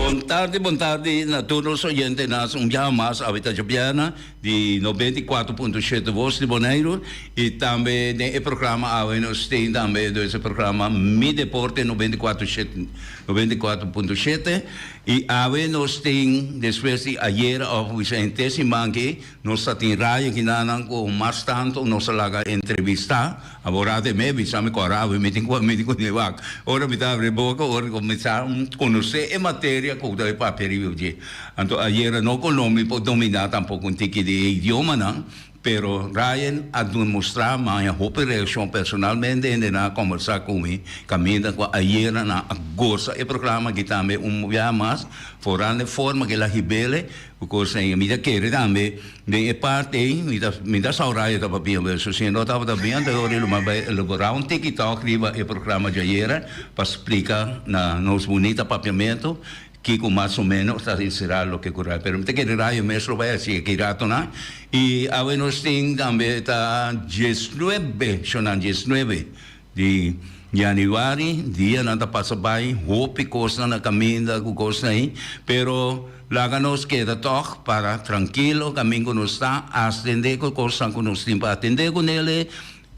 Bon tardi, bon tardi na tur nos oyentenan. Un biaha mas awe ta djobièrnè di 94.7 Voz di Boneiru i tambe den e programa awe nos tin tambe dus e programa Mi Deporte 94 94.7 i awe nos tin despues di ayera òf bisa henter siman aki nos ta tin radio kinanan ku mas tantu nos a laga entrevistá. Awor rato e me bisa mi kora awe mi tin ku mi tin ku wak. Ora mi ta abri boka ora mi kuminsá konosé e materia ku ta e papia riba dje. Anto ayera no ku no mi por dominá tampoko un tiki di e idiomanan, pero Ryan a demostrá mi a hopi reakshon personalmente hendenan a kombersá ku mi kaminda ku ayera nan a gosa e programa aki tambe un biaha mas foral den forma ku el a hib'el Because mi ta kere tambe den e parti ei mi ta mi ta sa orario ta papia pero si no tabata bien anto ora lo bai elabora un tiki tok riba e programa djayera pa splika na nos bunita papiamento kiko mas o menos ta ensera loke ku radio pero mi ta kere radio mes lo bai hasi aki ratonan i awe nos tin tambe ta diesnuebe shonnan diesnuebe di januari dianan ta pasa bai hopi kosnan na kaminda ku kosnan ei pero laga nos keda tòg para trankilo kamin ku nos ta atendé ku kosnan ku nos tin pa atendé kunele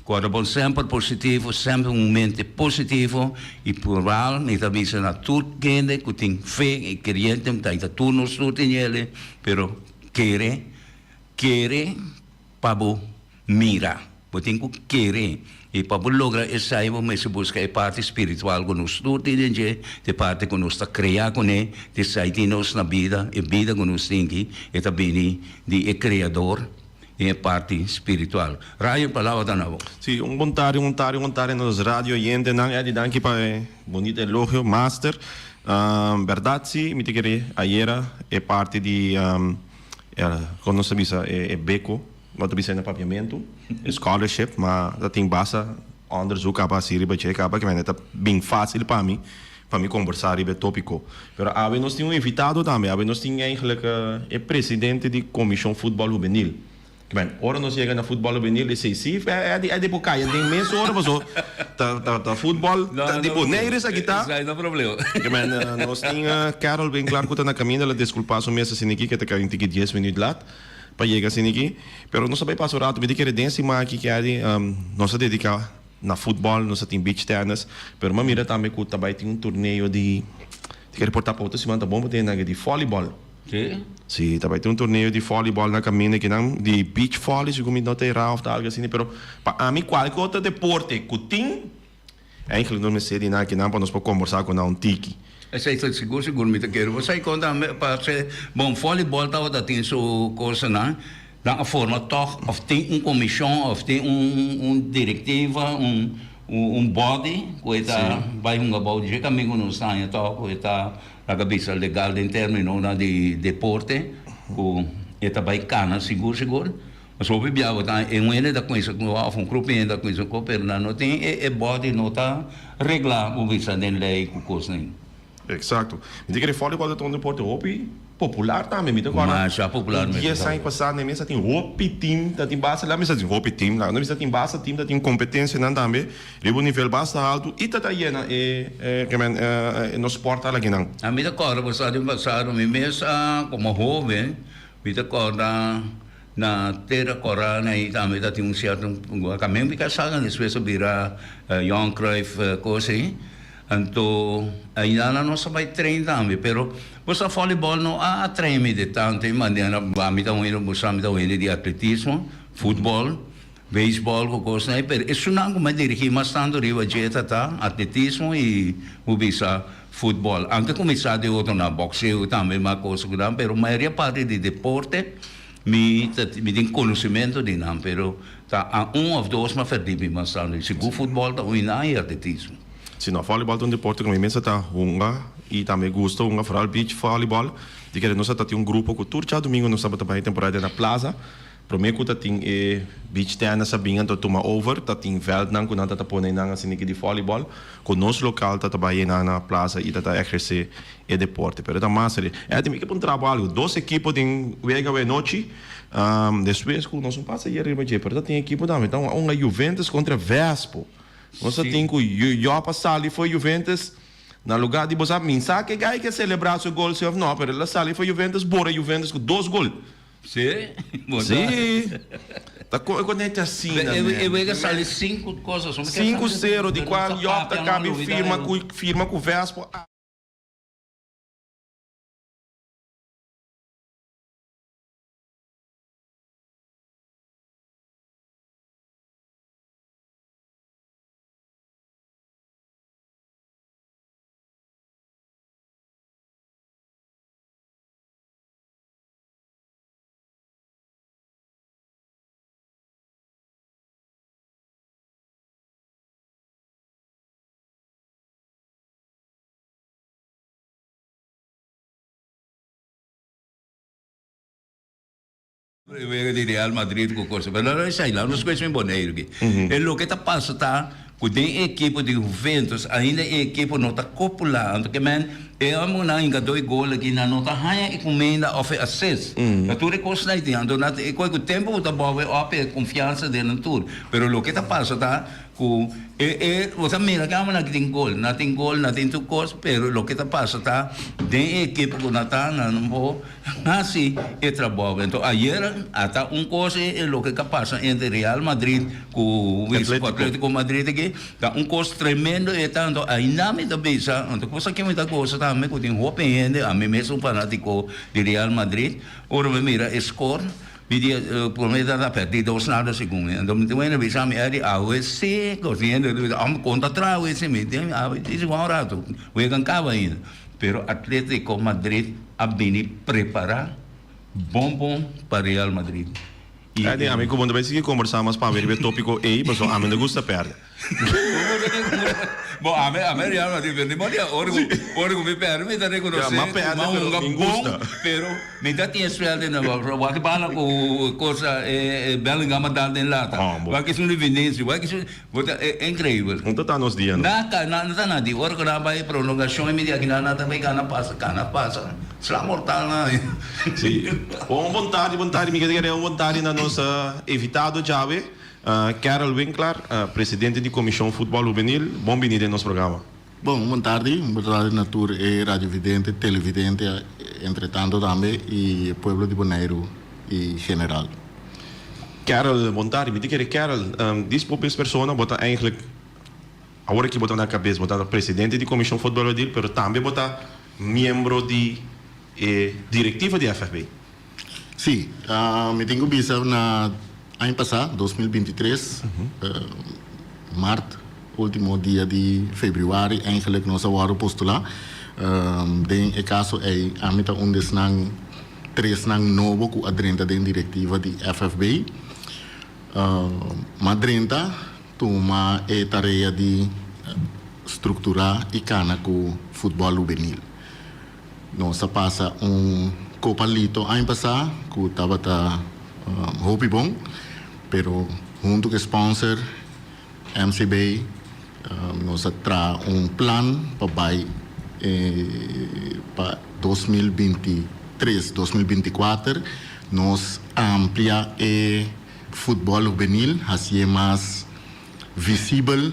kòrda bon semper positivo semper un mente positivo i plural mi ta bisa na tur kende ku tin fe i kreyente mi ta tur nos tur tin ele pero kere kere pa bo mira. Bo tin ku kere, i pa bo logra esei bo mester buska e parti spiritual ku nos tur tin den dje, e parti ku nos ta krea kuné, di esei tin nos na bida, e bida ku nos tin aki, e ta bini di e Kreador den e parti spiritual. Rayo palabra ta na bo. Sí, un bon tardi, un bon tardi, un bon tardi na nos radio oyentenan. Eddy, danki pa e bonita elogio. Master, berdad sí, mi ta kere ayera e parti di, kon nos ta bisa, e beko. Bo ta bisa na papiamentu, e scholarship, ma ta tin basta onderzoek kaba hasi riba dje kaba, kimente ta bin fácil pa mi, pa mi kombersá riba e tópiko. Pero awe nos tin un invitado tambe, awe nos tin eigenlijk e presidente di Komishon Futbòl Hubenil. Kimente ora nos yega na futbòl hubenil esei si e di por kaya den mes ora paso ta ta ta futbòl di Bonaire esaki ta. Kimente nos tin Carol Winklaar ku ta na kaminda, el a diskulpá su mes asin'aki ke ta kai un tiki dies minüt lat. Pa yega asina aki. Pero nos a bai pasa un rato. Mi ta kere den siman aki ke adi nos a dedica na futbol, nos a tin beach tennis. Pero mi a mira tambe cu ta bai tin un torneo di, ta kere por ta pa otro siman ta bon pa tene nan di volleyball. Si? Si, ta bai tin un torneo di volleyball na caminda akinan, di beach volley segun mi no ta era of ta algo asina. Pero pa ami cualke otro deporte cu tin. Eigenlijk nos mester di nan akinan pa nos por kombersá ku nan un tiki. Esei ta sigur sigur mi ta kere. Bo sa kon tambe parce bon volleyball tabata tin su kosanan nan a forma tòg òf tin un komishon òf tin un un direktiva un un body ku e ta bai hunga bou dje kaminda ku nos ta haña tòg ku e ta laga bisa legal den términonan di deporte ku e ta bai kana sigur sigur. Pasobra hopi bia bo ta e un hende ta cuminsa cu of un grupo di hende ta cuminsa cu pero nan no tin e body no ta regla bo bisa den ley cu cosnan. Exacto. Mi ta kere volleyball ta un deporte hopi popular tambe. Mi ta acorda Masha popular un mes dies ta. aña pasa den mesa tin hopi team ta tin basta la mesa tin hopi team la no misa tin basta team ta tin competencianan tambe riba un nivel basta alto y ta ta yena e e men nos sport alakinan. Ami ta acorda bo sa den pasado mi mes a como hoben mi ta acorda Na Tera Kòrá na ei tambe ta tin un sierto kamen mi ka sa despues a bira Johan Cruijff kos ei. Anto ainda nan nos a bai train tambe pero bo sa volleyball no a atrae mi de tanto e manera ami ta un hende bo sa mi ta un hende di atletismo, futbòl, beisbòl ku kosnan ei pero esunnan ku mi a dirigí mas tanto riba dje ta ta atletismo i bo bisa futbòl. Anke kuminsá den otronan bòkseo tambe mas kos ku nan pero mayoria parti di deporte. Mi ta mi tin conocimento di nan pero ta a un of dos ma ferdi mi mas tanto y sigur futbol ta un nan y atletismo. Si no, volleyball ta un deporte cu mi mester ta hunga y tambe gusta hunga, vooral beach volleyball. Di kere nos a ta tin un grupo cu tur djadumingo nos tabata bay temporada na plaza. Prome cu ta tin e beach tennis a bin anto tuma over, ta tin veldnan cu nan ta ta pone nan asina di volleyball cu nos local ta ta bay nan na plaza y ta ta eherce e deporte pero ta mas serio. Eddy mi ke puntra bo algo dos ekipo tin wega awe nochi despues ku nos no pasa ayer riba dje pero ta tin ekipo tambe ta hunga Juventus kontra Vespo nos ta tin ku Job a sali for Juventus. Na lugá di bo sa, mi sa ke guy ke selebrá su gol si òf no, pero el a sali for Juventus bora Juventus ku dos gol. Sí? Bo ta. Sí. Ta kon e konekta asina, E man. wega sali sinku kosas. Sinku sero di kual Job ta kabi firma ku firma ku Vespo. E wega di Real Madrid ku cosa, pero no esei la, nos cuesta mi Boneiru aki. E loke ta pasa ta ku den e ekipo di Juventus ainda e ekipo no ta copula, anto ke men e hombernan hinka doi gol aki nan no ta haña e kumenda of e assist. Ta tur e kosnan ei tin, anto nan e koe ku tempo ku ta bouw e op e konfiansa den nan tur. Pero loke ta pasa ta Ku e e bo ta mira kama nan tin gol, nan tin gol, nan tin tur kos, pero loke ta pasa ta den e ekipo ku nan ta nan no por hasi e trabou. Enton ayer a ta un kos e loke ka pasa entre Real Madrid ku Atletico Madrid aki ta un kos tremendo e ta. Anto ainda mi ta bisa, anto cosa ke mi ta gosa tambe ku tin hopi hende, ami mes un fanatiko di Real Madrid, ora mi mira e score, Mi di prome ta ta perdi dos nada segun mi. Anto mi tin wende bisa mi Eddie awe si cos tin hende ta bisa amo conta tra awe si mi tin awe si un rato wegan caba ainda. Pero Atletico Madrid a bini prepara bon bon pa Real Madrid. Y Eddie ami cu bo no ta bay sigui combersa mas pabia riba e topico ey pasobra ami no gusta perde. Bo ami ami Real Madrid pero ni bo dia ora cu ora cu mi perde mi ta reconoce Ya, m'a perde, cu m'a pero hunga mi bon gusta. pero mi ta tin suerte na wak bala cu cosa e Bellingham a dal den lata Oh, bo. wak esun di Vinicius wak esun bo ta increibel. No ta ta nos dia no. Na ka na no ta na di ora cu nan bay prolongacion y mi di aki nan nan ta bay gana pasa gana pasa sla mortal nan. Si. Bon bon tardi bon tardi mi ke kere un bon tardi na nos invitado djawe. Carol Winklaar, presidente di Komishon Futbòl Hubenil, bon bini den nos programa. Bon, un bon tardi, un bon tardi na tur e radiovidente, televidente, entretanto tambe y e pueblo di Boneiru y general. Carol, bon tardi. Mi ta kere Carol, dis bo bes persona bo ta eigenlijk, awor aki bo ta na kabes, bo ta presidente di Komishon Futbòl Hubenil, pero tambe bo ta miembro di e direktiva di FFB. Sí, mi tin ku bisa na aña pasá, 2023, mart, último dia di febrüari, eigenlijk nos a wòrdu postulá. Den e kaso ei ami ta un di esnan tresnan nobo ku a drenta den direktiva di FFB. M'a drenta tuma e tarea di strukturá i kana ku futbòl hubenil. Nos a pasa un Copa Lito aña pasá ku tabata hopi bon, pero huntu ku e sponsor MCB nos a traha un plan pa bai pa 2023, 2024 nos amplia e futbòl hubenil hasié mas visibel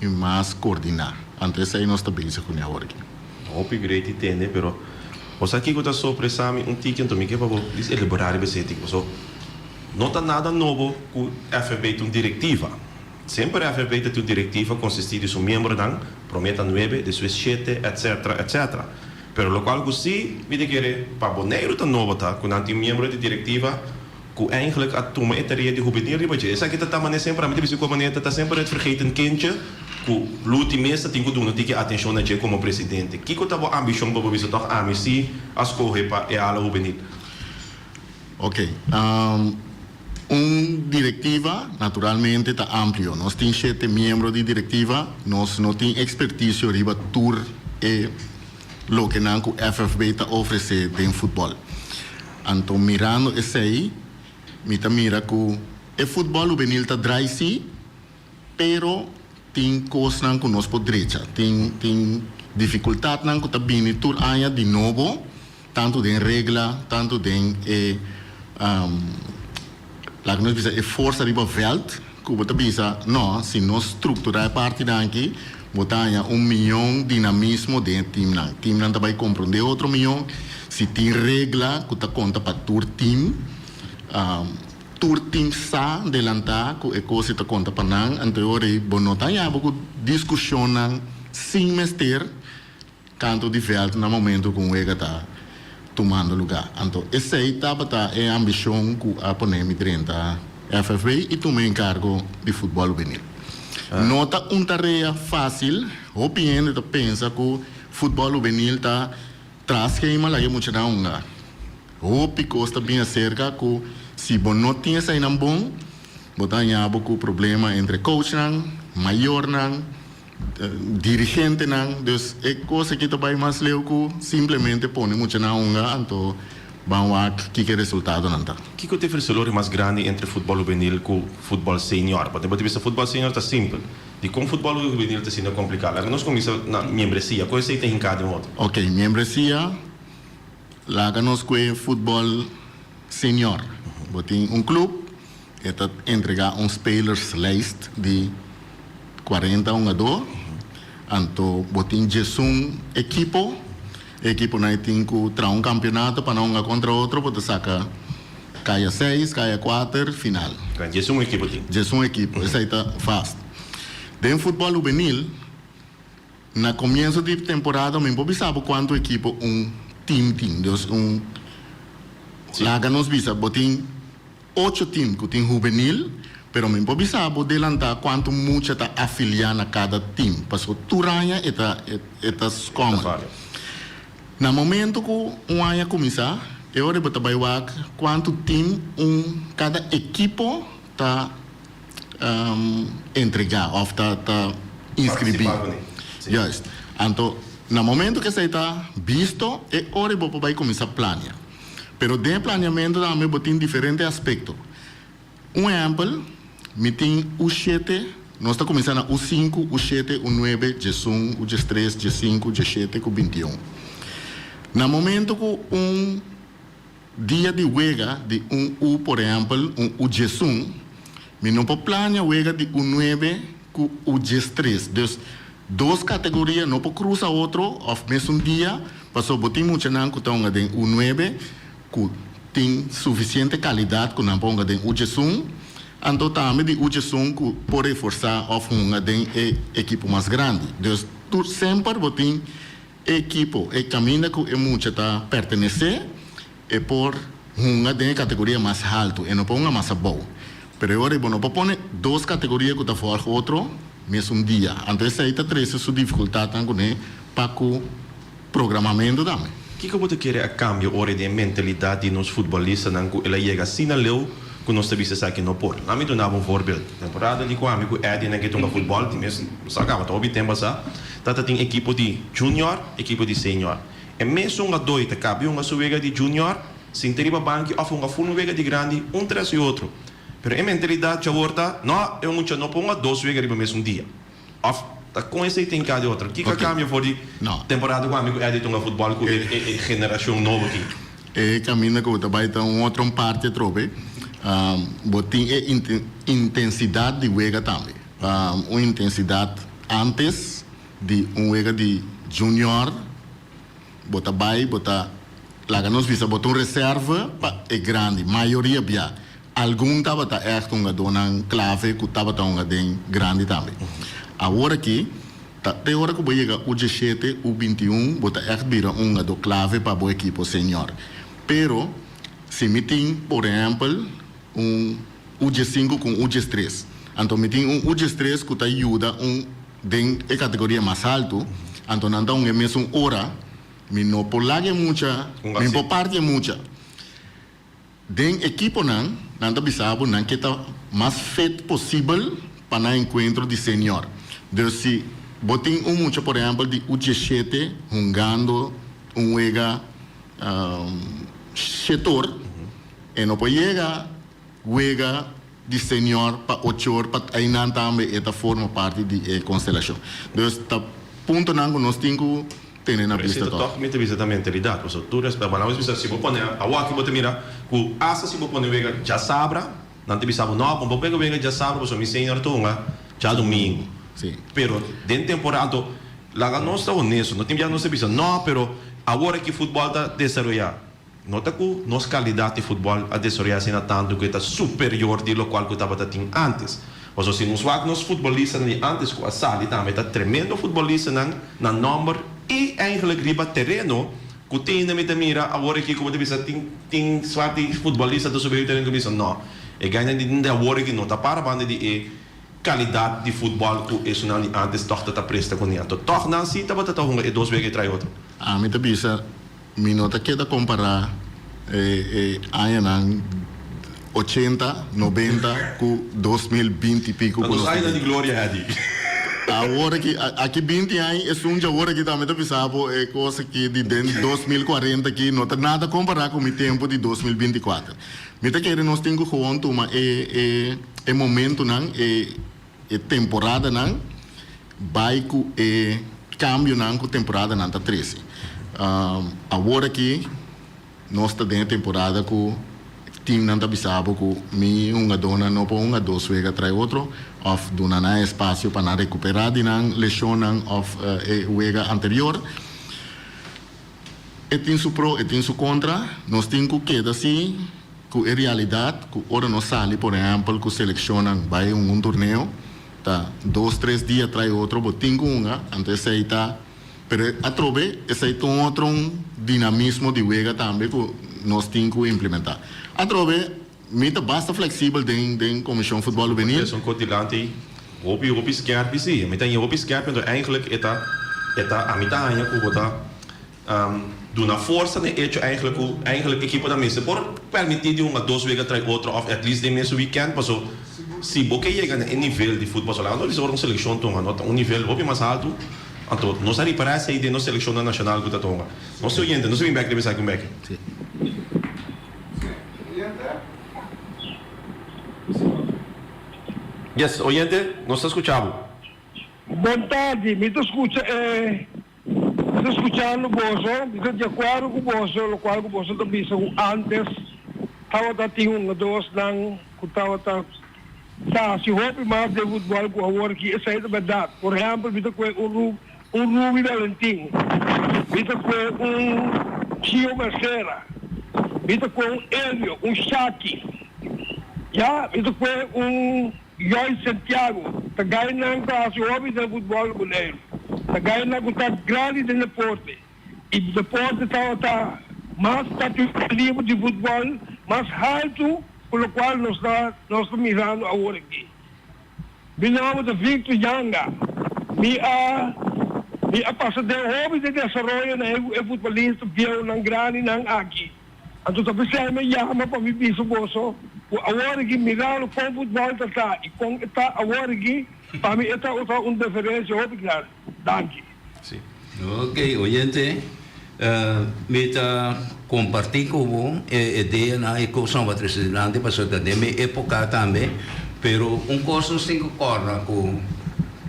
i mas koordiná. Anto esei nos ta bezig kuné awor aki. Hopi great di tende, pero bo sa kiko ta sorpresa mi un tiki anto mi ke pa bo dis elabora riba esei tiki paso no ta nada nobo ku FFB ta un direktiva. Semper FFB ta tin un direktiva konsisti di su miembronan, prome ta nuebe, despues shete, etcetera, etcetera. Pero lokual ku si mi ta kere pa Boneiru ta nobo ta ku nan tin miembro di direktiva Ku eigenlijk a tuma e tarea di hubenil riba dje. Esaki ta ta manera semper, ami ta bisa ku e manera ta ta semper het vergeten kindje ku Luti mes ta tin ku duna tiki atenshon na dje komo presidente. Kiko ta bo ambishon pa bo bisa tòg ami si a skohe pa e ala hubenil? Ok. Un direktiva naturalmente ta amplio. Nos tin shete miembro di direktiva. Nos no tin ekspertisio riba tur e lokenan ku FFB ta ofresé den futbòl. Anto mirando esei mi ta mira ku e futbòl hubenil ta drai sí, pero tin kosnan ku nos por drecha. Tin tin difikultatnan ku ta bini tur aña di nobo, tantu den regla, tantu den e laga nos bisa e forsa riba vèlt ku bo ta bisa, no, si nos strukturá e partinan aki. Bo ta haña un mion dinamismo den e teamnan. Teamnan ta bai komprondé otro mion. Si tin regla ku ta konta pa tur team, tur team sa delantá ku e kos ei ta konta pa nan. Anto e ora ei bo no ta haña bo ku diskushonnan sin mester Kantu di vèlt na momentu ku un wega ta tumando lugá. Anto esei tabata e ambishon ku a pone mi drenta FFB i tuma e enkargo di futbòl hubenil. No ta un tarea fásil, hopi hende ta pensa ku futbòl hubenil ta traha skema laga e muchanan hunga. Hopi kos ta bin aserka ku si bo no tin eseinan bon, bo ta haña bo ku problema entre coachnan, mayornan. Dirigentenan, dus e kos aki ta bai mas leu ku simplemente pone muchanan hunga anto ban wak kiko e resultadonan ta. Kiko ta e verselori mas grandi entre futbòl hubenil ku futbòl senior? Pasobra bo ta bisa futbòl senior ta simpel. Dikon futbòl hubenil ta asina kompliká? Laga nos kuminsá na miembresia. Kon esei ta hinká den otro? Oke, miembresia, laga nos kue futbòl senior. Bo tin un klup, E ta entregá un spelerslijst di 40 hungadó, anto bo tin 11 ekipo. E ekiponan ei tin ku traha un kampionato pa nan hunga kontra otro, bo ta saka kaya seis, kaya kuater, final. 11 ekipo tin. 11 ekipo, esei ta vast. Den futbòl hubenil, na komienso di temporada mi por bisa bo kuantu ekipo un tim tin. Dus un, laga nos bisa bo tin. Ocho tim ku tin hubenil, pero mi por bisa bo delantá kuantu mucha ta afiliá na kada tim, pasobra tur aña e ta e ta skòmel. Na momentu ku un aña kuminsá, e ora bo ta bai wak kuantu tim un kada ekipo ta entregá òf ta ta inskribí. Juist. Anto na momentu ku esei ta bisto, e ora bo por bai kuminsá plania. Pero den e planeamentu tambe bo tin diferente aspekto. Un ehèmpel, mi tin U shete, nos ta kuminsá na U sinku, U shete, U nuebe, 11, U 13, 15, 17 ku 21. Na momento ku un dia di wega di un U, por ehèmpel, un U 11, mi no por plania wega di U nuebe ku U 13. Dus, dos kategoria no por krusa otro òf mesun dia, pasobra bo tin muchanan ku ta hunga den U nuebe ku tin sufisiente kalidat ku nan por hunga den U 11, anto tambe di U 11 ku por reforsá òf hunga den e ekipo mas grandi. Dus tur semper bo tin e ekipo, e kaminda ku e mucha ta pertenesé, E por hunga den e kategoria mas haltu, e no por hunga mas abou. Pero e ora ei bo no por pone dos kategoria ku ta vòlg otro mesun dia. Anto esei ta trese su difikultatnan kuné pa ku programamentu tambe. Kiko bo ta kere a kambia ora ei den e mentalidat di nos futbolistanan ku el a yega asina leu ku nos ta bisa esaki no por? Lami duna bo un voorbeeld. Temporada di ku ami ku Eddy nan ke tunga futbòl, di mes sa kaba ta hopi tempu asa, ta tin ekipo di junior, ekipo di senior. E mesun hungadó ta kabi hunga su wega di junior, sinta riba banki òf hunga ful un wega di grandi un tras di otro. Pero e mentalidat djawor ta, no, e mucha no por hunga dos wega riba mesun dia. Òf ta kon esei tin ka di otro. Kiko a kambia for di temporada ku ami ku Eddy ta hunga futbòl ku e generashon nobo aki? E kaminda ku bo ta bai ta un otro parti atrobe. Bo tin e intensidat di wega tambe. Un intensidat antes di un wega di junior bo ta bai bo ta laga nos bisa bo ta un reserve pa e grandi mayoria bia algun tabata echt hungadónan clave ku tabata hunga den grandi tambe awor aki ta te ora ku bo yega U 17 U 21 bo ta echt bira un hungadó clave pa bo ekipo senior pero si mi tin por ehempel un U 15 ku un U 13 anto mi tin un U 13 ku ta yuda un Den e kategoria mas haltu, anto nan ta un e mesun ora, mi no por laga e mucha, mi por parti e mucha. Den ekiponan, nan ta bisa bo nan ke ta mas fit posibel pa nan enkuentro di senior. Dus si bo tin un mucha por ehèmpel di U 17 hungando un wega shetor, e no por yega wega di senior pa ochor pa einan tambe e ta forma parti di e konstelashon. Dus ta puntonan ku nos tin ku tene na Pero bista esei ta tòg. tòg mi ta bisa ta mentalidat. Pasobra tur respèt bo nan bisa si bo pone awor aki bo ta mira ku asta si bo pone wega djasabra nan ta bisa bo no bo no por pega wega djasabra pasobra mi senior ta hunga djadumingu. Si. Pero den temporada anto laga nos ta honesto, no tin bia nos ta bisa no pero awor aki futbol ta desaroya. No ta ku nos kalidat di futbol a desaroya asina tantu ku e ta superior di lokual ku tabata tin antes. Pasobra si nos wak nos futbolistanan di antes ku a sali tambe ta tremendo futbolistanan na nòmber i eigenlijk riba tereno ku tin hende mi ta mira awor aki ku bo ta bisa tin tin suerte di futbolista ta subi riba tereno ku bisa no e gainan di awor aki no ta para banda di e kalidat di futbol ku esunnan di antes tòg ta ta presta kuné. Anto tòg nan si tabata ta hunga e dos wega e trai otro. Ami ta bisa Mi no ta keda kompará e añanan ochenta, nobenta ku 2020 i piku ku nos ta den. Gloria Eddie. Awor aki, aki 20 aña, esun dje awor aki tambe ta bisa bo e kos aki di den 2040 aki no ta nada kompará ku mi tempu di 2024. Mi ta kere nos tin ku gewoon tuma e e e momentunan, e e temporadanan bai ku e kambionan ku temporadanan ta trese. Awor aki nos ta den e temporada ku teamnan ta bisa bo ku mi hungadónan no por hunga dos wega trai otro òf duna nan espasio pa nan rekuperá di nan leshonnan òf e wega anterior. E tin su pro, e tin su kontra. Nos tin ku keda si ku e realidat ku ora nos sali por ehèmpel ku selekshonnan bai hunga un torneo ta dos tres dia trai otro bo tin ku hunga anto esei ta pero atrobe esei ta un otro un dinamismo di wega tambe ku nos tin ku implementá. Atrobe mi ta basta fleksibel den den Komishon Futbòl Hubenil. Esun kos dilanti hopi hopi skèrpi si mi ta haña hopi skèrpi anto eigenlijk e ta e ta ami ta haña ku bo ta Duna forsa na e echo eigenlijk ku eigenlijk ekiponan mester por permití di hunga dos wega trai otro òf at least den mesun weekend paso si bo ke yega na e nivel di futbòl so laga nos bisa ora un selekshon ta hunga no ta un nivel hopi mas haltu anto nos a ripará esei den nos selekshonnan nashonal ku ta ta hunga. Nos oyente nos a bin bèk riba esaki un bèki. Yes oyente nos ta skucha bo. Bon tardi mi ta skucha e Mi ta skuchando boso, mi ta di akuerdo ku boso lokual ku boso ta bisa ku antes tabata tin hungadosnan ku tabata sa hasi hopi mas den futbòl ku awor aki. Esei ta bèrdat. Por ehèmpel mi ta kue un un Ruby Valentin, mi ta kue un Gio Mercera, mi ta kue un Elio, un Shaki, ya, mi ta kue un. Joy Santiago ta gainan ku a hasi hopi den futbòl na Boneiru. Ta gainan ku ta grandi den deporte. I deporte tabata mas kategoria di futbòl mas haltu ku lokual nos ta nos ta mirando awor aki. Mi nòmber ta Victor Yanga. Mi a mi a pasa den hopi den desaroyo na e futbolista bieunan grandinan aki. Anto ta p'esei mi a yama pa mi bisa boso ku awor aki mirando kon futbòl ta ta i kon e ta awor aki, pa mi e ta un diferensia hopi grandi. Danki. Sí. Ok, oyente, mi ta kompartí ku bo e ideanan, e kosnan ku a trese dilanti pasobra ta den mi époka tambe, pero un kos nos tin ku kòrda ku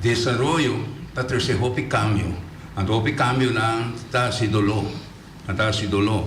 desaroyo ta trese hopi kambio, anto hopi kambionan ta hasi doló. Nan ta hasi doló.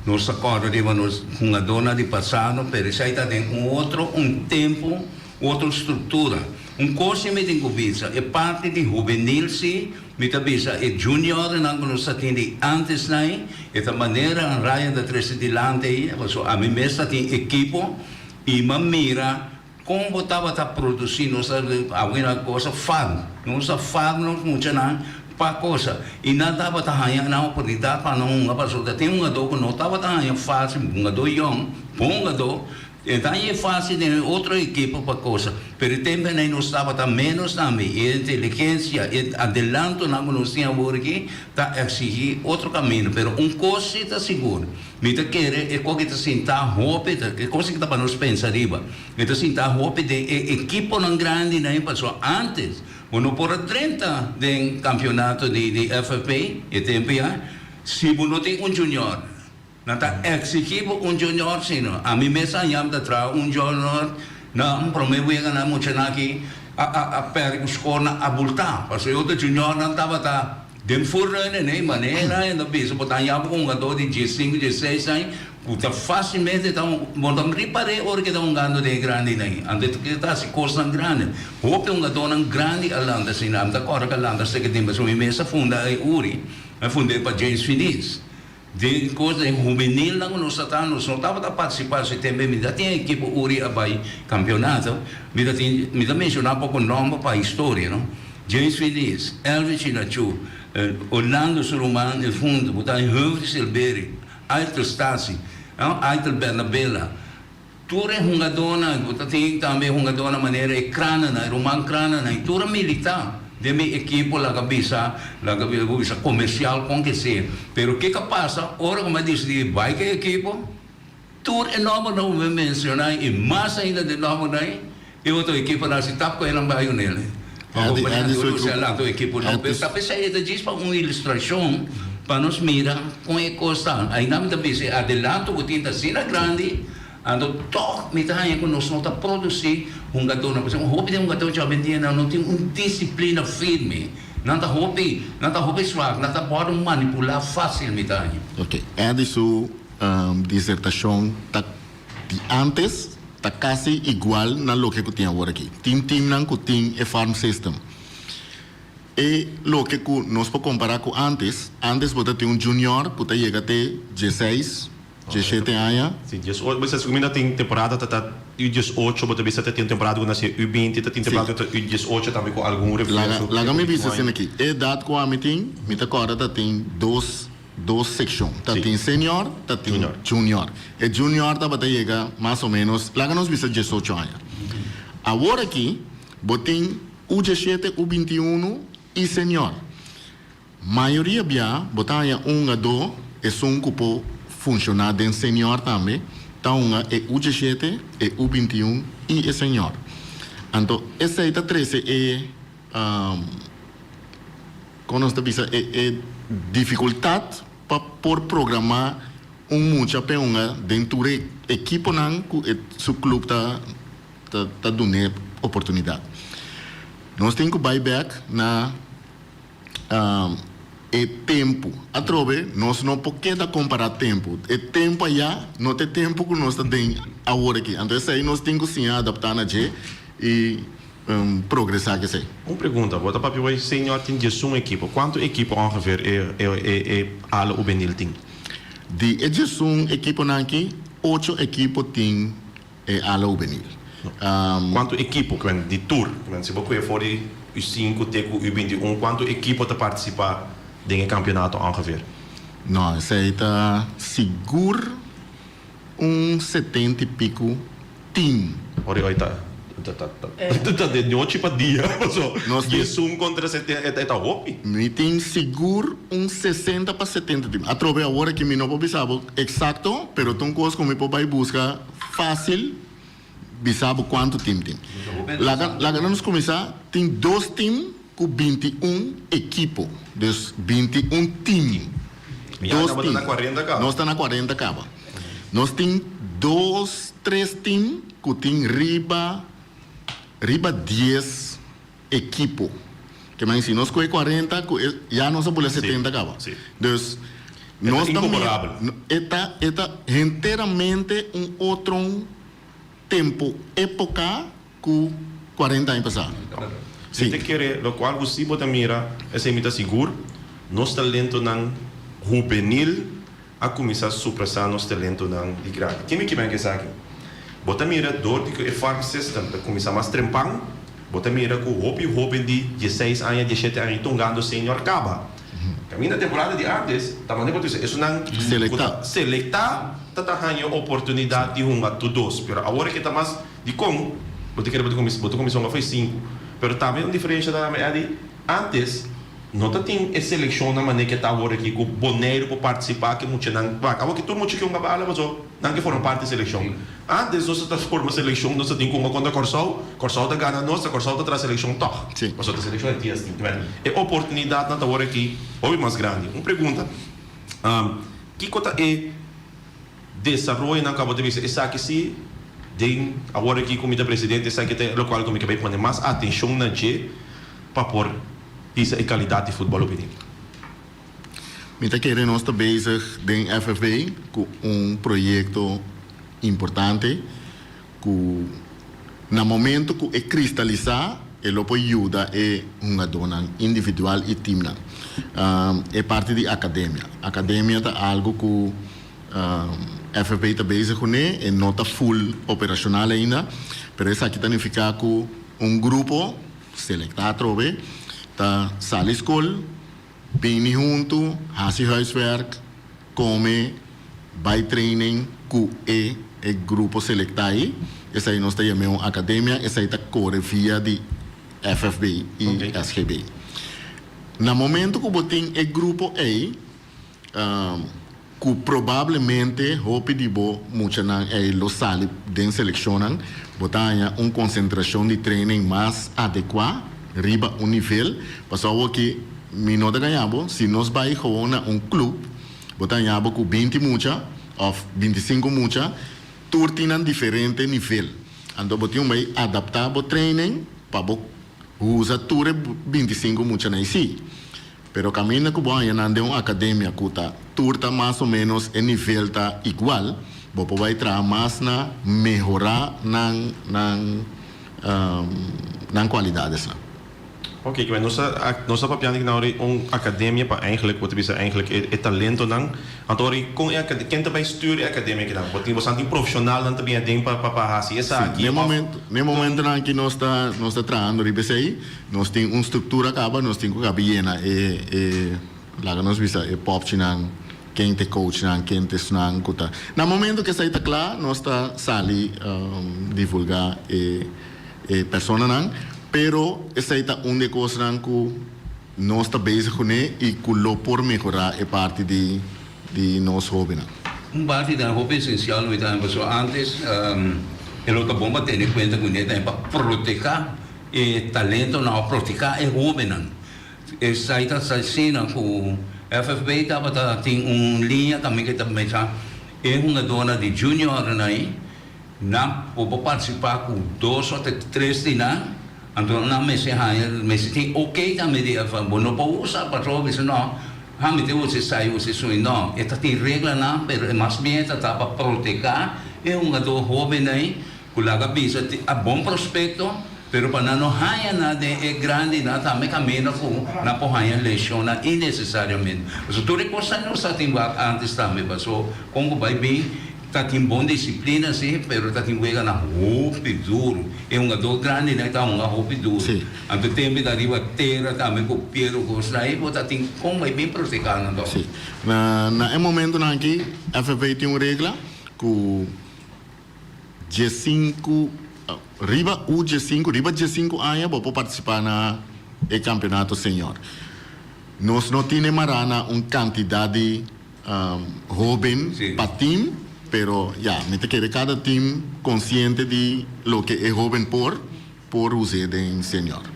Nos ta kòrda riba nos hungadónan di pasado, pero esei ta den un otro un tempu, otro struktura. Un kos si mi tin ku bisa, e parti di hubenil si, mi ta bisa e juniornan ku nos ta tin di ántes nan, e ta manera Ryan ta trese dilanti ei, pasobra ami mes ta tin ekipo i m'a mira Kon bo tabata produci nos ta awina cosa farm nos ta farm nos muchanan pa cosa y nan tabata haña nan oportunidad pa nan hunga pasobra ta tin hungador cu no tabata haña facil hungador yong bon hungador e ta haña facil den e otro ekipo pa cosa pero e tempo ey nos tabata menos tambe y e inteligencia e adelantonan cu nos tin awor aki ta exigi otro camino pero un cos si ta sigur. Mi ta kere e koki ta sinta hopi, ta e kos ki ta pa nos pensa riba. E ta sinta hopi den e ekiponan grandinan pasobra antes bo no por a drenta den kampionato di di FFP e tempu ya si bo no tin un junior. Nan ta exigi bo un junior sino ami mes a yam ta traha un junior na un prome wega nan muchanan aki a a a perde ku score nan a bulta pasobra e otro juniornan tabata. Den furnuinen ei manera e ta bisa bo ta haña bo ku un hungadó di diesinku, diesseis aña ku ta fásilmente ta bo ta ripar'é ora ku e ta hungando den e grandinan ei. Anto e ta hasi kosnan grandi. Hopi hungadónan grandi a lanta asina. Mi ta kòrda ku a lanta seke tempu pasobra mi mes a funda e Uri. Mi a fund'é pa James Finies. Den kos den hubenilnan ku nos ta ta, nos no tabata partisipá si tempu ei. Mi ta tin ekipo Uri a bai kampeonato. Mi ta tin, mi ta menshoná poko nòmber pa historia, no. James Finies, Elvis Chinachu, Orlando su ruman difunto, ku ta Humphrey Silberi, Aitel Stasi, Aitel Bernabela. Tur e hungadónan ku ta tin tambe hungadónan manera e Krananan, e ruman Krananan, i tur a militá den mi ekipo laga bisa, laga bisa komersial kon ke sea. Pero kiko a pasa ora ku mi a disidí bai ku e ekipo? Tur e nòmbernan ku mi menshoná i mas ainda den nòmbernan ei, e otro ekiponan si tap ku enan bai unel. Pa kompania di Rusia lanta un ekipo nobo. Pero ta p'esei e ta djis pa un ilustrashon pa nos mira kon e kos ta. Ainda mi ta bisa e adelanto ku tin ta asina grandi, anto tòg mi ta haña ku nos no ta produsí hungadónan. Pasobra un hopi di hungadó djawendia nan no tin un disiplina firme. Nan ta hopi, nan ta hopi swak, nan ta wòrdu manipulá fásil mi ta haña. Oke, Eddie su disertashon ta di antes ta kasi igual na loke ku tin awor aki. Tin teamnan ku tin e farm system. E loke ku nos por kompara ku antes, antes bo ta tin un junior ku ta yega te dieseis, diesshete aña. Si, diesocho, bo sa si kuminda tin temporada ta ta U diesocho, bo ta bisa ta tin temporada ku na si U binti, ta tin temporada ku ta U diesocho tambe ku algun refuerso. Laga mi bisa asina aki, e edat ku ami tin, mi ta kòrda ta tin dos Dos sekshon. Ta tin senior, ta tin junior. E junior tabata yega mas o menos, laga nos bisa diesocho aña. Awor aki bo tin U diesshete, U bintiunu i senior. Mayoria bia bo ta haña un hungadó, esun ku por funshoná den senior tambe, ta hunga e U diesshete, e U bintiun i e senior. Anto esei ta trese e. Kon nos ta bisa e e difikultat pa por programá un mucha peunga den tur e ekiponan ku e su klup ta ta dun'é oportunidat. Nos tin ku bai bèk na e tempu. Atrobe nos no por keda kompará tempu. E tempu ayá no ta e tempu ku nos ta den awor aki. Anto esei nos tin ku siña adaptá na dje i. progresá kesei. Un pregunta, bo ta papia wei senior tin diesun ekipo, kuantu ekipo ongeveer e e e ala hubenil tin? Di e diesun ekiponan aki, ocho ekipo tin e ala hubenil. Kuantu ekipo, kimen di tur, kimen si bo kue for di U sinku te ku U 21, kuantu ekipo ta partisipá den e kampionato ongeveer? No, esei ta sigur un setenta i piku Team. Ora oi ta ta de nochi pa dia paso diesun contra setenta e ta hopi. Mi tin sigur un sesenta pa setenta team. Atrobe awor aki mi no por bisa bo exacto pero ta un cos cu mi por bay busca facil bisa bo cuanto team tin. Laga laga nos cuminsa tin dos team cu 21 ekipo dus 21 team. Dos team. Nos ta na cuarenta caba. Nos tin dos, tres team cu tin riba riba dies ekipo. Ke men si nos coge cuarenta cu e ya nos a bula setenta caba. Dus nos ta mira e ta e ta henteramente un otro tempo, epoca cu cuarenta aña pasa. Mi ta kere locual cu si bo ta mira esey mi ta sigur nos talentonan hubenil a kuminsá supresá nos talentonan di grandi. Ken mi ke men ku esaki? Bo ta mira dor di ku e farm system ta kuminsá mas trempan, bo ta mira ku hopi hoben di dieseis aña, diesshete aña ta hungando senior kaba. Kaminda temporada di antes ta manda bo ta bisa esunnan ku ta selektá ta ta haña oportunidat di hunga tur dos. Pero awor ke ta mas dikon bo ta kere bo ta kuminsá bo ta kuminsá hunga for e sinku. Pero tambe un diferensha ta tambe Eddy, antes. No ta tin e selekshonnan manera ke ta awor aki ku Boneiru por partisipá ke muchanan wak awor ke tur mucha ke hunga bala paso nan ke forma parti selekshon. Antes nos ta forma selekshon nos ta tin ku hunga kontra Kòrsou, Kòrsou ta gana nos ta Kòrsou ta traha selekshon tòg paso ta selekshon e dies tin. E oportunidatnan ta awor aki hopi mas grandi. Un pregunta, kiko ta e desaroyonan ku abo ta bisa esaki si den awor aki ku mi ta presidente esaki ta e lokual ku mi ke bai pone mas atenshon na dje pa por hisa e kalidat di futbòl hubenil. Mi ta kere nos ta bezig den FFB ku un proyekto importante ku na momento ku e kristalisá e lo por yuda e hungadónan individual i timnan. E parti di akademia. Akademia ta algu ku FFB ta bezig kuné, e no ta full operashonal ainda, pero esaki ta nifiká ku un grupo selektá atrobe ta sali skol, Bini huntu, hasi huiswerk, kome, bai training ku e e grupo selektá ei. Esei nos ta yam'é un akademia, esei ta kore via di FFB i SGB. Na momento ku bo tin e grupo ei, Ku probablemente hopi di bo muchanan ei lo sali den selekshonnan, bo ta haña un konsentrashon di training mas adekuá riba un nivel. Pasobra awoki mi no ta gaña bo, si nos bai gewoon na un klup, bo ta haña bo ku binti mucha òf bintisinku mucha, tur tin nan diferente nivel. Anto bo tin un bai adaptá bo training pa bo usa tur e bintisinku muchanan ei si. Pero caminda cu bo haña nan den un academia cu ta tur ta mas o menos e nivel ta igual, bo por bay traha mas na mehora nan nan nan cualidadesnan. Ok, kiba nos a nos a papia na ora un academia pa eigenlijk bo ta bisa eigenlijk e e talentonan, anto ora con e academia ken ta bay stuur e academia kinan? Bo tin bosan tin profesionalnan ta bin aden pa pa pa haci Sí, esaki n'e of momento n'e momentonan aki nos ta nos ta trahando riba esey. Nos tin un struktura kaba, nos tin ku kaba yena e e laga nos bisa e popchinan, ken ta e coachnan, ken ta esnan ku ta. Na momento ku esei ta kla nos ta sali divulgá e e personanan, pero esei ta un di e kosnan ku nos ta bezig kuné i ku lo por mehorá e parti di di nos hóbennan. Un parti ta hopi esensial mi ta haña pasobra ántes e lo ta bon pa tene kuenta kuné tambe pa protehá. E talentonan a practica e hobennan. Esai ta asina cu FFB tabata tin un liña tambe cu ta mesa e hungadornan di juniornan ai, nan por por participa cu dos of tres di nan, anto nan mester haña, mester tin ok tambe di FFB. Bo no por usa pasobra bisa no, ha mi ta usa esai, usa esui, no. E ta tin reglanan pero e mas bien ta ta pa proteca e hungador hobennan ai. Ku laga bisa tin a bon prospekto, pero pa nan no haña nan den e grandinan tambe kaminda ku nan por haña leshonnan innesesariamente. Pasobra tur e kosnan nos ta tin wak ántes tambe, paso kon ku bai bin ta tin bon disiplina si, pero ta tin weganan hopi duru. E hungadó grandinan ta hunga hopi duru. Anto tempu ta riba tera tambe ku pier ku kosnan ei, bo ta tin kon bai bin protehá nan tòg. Sí. Na e momentunan aki FFA tin un regla ku. Diesinku, riba u diesinku, riba diesinku aña bo por partisipá na e kampeonato senior. Nos no tine mará na un kantidat di hóben pa tim, pero ya, mi ta kere kada tim konsiente di loke e hóben por, por us'é den senior.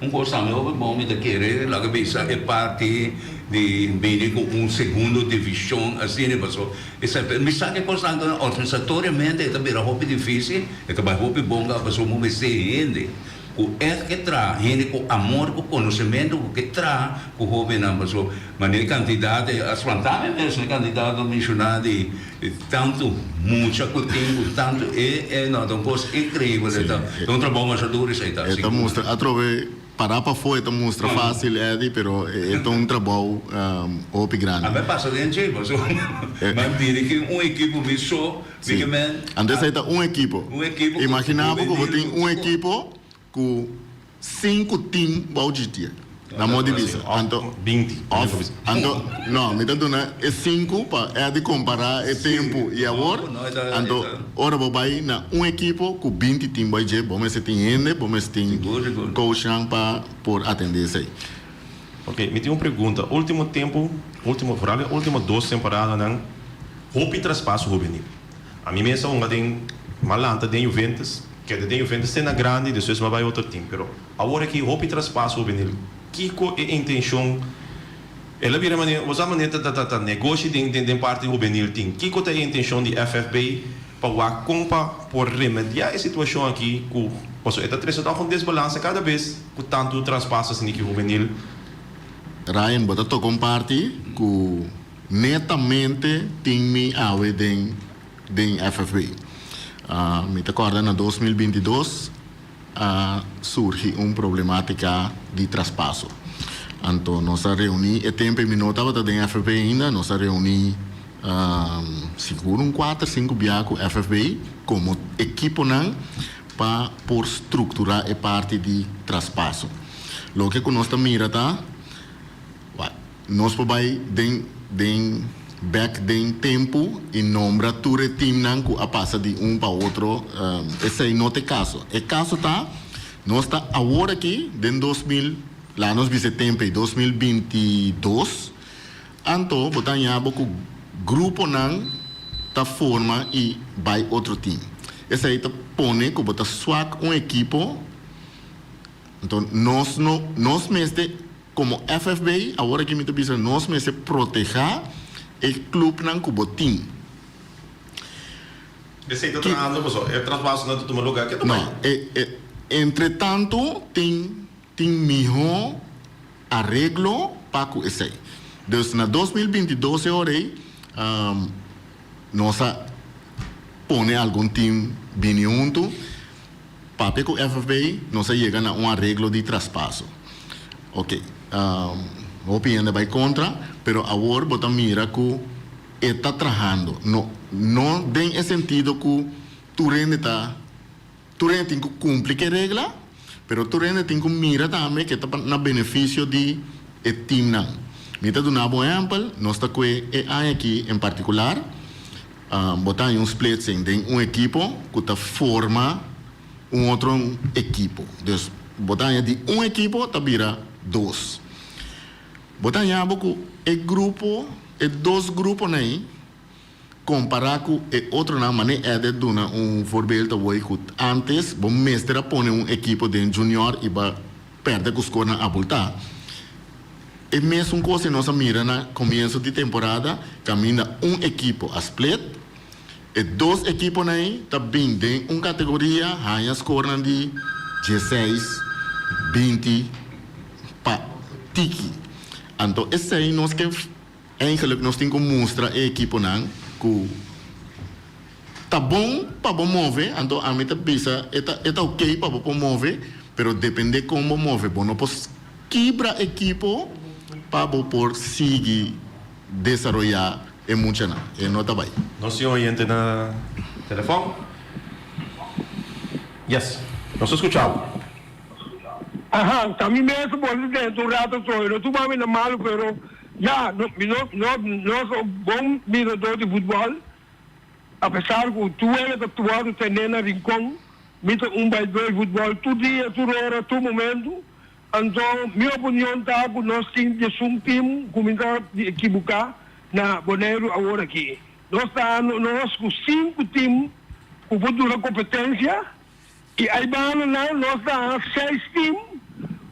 Un kos tambe hopi bon mi ta kere laga bisa e parti di bini ku un segundo divishon asina paso esei mi sa ke kosnan ku organisatoriamente e ta bira hopi difisil e ta bai hopi bon ka paso bo mester hende ku ègt ke traha hende ku amor ku konosementu ku ke traha ku hobennan paso manera e kantidat a spanta mi mes e kantidat a menshoná di Tantu mucha ku tin ku tantu e e no ta un kos inkreibel e ta un trabou masha duru esei ta E ta mustra atrobe pará pafó e ta mustra fásil Eddy pero e ta un trabou hopi grandi. A mi a pasa den dje pasobra mi a dirigí un ekipo mi so mi ke men. Anto esei ta un ekipo. Imaginá bo ku bo tin un ekipo Ku sinku tim bou djitie. Na modo di bisa. Anto, Binti. Of, anto, no, mi ta duna e sinku pa Eddy kompará e tempu i awor. Anto, ora bo bai na un ekipo ku binti tim bou dje, bo mester tin hende, bo mester tin coachnan pa por atendé esei. Ok, mi tin un pregunta. Ultimo tempu, ultimo, vooral e ultimo dos temporadanan, hopi traspaso hubenil. Ami mes a hunga den, m'a lanta den Juventus, keda den Juventus te na grandi, despues m'a bai otro team. Pero awor aki hopi traspaso hubenil. Kiko e intencion? El a bira manera, bo sa manera ta ta ta negoshi den den den parti hubenil tin. Kiko ta e intencion di FFB pa wak kon pa por remedia e situacion aki ku pasobra e ta trese tòg un desbalansa kada bes ku tantu traspaso asina ki hubenil. Ryan, bo ta toca un parti cu netamente tin mi awe den den FFB. Mi ta corda na 2022 a surgi un problematica di traspaso. Anto nos a reuni, e tempo mi no tabata den FFB ainda, nos a reuni sigur un cuater, cinco bia cu FFB como ekiponan pa por structura e parti di traspaso. Loke cu nos ta mira ta, nos por bay den den bek den tempo y nombra tur e teamnan cu a pasa di un pa otro, esey no ta e caso. E caso ta, nos ta awor aki den 2000, laga nos bisa e tempo ey, 2022, anto bo ta haña bo cu gruponan ta forma y bay otro team. Esey ta pone cu bo ta swak un ekipo. Anto nos no, nos mester komo FFB, awor aki mi ta bisa nos mester protehá e klupnan ku bo tin. Esei ta trahando paso e traspasonan ta tuma lugá ke ta bai? No, e e entretantu tin tin mihó areglo pa ku esei. Dus na 2022 e ora ei nos a pone algun tim bini huntu. Papia ku FFB nos a yega na un areglo di traspaso. Ok, hopi hende bai kontra, pero awor bo ta mira ku e ta trahando. No, no den e sentido ku tur hende ta, tur hende tin ku kumpli ku e regla, pero tur hende tin ku mira tambe ku e ta na benefisio di e timnan. Mi ta duna bo un ehèmpel, nos ta kue e aña aki en partikular, Bo ta haña un splitsing den un ekipo ku ta forma un otro ekipo. Dus bo ta haña di un ekipo ta bira dos. Bo ta haña bo ku e grupo, e dos gruponan ei kompará ku e otronan, manera Ed a duna un voorbeeld awor ku ántes bo mester a pone un ekipo den junior i bo a pèrdè ku skornan abultá. E mesun kos e nos a mira na komienso di temporada kaminda un ekipo a split. E dos ekiponan ei ta bin den un kategoria haña skornan di dieseis, 20 pa tiki. Anto esei nos ke Eigenlijk nos tin ku mustra e ekiponan ku ta bon pa bo move, anto ami ta bisa e ta e ta oké pa bo por move, pero depende kon bo move, bo no por kibra ekipo pa bo por sigui desaroyá e muchanan, e no ta bai. Nos tin oyente na telefòn. Yes, nos ta skucha bo. Aha, ta mi mes bo ta dentro un rato so, e no tuma mi na malu pero ya, no, mi no, no, no so bon mirador di futbol, apesar ku tur wega ta wòrdu tené na Rincon, mi ta un baidor di futbol tur dia, tur ora, tur momentu, anto mi opinion ta ku nos tin diesun tim ku mi ta ekibuká na Boneiru awor aki. Nos ta nos ku sinku tim ku por duna kompetensia. I aybanonan nos ta seis tim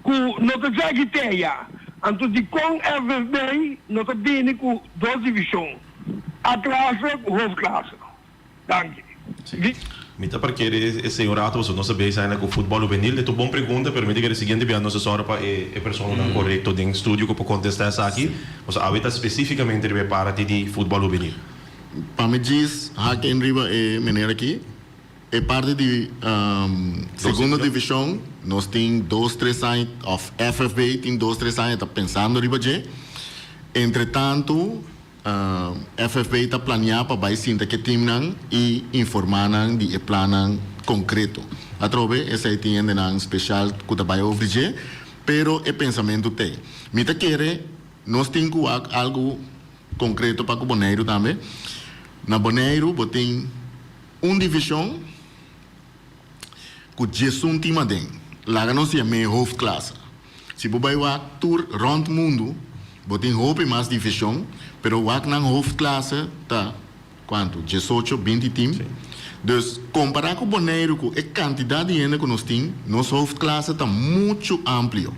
ku no ta djaki teya. Anto dikon FFB no ta bini ku dos divishon, A klase ku hoofdklasse? Danki. Si. Mi ta parkere esei un rato pasobra nos ta bezig ainda ku futbòl hubenil. E ta un bon pregunta pero mi ta kere siguiente bia nos a sòru pa e personanan korekto den studio ku por kontestá esaki. Pasobra awe ta spesífikamente riba e parti di futbòl hubenil. Pa mi djis hak in riba e manera aki. E parti di segundo division nos tin dos tres aña of FFB tin dos tres aña ta pensando riba dje. Entre tanto FFB ta planea pa bai sinta ke teamnan y informa nan di e plannan concreto. Atrobe esey tin hendenan special cu ta bai over dje, pero e pensamento t'ey. Mi ta kere nos tin cu wak algo concreto pa cu Boneiru tambe. Na Boneiru bo tin. Un divishon ku 11 tim aden. Laga nos yam'é hoofdklasse. Si bo bai wak tur rònt mundu, bo tin hopi mas divishon, pero wak nan hoofdklasse ta kuantu? 18, 20 tim. Dus kompará ku Boneiru ku e kantidat di hende ku nos tin, nos hoofdklasse ta muchu amplio.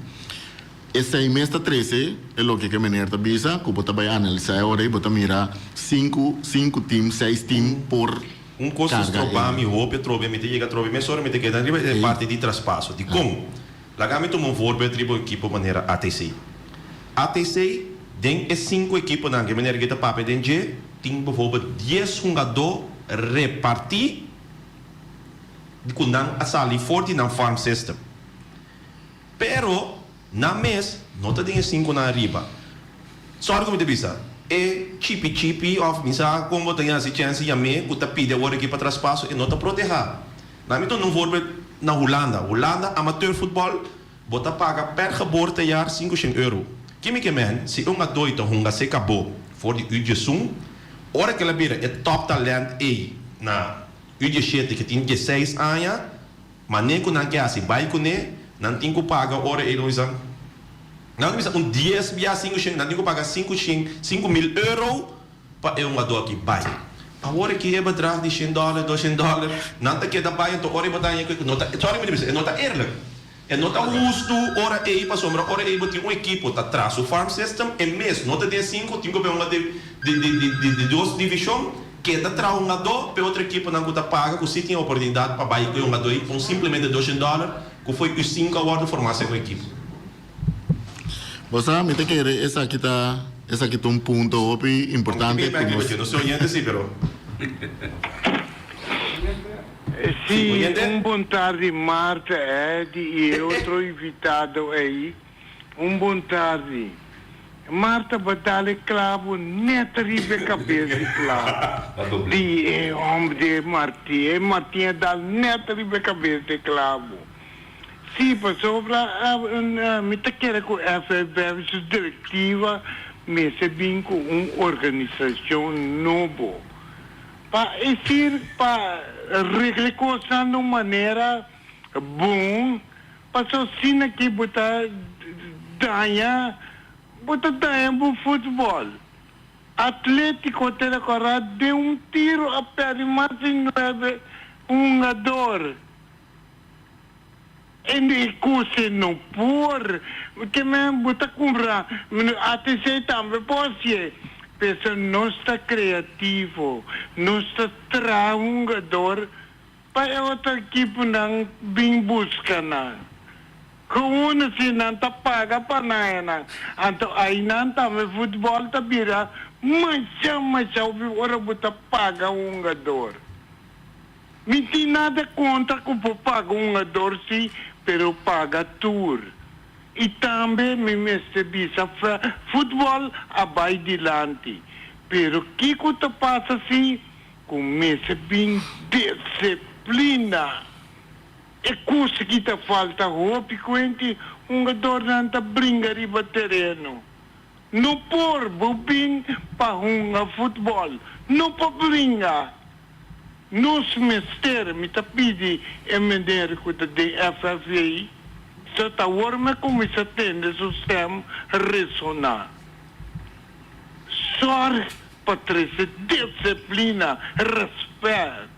Esei mes ta trese e loke ku e meneer ta bisa, ku bo ta bai analisá e ora ei bo ta mira sinku, sinku tim, seis tim por Un kos ta karga stroba e. mi hopi atrobe, mi ta yega atrobe mesora mi ta keda riba e parti di traspaso. Dikon? Laga mi tuma un voorbeeld riba un ekipo manera ATC. ATC, den e sinku ekiponan ku e meneer aki ta papia den dje, tin bijvoorbeeld dies hungadó repartí ku nan a sali for di nan farm system. Pero nan mes no ta den e sinkunan ariba. Sòri ku mi ta bisa, e chipi chipi òf mi sa kon bo ta hasi chèns di yam'é ku ta pidi awor aki pa traspaso e no ta protehá. Nan mi duna un voorbeeld na Hulanda. Hulanda amateur futbòl bo ta paga per geboortejaar 500 euro. Ki mi ke men, si un adoi ta hunga seka bo for di U 11, ora ku el a bira e tòp talènt ei na U 17 ku tin 16 aña, Mane ku nan ke hasi bai kuné, nan tin ku paga ora ei lo bisa, nan lo bisa un dies bia 500, nan tin ku paga 500, 5000 euro pa e hungadó aki bai. Awor aki e bedrag di shen dòler, 200 dòler, nan ta keda bai, anto ora ei bo ta haña ku no ta, sorry mi ta bisa, e no ta eerlijk. E no ta hustu ora ei pasobra ora ei bo tin un ekipo ta tras su farm system, e mes no ta den sinku, tin ku bai hunga di di dos divishon, keda traha hungadó p'e otro ekiponan ku ta paga ku si tin oportunidat pa bai ku e hungadó ei pon simplemente 200 dòler ku foi u sinku a wòrdu formá segun ekipo. Bo sa, mi ta kere esaki ta esaki ta un punto hopi importante ku nos. No se oyente si pero. Sí, un bon tardi Marta, Eddy y e otro invitado ey. Un bon tardi. Marta ba dal e clavo net riba e cabes di clavo di e homber di e Martin. E Martin a dal net riba e cabes di e clavo. Sí, pasobra mi ta kere cu FFB su directiva mester bin cu un organisacion nobo. Pa esir pa regla e kosnan na un manera bon, paso asina ki bo ta daña, bo ta daña bo futbòl. Atletico te rekorda den un tiro a pèrdè mas di nuebe hungador. En e kos no por. Ke men bo ta kumpra ATC tambe por hacié. P'esei nos ta creativo, nos ta traha hungador pa e otro ekiponan bin busca nan. Gewoon así nan ta paga pa nan nan. Anto ainan tambe futbol ta bira masha masha hopi ora bo ta paga hungador. Mi tin nada kontra ku por paga un hungador si, pero paga tur. I tambe mi mester bisa futbòl a bai dilanti, pero kiko ta pasa si ku mester bin disiplina? E kos ki ta falta hopi kuenti hungadornan ta bringa riba tereno. No por bo bin pa hunga futbòl, no pa bringa. Nos mester, mi ta pidi e meneer cu ta den FFA, sa ta awor mi a cuminsa tende su stem resona. Zorg pa trece disciplina, respet.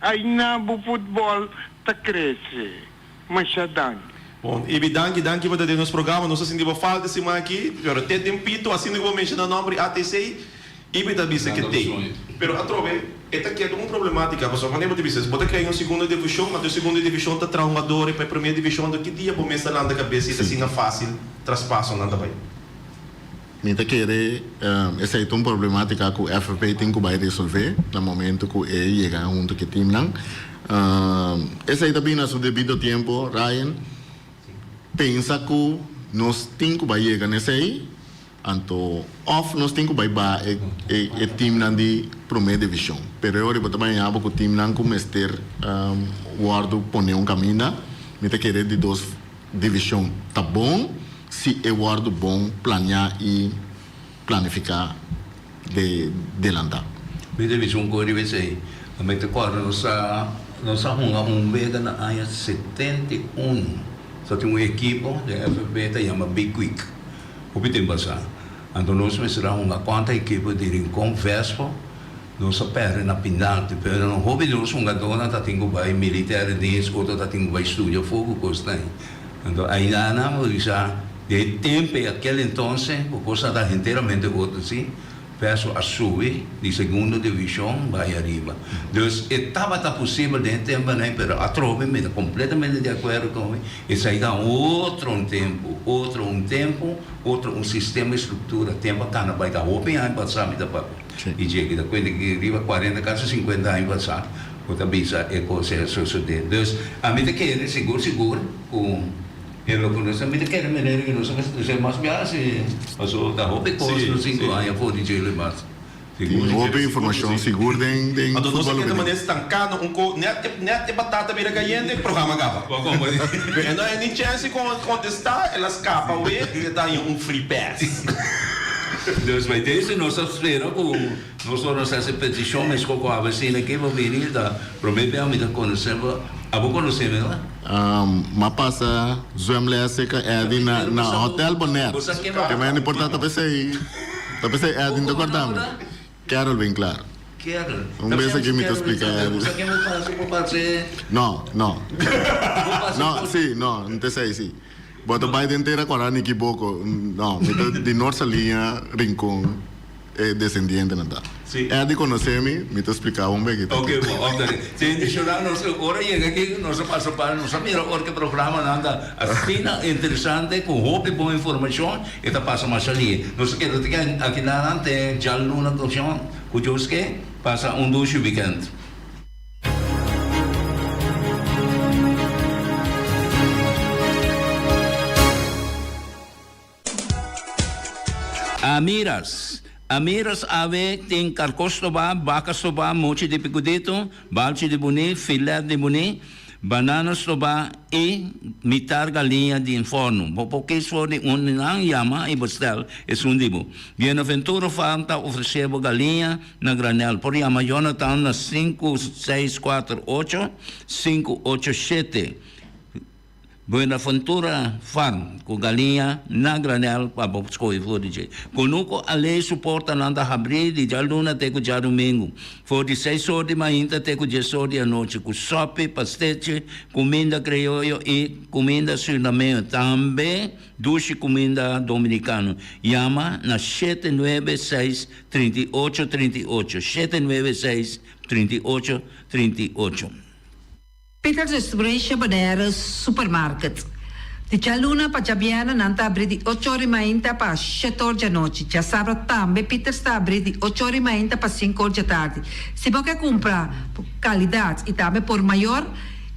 Ayna bo futbol ta crece. Masha danki. Bon, Ibi, danki, danki pa ta den nos programa. Nos a sinti bo falta siman aki, pero te tempito, asina ku bo menshona nomber di ATC, Ibi ta bisa ke te. Pero atrobe, e ta keda un problematika, pasobra manera bo ta bisa, bo ta krea un segunda divishon, anto e segunda divishon ta traha hungadores pa e prome divishon, anto ki dia bo mes ta lanta kabes si ta asina fasil traspasonan ta bai? Mi ta kere esei ta un problematica cu FFP tin cu bay resolve na momento cu e yega hunto cu e teamnan. Esei ta bini na su debido tiempo, Ryan. Pensa cu nos tin cu bay yega na esei, anto of nos tin cu bay baha e teamnan di prome division. Pero e ora bo ta bay haña bo cu teamnan cu mester wordo pone un caminda. Mi ta kere di dos division ta bon. Si e wòrdu bon planiá i planifiká de delantá. Mi ta bisa un kos riba esei. Mi ta kòrda nos a nos a hunga un wega na aña 71. Sa tin un ekipo den FFB ta yama Big Quick. Hopi tempu pasá. Anto nos mester a hunga kontra ekipo di Rincon Vespo. Nos a pèrdè na pinalti. Pero no hopi di nos hungadónan ta tin ku bai militaire dienst, otro ta tin ku bai studia afó ku kosnan ei. Anto ainda nan por bisa den e tempo ei, aquel entonces, bo por sa ta henteramente otro, si. Verso a subi di segundo divishon bai ariba. Dus e tabata posibel den e temponan pero atrobe mi ta completamente di acuerdo con mi, esai ta otro un tempo, otro un tempo, otro un sistema y structura. Tempo a cana bai ta hopi aña pasa mi ta papia di dje ki ta cuenta ki riba cuarenta casi cincuenta aña pasa cu ta bisa e cos ei a sucede. Dus ami ta kere sigur sigur cu. E loke nos ta mira kere manera ku nos a mester trese mas biaha si paso ta hopi kos nos tin ku haña for di djele mas. Tin hopi informashon sigur den den Anto nos a futbòl keda hubenil. manera stanká na un ko nèt e nèt e batata bira kayente e programa kaba. E no haña ni chèns di kontestá el a skapa awe e ta haña un free pass. Dus bij deze nos ta spera ku nos ora nos hasi petishon meskos ku abc na ke bo bini ta promé bia mi ta konosé bo abo konosé mi no? M'a pasa zwemles cerca Eddy na na Hotel Bonaire. Te mende por ta ta pesey ta pesey Eddy no ta corda mi. Carol Winklaar. Un bes aki mi ta splica Eddy. No, no. No, si, no, no ta esey, si. Bo ta bay den tera cora Nicky Boko. No, mi ta di Noord Saliña, Rincon. E desendientenan ta. Sí. Eddy conoce mi, mi ta splica un beki ta Ok, ki. bon, ok. Te indiciona nos cu ora yega aki nos a pasa pa nos a mira ora cu e programanan ta asina interesante cu hopi bon informacion e ta pasa masha lihe. Nos a keda te aki nan te djaluna cu cu Dios ke pasa un dushi weekend. Amiras. Amiras awe tin karkó stobá, baka stobá, mochi di pikudito, balchi di buní, filet di buní, banana stobá i mitar galiña di fòrnu. Bo por kis for di un di nan, yama i bestel esun di bo. Buenaventura Farm ta ofresé bo galiña na granel. Por yama Jonathan na 5648 587. Buenaventura Farm ku galiña na granel pa bo skohe for di dje. Kunuku Aley su portanan ta habrí di djaluna te ku djadumingu, for di seis or di mainta te ku dies or di anochi, ku sòpi, pastechi, kuminda krioyo i kuminda surinameño, tambe dushi kuminda dominikano. Yama na 796 38 38, 796 38 38. Peters Distribution Bonaire Supermarket. Di djaluna pa djabièrnè nan ta abrí di ocho or i mainta pa shete or djanochi. Djasabra tambe Peters ta abrí di ocho or i mainta pa sinku or djatardi. Si bo ke kumpra por kalidat i tambe por mayor,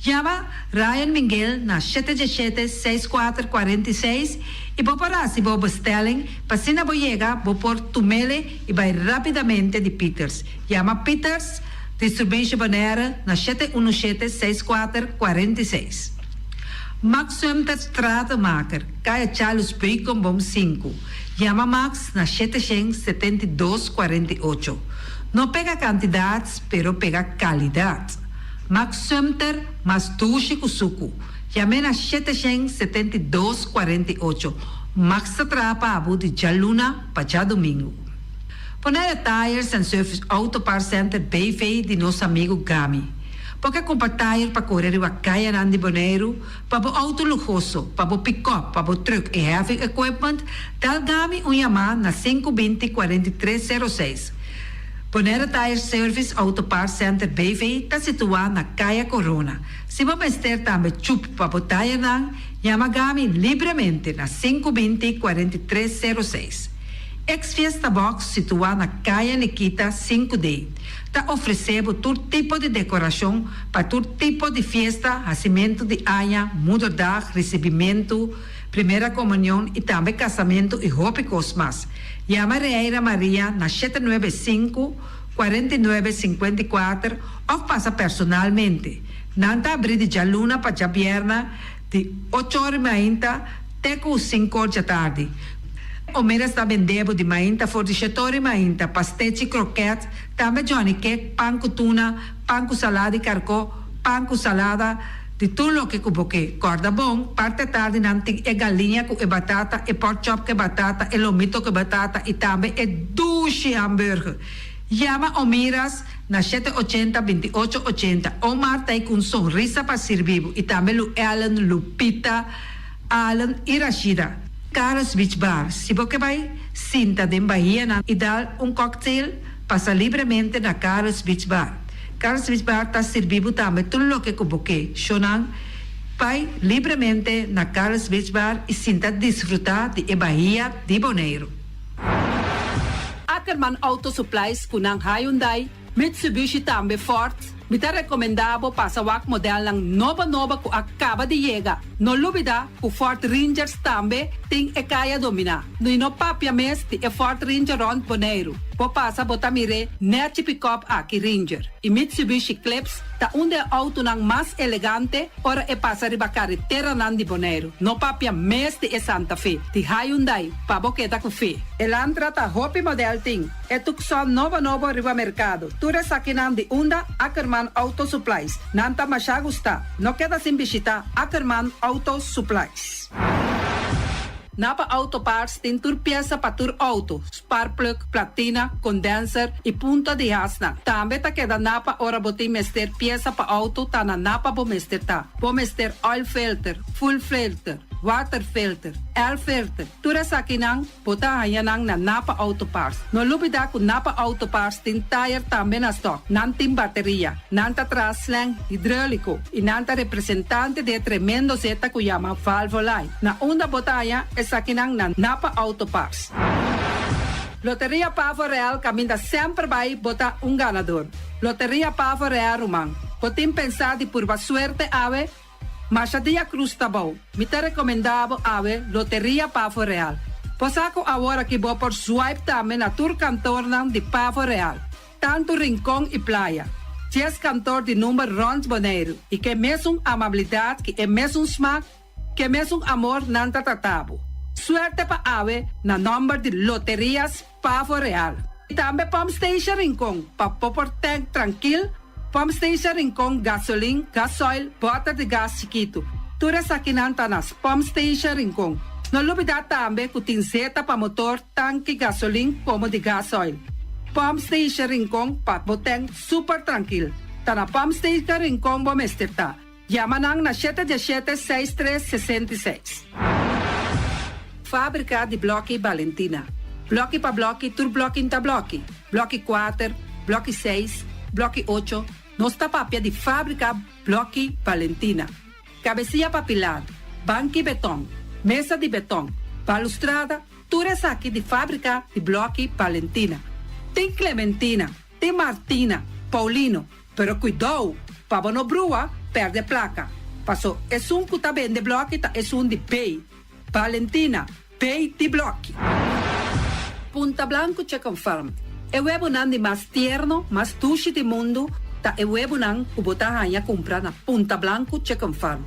yama Ryan Minguel na shete djeshete seis kuater 46 i bo por hasi bo bestelling pa asina bo yega bo por tumele i bai rapidamente di Peters. Yama Peters. Distribution Bonaire na 717 64 46. Max Sumter Stratenmaker, Kaya Charles Beukenboom 5. Yama Max na 772 48. No pega kantidat, pero pega kalidat. Max Sumter mas dushi ku suku. Yam'é na 772 48. Max ta traha pa abo di djaluna pa djadumingu. Bonaire Tires and Service Auto Parts Center BV di nos amigu Gami. Bo ke kumpra tire pa kore riba kayanan di Boneiru, pa bo outo luhoso, pa bo pikòp, pa bo trùk i heavy equipment, dal Gami un yamá na sinku binti 43 06. Bonaire Tire Service Auto Parts Center BV ta situá na Kaya Corona. Si bo mester tambe chup pa bo tirenan, yama Gami libremente na sinku binti 43 06. Ex Fiesta Box situá na Kaya Nikita sinku D ta ofresé bo tur tipo di dekorashon pa tur tipo di fiesta, hasimentu di aña, moederdag, risibimentu, primera komunion i tambe kasamentu i hopi kos mas. Yama Reira Maria na 795 49 54 òf pasa personalmente. Nan ta abrí di djaluna pa djabièrnè di ocho or mainta te ku sinku or djatardi. Omeras ta bende bo di mainta for di shetor i mainta, pastechi, kroket, tambe johnny cake, pan ku tuna, pan ku salada di karkó, pan ku salada, di tur loke ku bo ke. Kòrda bon, parti atardi nan tin e galiña ku e batata, e pork chop ku e batata, e lomito ku e batata i tambe e dushi hamburger. Yama Omiras na shete ochenta 28 80. Omar ta ei ku un sonrisa pa sirbi bo i tambe Lu Ellen, Lupita, Allen i Rashida. Carlos Beach Bar, Si bo ke bai sinta den bahianan i dal un cocktail, pasa libremente na Carlos Beach Bar. Carlos Beach Bar ta sirbi bo tambe tur loke ku bo ke. Shownan, Bai libremente na Carlos Beach Bar i sinta disfrutá di e bahia di Boneiru. Ackerman Auto Supplies ku nan Hyundai, Mitsubishi tambe Ford, mi ta recomenda bo pasa wak modelnan nobo nobo cu a caba di yega. No lubida cu Ford Rangers tambe tin e caya domina. Y no papia mes di e Ford Ranger rond Boneiru. Bo pasa bo ta mir'e nechi pick-up aki Ranger. Y Mitsubishi Eclipse ta un di e autonan mas elegante ora e pasa riba careteranan di Boneiru. No papia mes di e Santa Fe, di Hyundai, pa bo keda cu fe. Elantra ta hopi model tin. E Tucson nobo nobo riba merkado. Tur esakinan di unda Ackerman Auto Supplies. Nan ta masha gusta. No keda sin bishita Ackerman Auto Supplies. Napa Auto Parts tin tur piesa pa tur auto, sparkplug, platina, condenser y punta di hasnan. Tambe ta keda Napa ora bo tin mester piesa pa auto ta na Napa bo mester ta. Bo mester oil filter, fuel filter, water filter, air filter, tur esakinan Bo ta haña nan na Napa Auto Parts. No lubidá ku Napa Auto Parts tin tayer tambe na stòk. Nan tin bateria, nan ta traha slang hidróliko i nan ta representante di e tremendo zeta ku yama Valvoline. Na unda bo ta haña esakinan na Napa Auto Parts. Loteria Pavo Real kaminda semper bai bo ta un ganador. Loteria Pavo Real ruman, bo tin pensá di purba suerte awe? Masha dia cruz ta bou. Mi ta recomenda bo awe Loteria Pavo Real. Bo sa cu awor aki bo por swipe tambe na tur kantornan di Pavo Real, tanto Rincon y Playa. Dies kantor di number rond Boneiru y ke mesun amabilidad ki e mesun smaak, ke mesun amor nan ta trata bo. Suerte pa awe na nomber di Loterias Pavo Real. Y tambe Pump Station Rincon pa bo por tank trankil, Pump Station Rincon gasolin, gasoil, bòter di gas chikitu. Tur esakinan ta na Pump Station Rincon. No lubidá tambe ku tin zeta pa motor, tanki gasolin komo di gasoil. Pump Station Rincon pa bo tank super trankil. Ta na Pump Station Rincon bo mester ta. Yama nan na shete diesshete seis tres 66. Fábrika di blòki Balentina. Blòki pa blòki tur blòki n'ta blòki. Blòki kuater, blòki seis, blòki ocho, nos ta papia di fábrika blòki Balentina. Kabesia pa pilar, banki betòn, mesa di betòn, balustrada, tur esaki di fábrika di blòki Balentina. Tin Clementina, tin Martina, Paulino, Pero kuidou pa bo no brua perde plaka, paso esun ku ta bende bloki ta esun di Bay. Valentina, Bay di bloki. Punta Blanco Chicken Farm, E webonan di mas tierno, mas dushi di mundu ta e webonan ku bo ta haña kumpra na Punta Blanco Chicken Farm.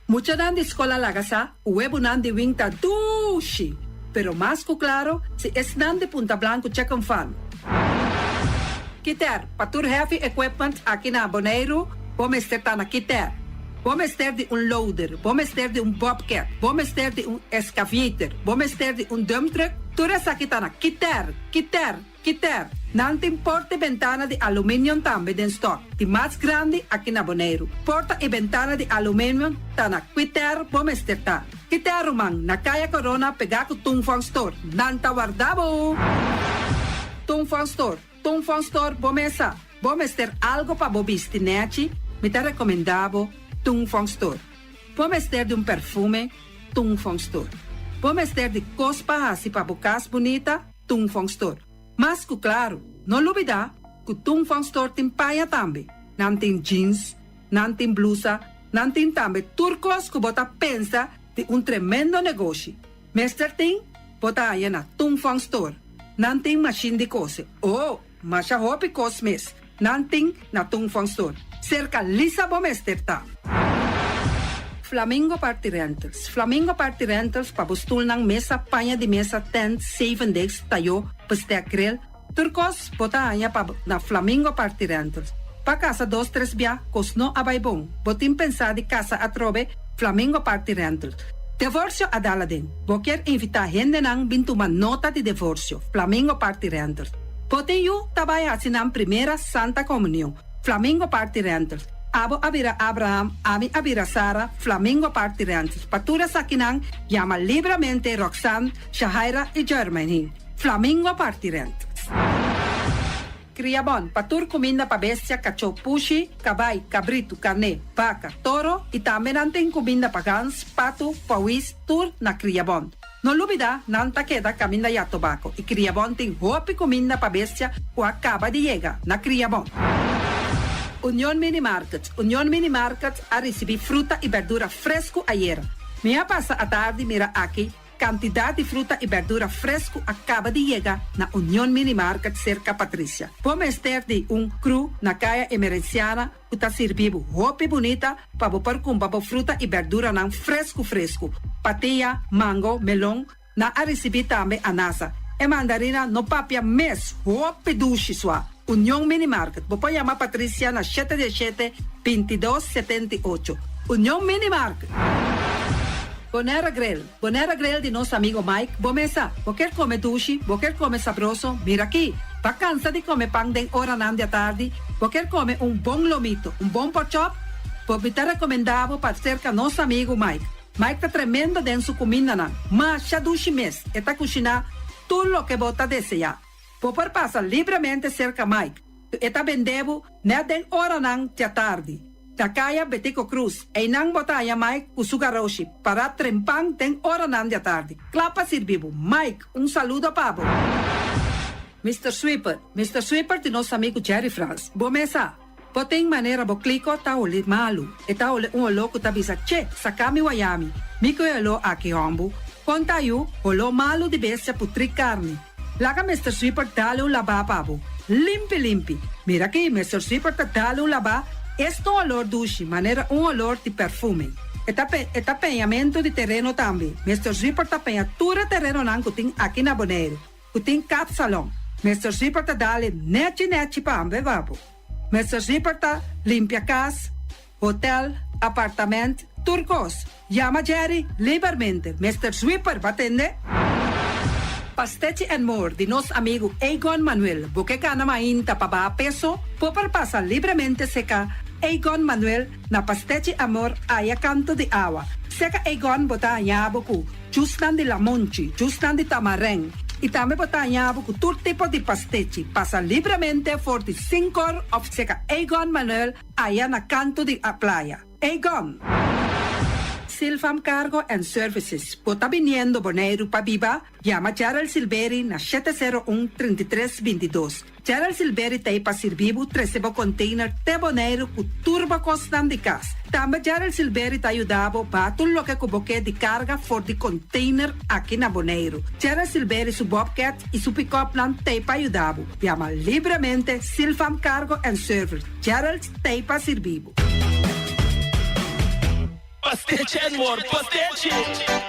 Muchanan di skol a laga sa ku webonan di wing ta dushi, pero mas ku klaro si esnan di Punta Blanco Chicken Farm. Kiter, Pa tur heavy equipment aki na Boneiru bo mester ta na Kiter. Bo mester di un loader, bo mester di un bobcat, bo mester di un excavator, bo mester di un dump truck, tur esaki ta na Kiter, Kiter. Kiter, Nan tin porta i bentana di aluminium tambe den stock, di mas grandi aki na Boneiru. Porta i bentana di aluminium ta na Kiter bo mester ta. Kiter ruman, na Kaya Corona pegá ku Tung Fong Store. Nan ta warda bo! Tung Fong Store, Tung Fong Store bo mesa. Bo mester algo pa bo bisti nechi, mi ta rekomendá bo Tung Fong Store. Bo mester di un perfume, Tung Fong Store. Bo mester di kos pa hasi pa bo kas bunita, Tung Fong Store. Mas ku klaru, no lubidá ku Tung Fong Store tin paña tambe. Nan tin jeans, nan tin blusa, nan tin tambe tur kos ku bo ta pensa di un tremendo negoshi. Mester tin, bo ta haña na Tung Fong Store. Nan tin mashin di kose. Oh, masha hopi kos mes nan tin na Tung Fong Store. Serka Lisa bo mester ta. Flamingo Party Rentals Flamingo Party Rentals pa bo stulnan, mesa, paña di mesa, tent, zeven desk, tayó, bestek, grill, tur kos bo ta haña pa na Flamingo Party Rentals. Pa kasa dos tres bia kos no a bai bon, bo tin pensá di kasa atrobe, Flamingo Party Rentals. Devorsio a dal aden, bo kier invitá hendenan bin tuma nota di devorsio, Flamingo Party Rentals. Bo tin yu ta bai hasi nan primera Santa Komunion, Flamingo Party Rentals. Abo a bira Abraham, ami a bira Sara, Flamingo Party Rentals. Pa tur esakinan, yama libramente Roxanne, Shahaira i Jermaine. Flamingo Party Rentals. Kriabon, pa tur kuminda pa bestia, kachó, pushi, kabai, kabritu, karné, baka, toro i tambe nan tin kuminda pa gans, patu, pawis, tur na Kriabon. No lubida, nan ta keda kaminda ya tobako i Kriabon tin hopi kuminda pa bestia ku a kaba di yega na Kriabon. Union Mini Market, Union Mini Market a risibí fruta i berdura fresku ayera. Mi a pasa atardi mira aki kantidat di fruta i berdura fresku a kaba di yega na Union Mini Market serka Patricia. Bo mester di un kru na Kaya Emerenciana ku ta sirbi bo hopi bunita pa bo por kumpra bo fruta i berduranan fresku fresku, patia, mango, melon, nan a risibí tambe anasa. E mandarina no papia mes, hopi dushi sua. Union Mini Market, bo por yama Patricia na shete diesshete, bintidos, 78. Union Mini Market! Bonera Grill, Bonera Grill di nos amigo Mike, bo mesa, bo kier come dushi, bo kier come sabroso, mira aki! Ba cansa di come pan den oranan di atardi, bo kier come un bon lomito, un bon porkchop? Bo mi ta recomenda bo pa cerca nos amigo Mike. Mike ta tremendo den su cumindanan, masha dushi mes, e ta cushina tur loke bo ta desea. Bo por pasa libremente cerca Mike, cu e ta bende bo net den oranan di atardi. Na Kaya Betico Cruz, einan bo ta haña Mike ku su garoshi pará trempan den oranan di atardi, kla pa sirbi bo. Mike, un saludo pa bo. Mister Sweeper, Mister Sweeper di nos amigu Jerry Frans. Bo mes sa, bo tin manera bo kliko ta holi malu. E ta holi un oló ku ta bisa, Che, saka mi wayami. Mi ku e oló aki, hòmbu. Kon ta yu, holó malu di bestia putrí karni. Laga Mister Sweeper dale un labá pa bo. Limpi limpi. Mira aki, Mister Sweeper ta dale un labá, esta un olor dushi, manera un olor di perfume. E ta pe, e ta peñamentu di tereno tambe. Mister Sweeper ta peña tur e terenonan ku tin aki na Boneiru, ku tin kapsalon. Mister Sweeper ta dale nechi nechi pa ambe pa bo. Mister Sweeper ta limpia kas. Hotel, apartament, tur kos. Yama Jerry libermente. Mister Sweeper ba tende? Pastechi and More di nos amigu Egon Manuel. Bo ke gana mainta pa baha peso? Bo por pasa libremente seka Egon Manuel na Pastechi Amor aya kanto di awa. Seka Egon bo ta haña bo ku jusnan di lamonchi, jusnan di tamarèn i tambe bo ta haña bo ku tur tipo di pastechi. Pasa libremente for di sinkor òf seka Egon Manuel Aya na kanto di a playa. Egon! Silfam Cargo and Services, bo ta biniendo Boneiru pa biba? Yama Gerald Silberi na 701 33 22. Gerald Silberi ta ei pa sirbi bo trese bo container te Boneiru ku tur bo kosnan di kas. Tambe Gerald Silberi ta yuda bo baha tur loke ku bo ke di karga for di container aki na Boneiru. Gerald Silberi su bobcat i su pick-upnan ta ei pa yuda bo. Yama libremente Silfam Cargo and Service. Gerald t'ei pa sirbi bo. Pastechi and more pastechi!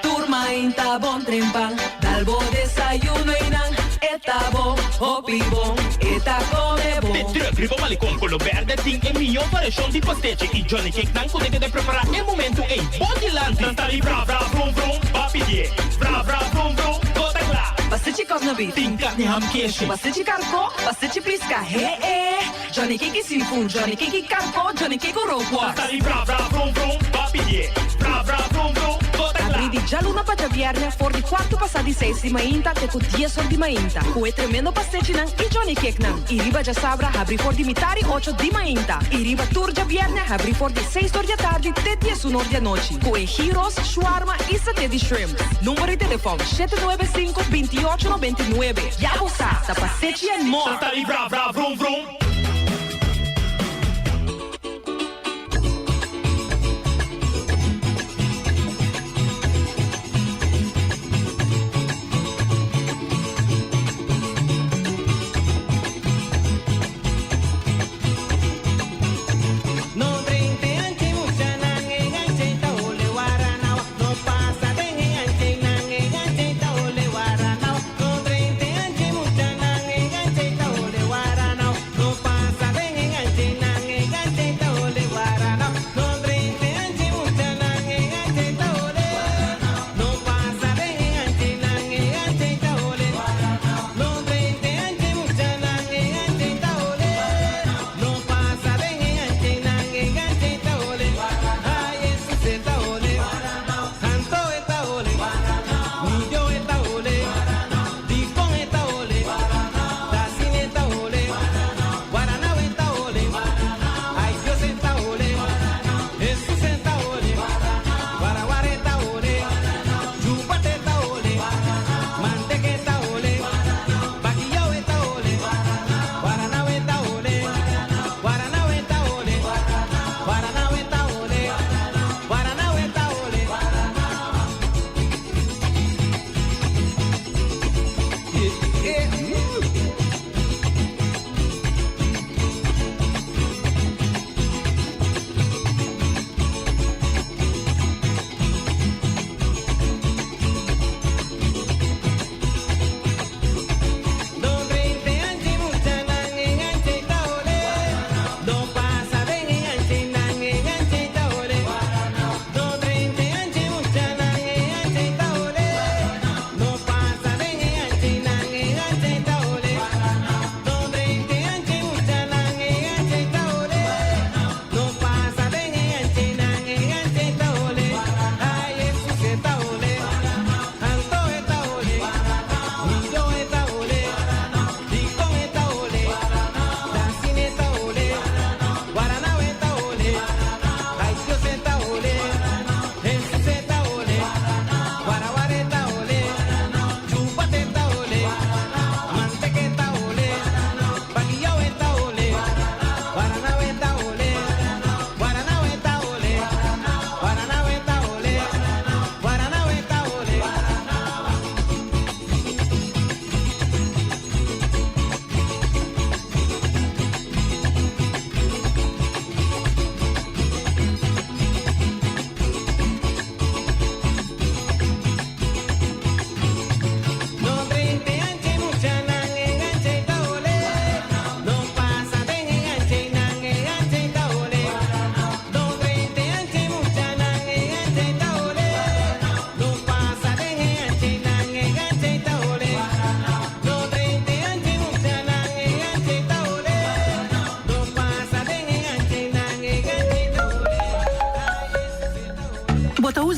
Tur mainta bon trempan, dal bo desayuno y nan e ta bon, hopi bon, e ta come bon. De truck riba Malecon Colo Berde tin e mihó variashon di pastechi y Johnny Cake nan cu ta keda prepara e momento ey bo dilanti. Nan ta di bra bra vrum vrum, ba pidié bra bra vrum vrum, bo ta cla. Pastechi cosna beef. Tin carni ham keshi. Pastechi carco, pastechi pisca, he e. Johnny Cake seafood, Johnny Cake karko, Johnny Cake rookworst. Ta di bra bra vrum vrum, ba pidié bra bra vrum vrum, bo ta kla. Abrí di djaluna pa djabièrnè for di kuartu pasá di seis di mainta te ku dies or di mainta ku e tremendo pastechinan i Johnny Cakenan. I riba djasabra habrí for di mitar i ocho di mainta i riba tur djabièrnè habrí for di seis or di atardi te diesun or di anochi ku e gyros, shwarma i saté di shrimp. Number di telefòn, 7 9 5 28 99. Ya bo sa, ta Pastechi and More! Ta di bra bra vrum vrum. No drente anchi muchanan e anchi ta hole waranawa No pasa den e anchinan e anchi ta hole waranawa No drente anchi muchanan e anchi ta hole waranawa No.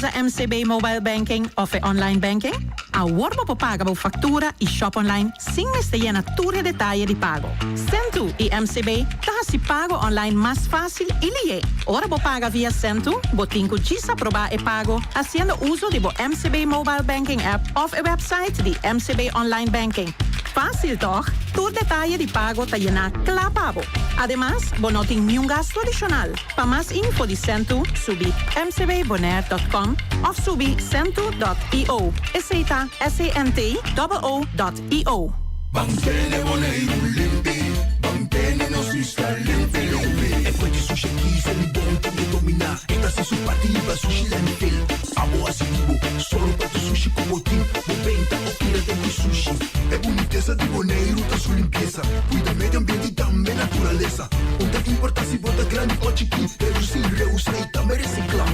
usa MCB Mobile Banking òf e online banking? Awor bo por paga bo faktura i shop online sin mester yena tur e detaye di pago. Sentoo i MCB ta hasi pago online mas fásil i lié. Ora bo paga via Sentoo, bo tin ku djis aprobá e pago hasiendo uso di bo MCB Mobile Banking app òf e wèpsait di MCB Online Banking. Fásil tòg? Tur detaye di pago ta yená kla pa bo. Ademas, bo no tin niun gastu adishonal. Pa mas info di Sentoo, subi mcbbonaire dot com òf subi sentoo dot io. Esei ta S-E-N-T-O-O dot io. Ban tene Boneiru limpi, ban tene nos isla limpi limpi. E fuente sushi aki sa di bon ku e dominá. E ta hasi su parti riba sushi landfill. Abo hasi di bo, sòru pa tur sushi ku bo tin. Bo benta o tira den di sushi. E bunitesa di Boneiru ta su limpiesa. Kuida medio ambiente i tambe naturalesa. Un ta importá si bo ta grandi o chikí, redusí, reusá i tambe resiklá.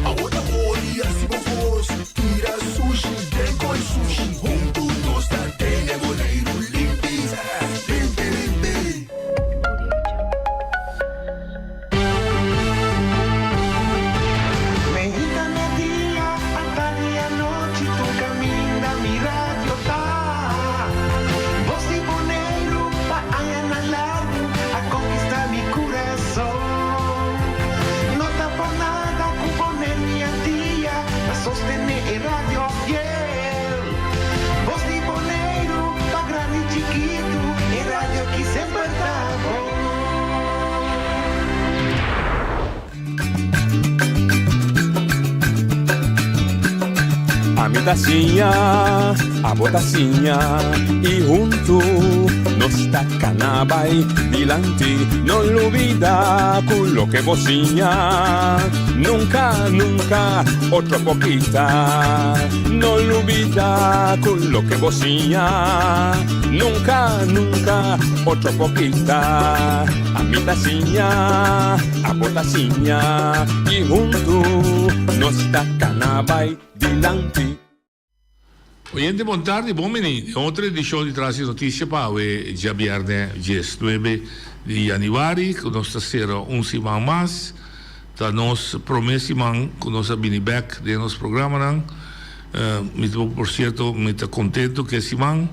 Awo ta ori hasi bo kos, tira sushi den koi sushi. Huntu nos ta tene Boneiru limpi, limpi limpi. Meinta media atardi anochi tur caminda mi radio ta. Bos di Boneiru pa añanan largu a conquista mi curason. No ta por nada cu Boneiru y Antia ta sostene e radio fiel. Bos di Boneiru pa grandi y chikitu e radio ki semper ta bon. Ami ta siña, abo ta siña y huntu nos ta cana bay dilanti. No lubida cu loke bo siña nunca, nunca otro por kita. No lubida cu loke bo siña nunca, nunca otro por kita. Ami ta siña, abo ta siña y huntu nos ta cana bay dilanti. Oyente bon tardi, bon bini den otro edicion di Tras di Noticia pa awe djabierne diesnuebe di januari cu nos ta cera un siman mas. Ta nos prome siman cu nos a bini bek den nos programanan. Mi ta por cierto mi ta contento cu e siman.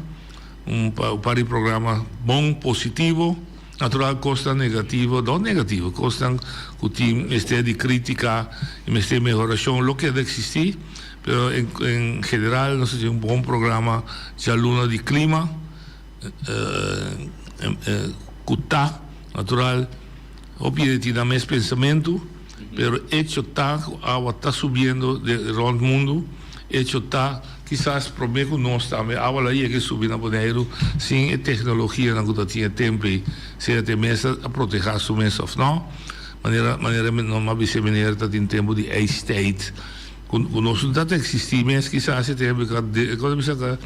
Un par di programa bon, positivo. Natural kosnan negativo, no negativo, kosnan ku tin mester di krítika i mester mehorashon lo keda eksistí, pero en en general nos a tin un bon programa djaluna di klima ku ta natural hopi hende tin nan mes pensamentu, pero echo ta ku awa ta subiendo den rònt mundu, echo ta. Kisas promé ku nos tambe awa la yega i subi na Boneiru sin e teknologianan ku ta tin e tempu ei, sea ta e mes a protehá su mes òf nò. Manera manera nos a bisa e meneer ta tin tempu di ijstijd ku ku nos no ta eksistí mes kisas e tempu ei ku a bisa ku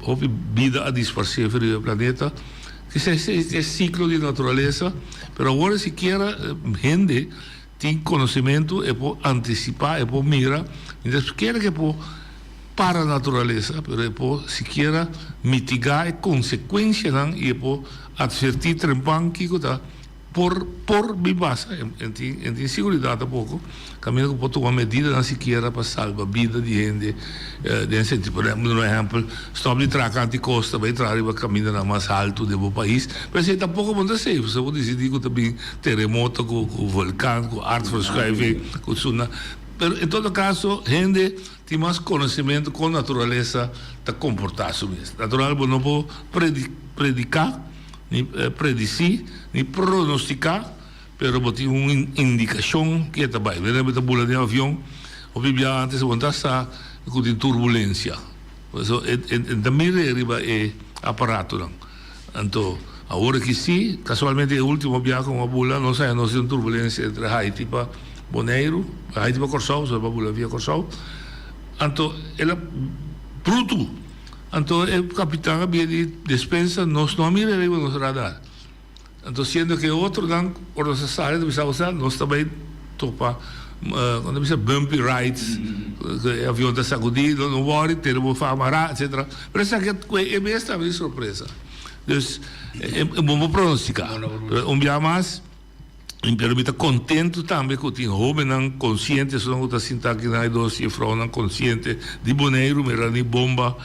hopi bida a disparsé for riba e planeta. Kisas e siklo di naturalesa, pero awor sikiera hende. Tin konosementu, e por antisipá, e por mira, mientras kere ke por para naturalesa, pero e por sikiera mitigá e konsekuensianan i e por atvertí trempan kiko ta por por bin pasa. E tin e tin siguridat tampoko, kaminda ku por tuma medidanan sikiera pa salba bida di hende den sentido. Por ehèmpel, stòp di traha kanti kosta bai traha riba kamindanan mas haltu den bo pais, pero esei tampoko bo no ta safe, pasobra bo disidí ku ta bin Teremoto cu cu volcan, cu aardverschuiving, cu tsunami. Pero en todo caso hende tin mas conocimento con naturalesa ta comporta su mes. Natural bo no por predica, ni predici, ni pronostica, pero bo tin un indicacion ke ta bay. Bo ta bula den avion, hopi bia antes bo no ta sa cu tin turbulencia. Pasobra e ta mira riba e aparatonan. Anto, awor aki sí, kasualmente e último biaha ku mi a bula, nos haña nos den un turbulensia entre Haiti pa Boneiru, Haiti pa Kòrsou, so pa bula via Kòrsou. Anto, el a brutu. Anto e kapitan a bia di despensa, nos no a mira riba nos radar. Anto siendo ke otronan ora nos a sali ta bisa osea nos ta bai topa kon ta bisa bumpy rides e avion ta sakudi no no wòri tene bo fa amará etcetera pero esaki a kue e mes tambe di sorpresa dus e bon por pronostika pero un bia mas. Pero mi ta kontentu tambe ku tin hóbennan konsiente, esunnan ku ta sinta aki nan e dos jefrounan konsiente di Boneiru, Melanie Bomba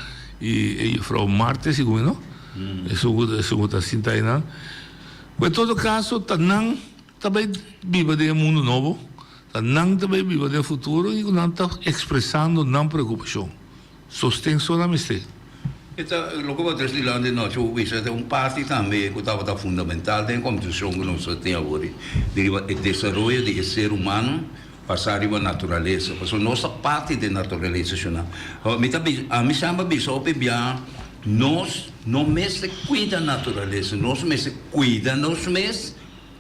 i e jefrou Marte segun mi no, esun ku esun ku ta sinta einan. Ku en todo kaso ta nan ta bai biba den e mundu nobo, ta nan ta bai biba den e futuro i ku nan ta ekspresando nan preokupashon. Sosten so nan mester. E ta loke bo tres dilanti nochi bo bisa ta un parti tambe ku tabata fundamental den e kombersashon ku nos a tin awor di riba e desaroyo di e ser humano basá riba naturalesa pasobra nos ta parti di e naturalesa shona. Mi ta bisa ami semper a bisa hopi bia nos no mester kuida naturalesa nos mester kuida nos mes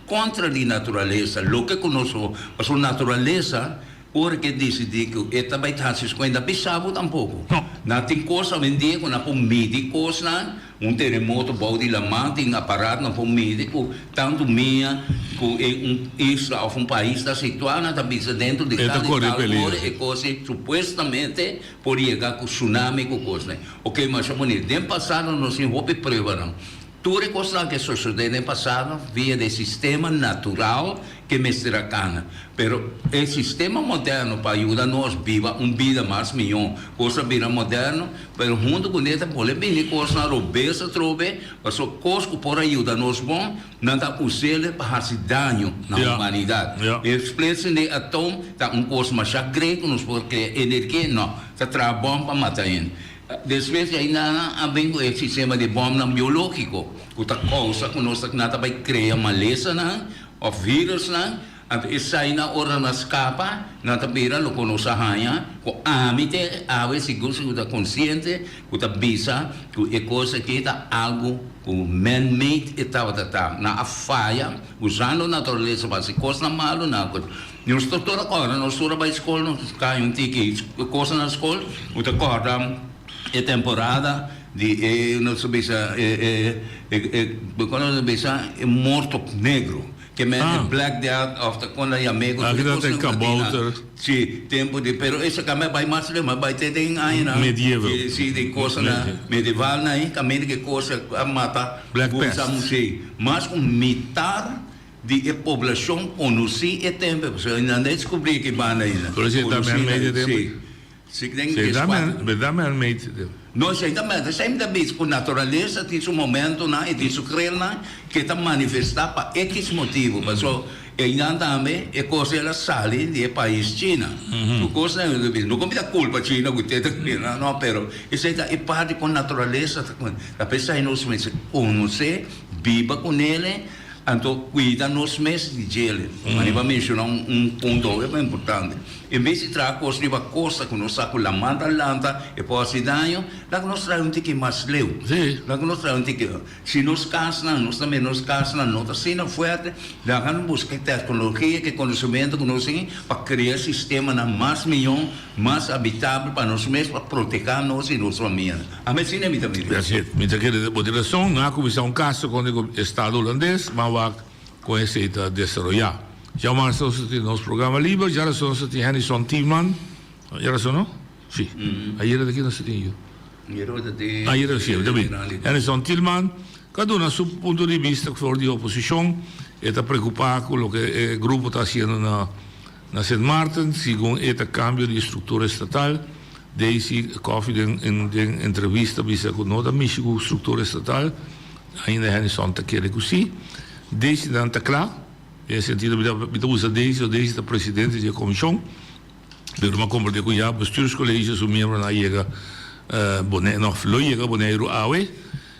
kontra di naturalesa loke ku nos pasobra naturalesa Ora ke disidí ku e ta bai hasi su kuenta, bisa bo tampoko. Nan tin kos awendia ku nan por midi kosnan, un teremoto bou di laman tin aparatnan por midi ku tantu mia ku e un isla òf un pais ta situá, nan ta bisa dentro di tal i tal ora e kos ei supuestamente por yega ku tsunami ku kosnan. Oke, masha bonito. Den pasado nos tin hopi pruebanan. Tur e kosnan ke sosodé den pasado via di e sistema natural ke mester a kana. Pero e sistema moderno pa yuda nos biba un bida mas mihó. Kos a bira moderno, pero huntu kuné ta bolbe bini kosnan robes atrobe, pasobra kos ku por a yuda nos bon, nan ta us'el pa hasi daño na humanidat. E splitsing di atom ta un kos masha grei ku nos por krea energia, no, ta traha bòm pa mata hende. Despues di ainda nan a bin ku e sistema di bòmnan biológiko ku ta kousa ku nos ta ta bai krea malesanan òf virusnan, anto esainan ora nan skapa nan ta bira loke nos a haña ku ami te awe sigur sigur ta konsiente ku ta bisa ku e kos aki ta algu ku man made e tabata ta nan a faya usando naturalesa pa hasi kosnan malu nan a Nos ta tur a kòrda, nos tur a bai skol, nos kai un tiki kos na skol, bo ta kòrda e temporada di e nos ta bisa e e e kon nos ta bisa e morto negro, ke men e black death òf ta kon nan yam'é ku tur e kosnan ku ta tin na si tempu di pero esaki a bai mas leu a bai te den añanan si di kosnan medievalnan ei kaminda ku e kos a mata mas ku mitar. Di e poblashon konosí e tempu, pasobra nan a deskubrí ki banda ainda. Pero si e ta man-made e tempu? Si. Si den Si e ta man, berdad man-made e tempu? No, si e ta man, esei mi ta bisa ku naturalesa tin su momentunan i tin su krelnan ke ta manifestá pa ekis motibu. Pasobra einan tambe e kos el a sali di e pais China. Tur kos nan ta bisa. No ku mi ta kulpa China ku te ta kere, no, pero esei ta e parti kon naturalesa ta ta p'esei nos mester konosé, biba kunele. Anto cuida nos mes di djele. Mane bo a menciona un punto hopi importante. En bes di traha cos riba costa cu nos sa cu laman ta lanta e por haci daño, laga nos traha un tiki mas leu. Laga nos traha un tiki. Si nos casnan, nos ta mira nos casnan no ta asina fuerte, laga nos busca e tecnologia, e conocimento cu nos tin pa crea sistemanan mas miyon, mas habitabel pa nos mes, pa proteha nos y nos famianan. Ami asina mi ta mira. That's it. Mi ta kere bo tin rason. Nan a kuminsá un kaso kontra e estado hulandes, ma wak kon esei ta desaroyá. Djamarsa nos ta tin nos programa liber. Djarason nos ta tin Hennyson Timan. Djarason no? Si. Ayera ta ki nos ta tin yu? Ayera si, ta bin. Hennyson Tielman ku a duna su punto di bista for di oposishon. E ta preokupá ku loke e grupo ta hasiendo na Na Sint Maarten, segun e ta cambio di structura estatal. Daisy Coffie den den entrevista bisa cu no ta mishi cu structura estatal. Ainda Hennyson ta kere cu si. Daisy nan ta cla, den e sentido mi ta mi ta usa Daisy o Daisy ta presidente di e comision. Pero mi a comprende cu ya bestuurscollege su miembronan a yega Bonaire, no, lo yega Boneiru awe.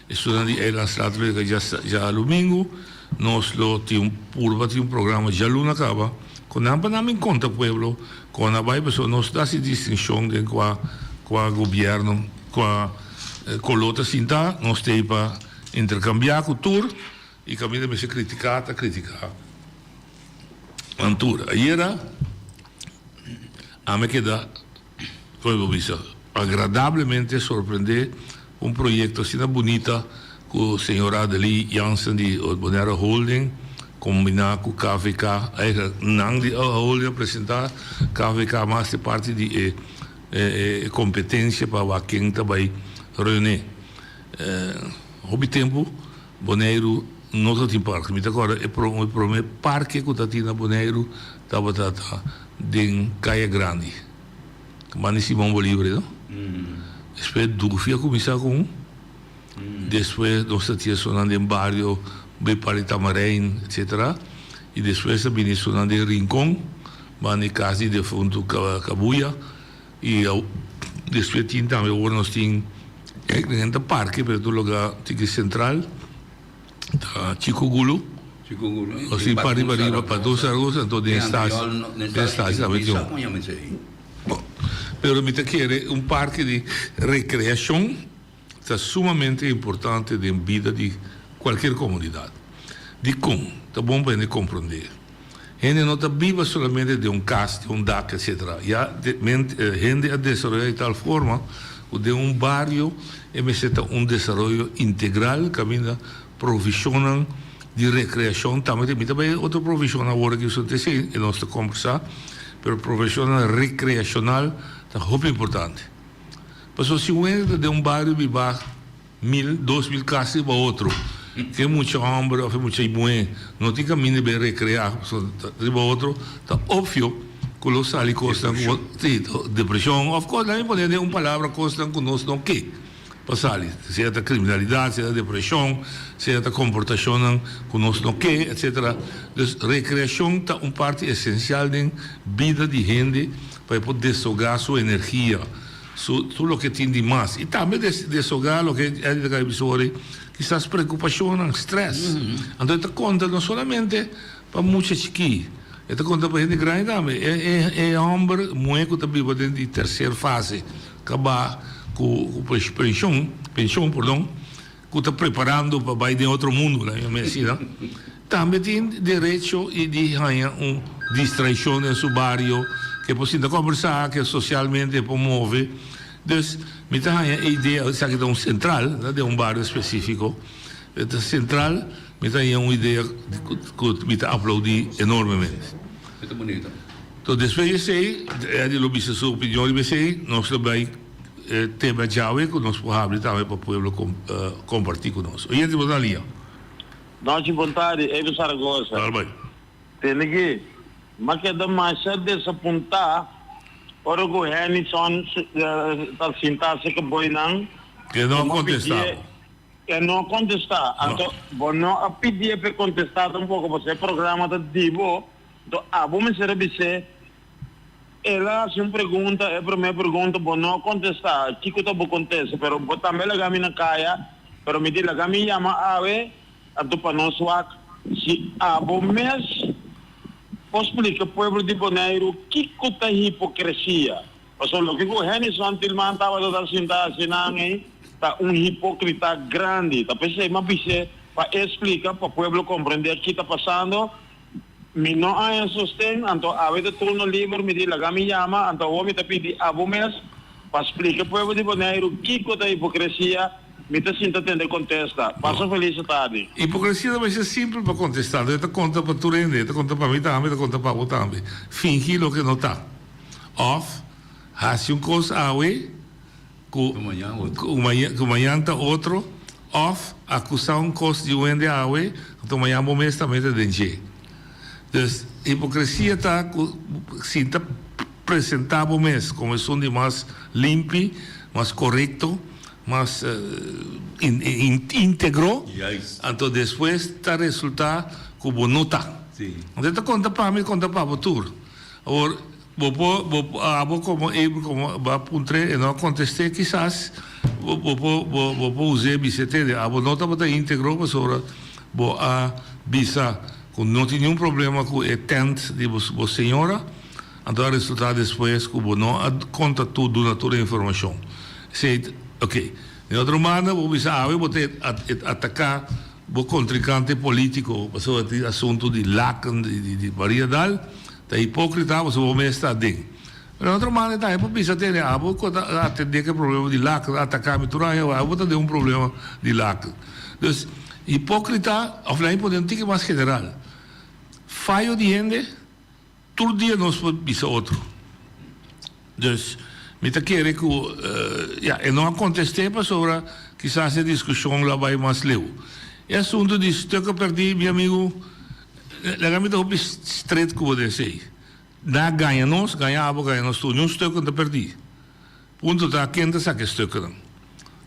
Estunan di Eilandstraat lo yega djalumingu. Nos lo tin un purba tin un programa djaluna kaba ku nan pa nan bin konta pueblo kon a bai pasobra nos ta hasi distinshon den kua kua gobièrnu kua koló ta sinta. Nos ta ei pa interkambiá ku tur i kaminda mester kritiká ta kritiká nan tur. Ayera ami a keda. Kon bo bisa? Agradablemente sorprendé un proyekto asina bunita ku señor Adelie Jansen di Bonaire Holding kombiná ku KVK, eigenlijk nan di holding a presentá, KVK mas e parti di e e kompetensia pa wak ken ta bai reuné. Hopi tempu Boneiru. No ta tin parke. Mi ta kòrda e promé parke ku ta tin na Boneiru tabata ta den Kaya Grandi, banda di Simon Bolivar no. Despues Dufi a kuminsá ku un, despues nos ta tin esunnan den bario bei par di Tamarijn etcetera i despues a bini esunnan den Rincon banda di kas di defuntu Kabuya. I despues tin tambe ora nos tin e ta parke pero tur loga tiki sentral ta Chico Gulu. Chico Gulu. Nos tin pa riba riba pa dos Zaragoza anto den stasi den stasi tambe tin un. Pero mi ta kere un parke di rekreashon ta sumamente importante den bida di cualkier comunidad. Dicon? Ta bon pa hende comprende. Hende no ta biba solamente den un cas, den un dak, etc. Ya hende a desaroya di tal forma cu den un bario e mester ta un desaroyo integral caminda provisionnan di recreacion tambe tin. Mi ta bay otro provision awor aki so esey nos ta combersa, pero provisionnan recreacional ta hopi importante. Pasobra si un hende ta den un bario biba mil, 2000 kas riba otro, ke mucha hòmber òf e mucha muhé no tin kaminda di bai rekreá pasobra ta riba otro, ta opvio ku lo sali kosnan ku bo, si, depreshon òf kos, laga mi pone den un palabra kosnan ku nos no ke pa sali, sea ta kriminalidat, sea ta depreshon, sea ta komportashonnan ku nos no ke, etsetera. Dus rekreashon ta un parti esensial den bida di hende. Pa e por deshogá su energia, su tur loke tin di mas. I tambe deshogá loke Eddie ta kaba bisa ora, kisas preokupashonnan, strès. Anto e ta konta no solamente pa mucha chikí, e ta konta pa hende grandi tambe. E e hòmber, muhé ku ta biba den di terser fase kaba ku penshon, penshon pordon, ku ta preparando pa bai den otro mundu, laga mi asina, tambe tin derecho i di haña un distraishon den su bario, ke por sinta kòmbersá, ke sosialmente e por move. Dus, mi ta haña e idea, esaki ta un sentral, no den un bario spesífiko, e ta sentral, mi ta haña un idea ku mi ta aploudí enormemente. E ta bunita. Enton, despues di esei, Eddie lo bisa su opinion riba esei, nos lo bai. E tema djawe ku nos por habri tambe pa pueblo kompartí ku nos. Oyente bo ta lia. Nochi bon tardi, Edu Zaragoza. Dal bai. Tende ki, m'a keda masha desapuntá ora ku Hennyson ta sintá serka boinan. E no a kontestá bo. E no a kontestá. Anto bo no a pidié p'e kontestá tampoko, pasobra e programa ta di bo. Anto abo mester a bis'é El a hasi un pregunta, e promé pregunta bo no a kontestá, kiko ta bo kontesta? Pero bo tambe laga mi na kaya, pero mi di laga mi yama awe, anto pa nos wak si abo mes por splika pueblo di Boneiru kiko ta hipokresia. Pasobra loke ku Hennyson Tilman tabata ta sinta hasi nan ei ta un hipokrita grandi. Ta p'esei mi a bis'é pa e splika pa pueblo komprendé ki ta pasando. Mi no haña sosten, anto awe ta turno liber, mi di laga mi yama, anto awor mi ta pidi abo mes pa splika pueblo di Boneiru kiko ta hipokresia, mi ta sinta tende kontesta. Pasa felis tardi. Hipokresia ta mester simpel pa kontesta, anto e ta konta pa tur hende, e ta konta pa mi tambe, e ta konta pa bo tambe. Fingi loke no ta. Òf hasi un kos awe. Ku ku mañan ta otro, òf akusá un kos di un hende awe, anto mañan bo mes tambe ta den dje. Dus, hipokresia ta ku si ta presentá bo mes komo esun di mas limpi, mas korekto, mas íntegro, anto despues ta resultá ku bo no ta. Anto e ta konta pa mi, e ta konta pa bo tur. Awor, Bo por, bo por, abo komo Abel komo bo a puntr'é, e no a kontest'é, kisas bo bo por, bo bo por us'é bis'é tende, abo no tabata íntegro pasobra bo a bisa ku no tin niun problema ku e tènt di bo bo señora, anto a resultá despues ku bo no a konta tur, duna tur e informashon. Esei, oke. Den otro banda bo bisa awe bo ta ataká bo kontrinkante polítiko pasobra tin asuntu di laken di di di Maria Dal. Ta hipókrita pasobra bo mes ta aden. Pero otro manda ta por bisa tene abo ku ta atendé ku e problema di laken, ataká mi tur aña abo ta den un problema di laken. Dus hipókrita òf nan pone un tiki mas general. Fayo di hende tur dia nos por bisa otro. Dus mi ta kere ku ya e no a kontest'é pasobra kisas e diskushon lo a bai mas leu. E asuntu di stukken perdí, mi amigu, laga mi ta hopi stret ku bo den esei. Nan a gaña nos, gaña abo, gaña nos tur. Niun stukken ta perdí. Punto ta ken ta saka e stukkennan.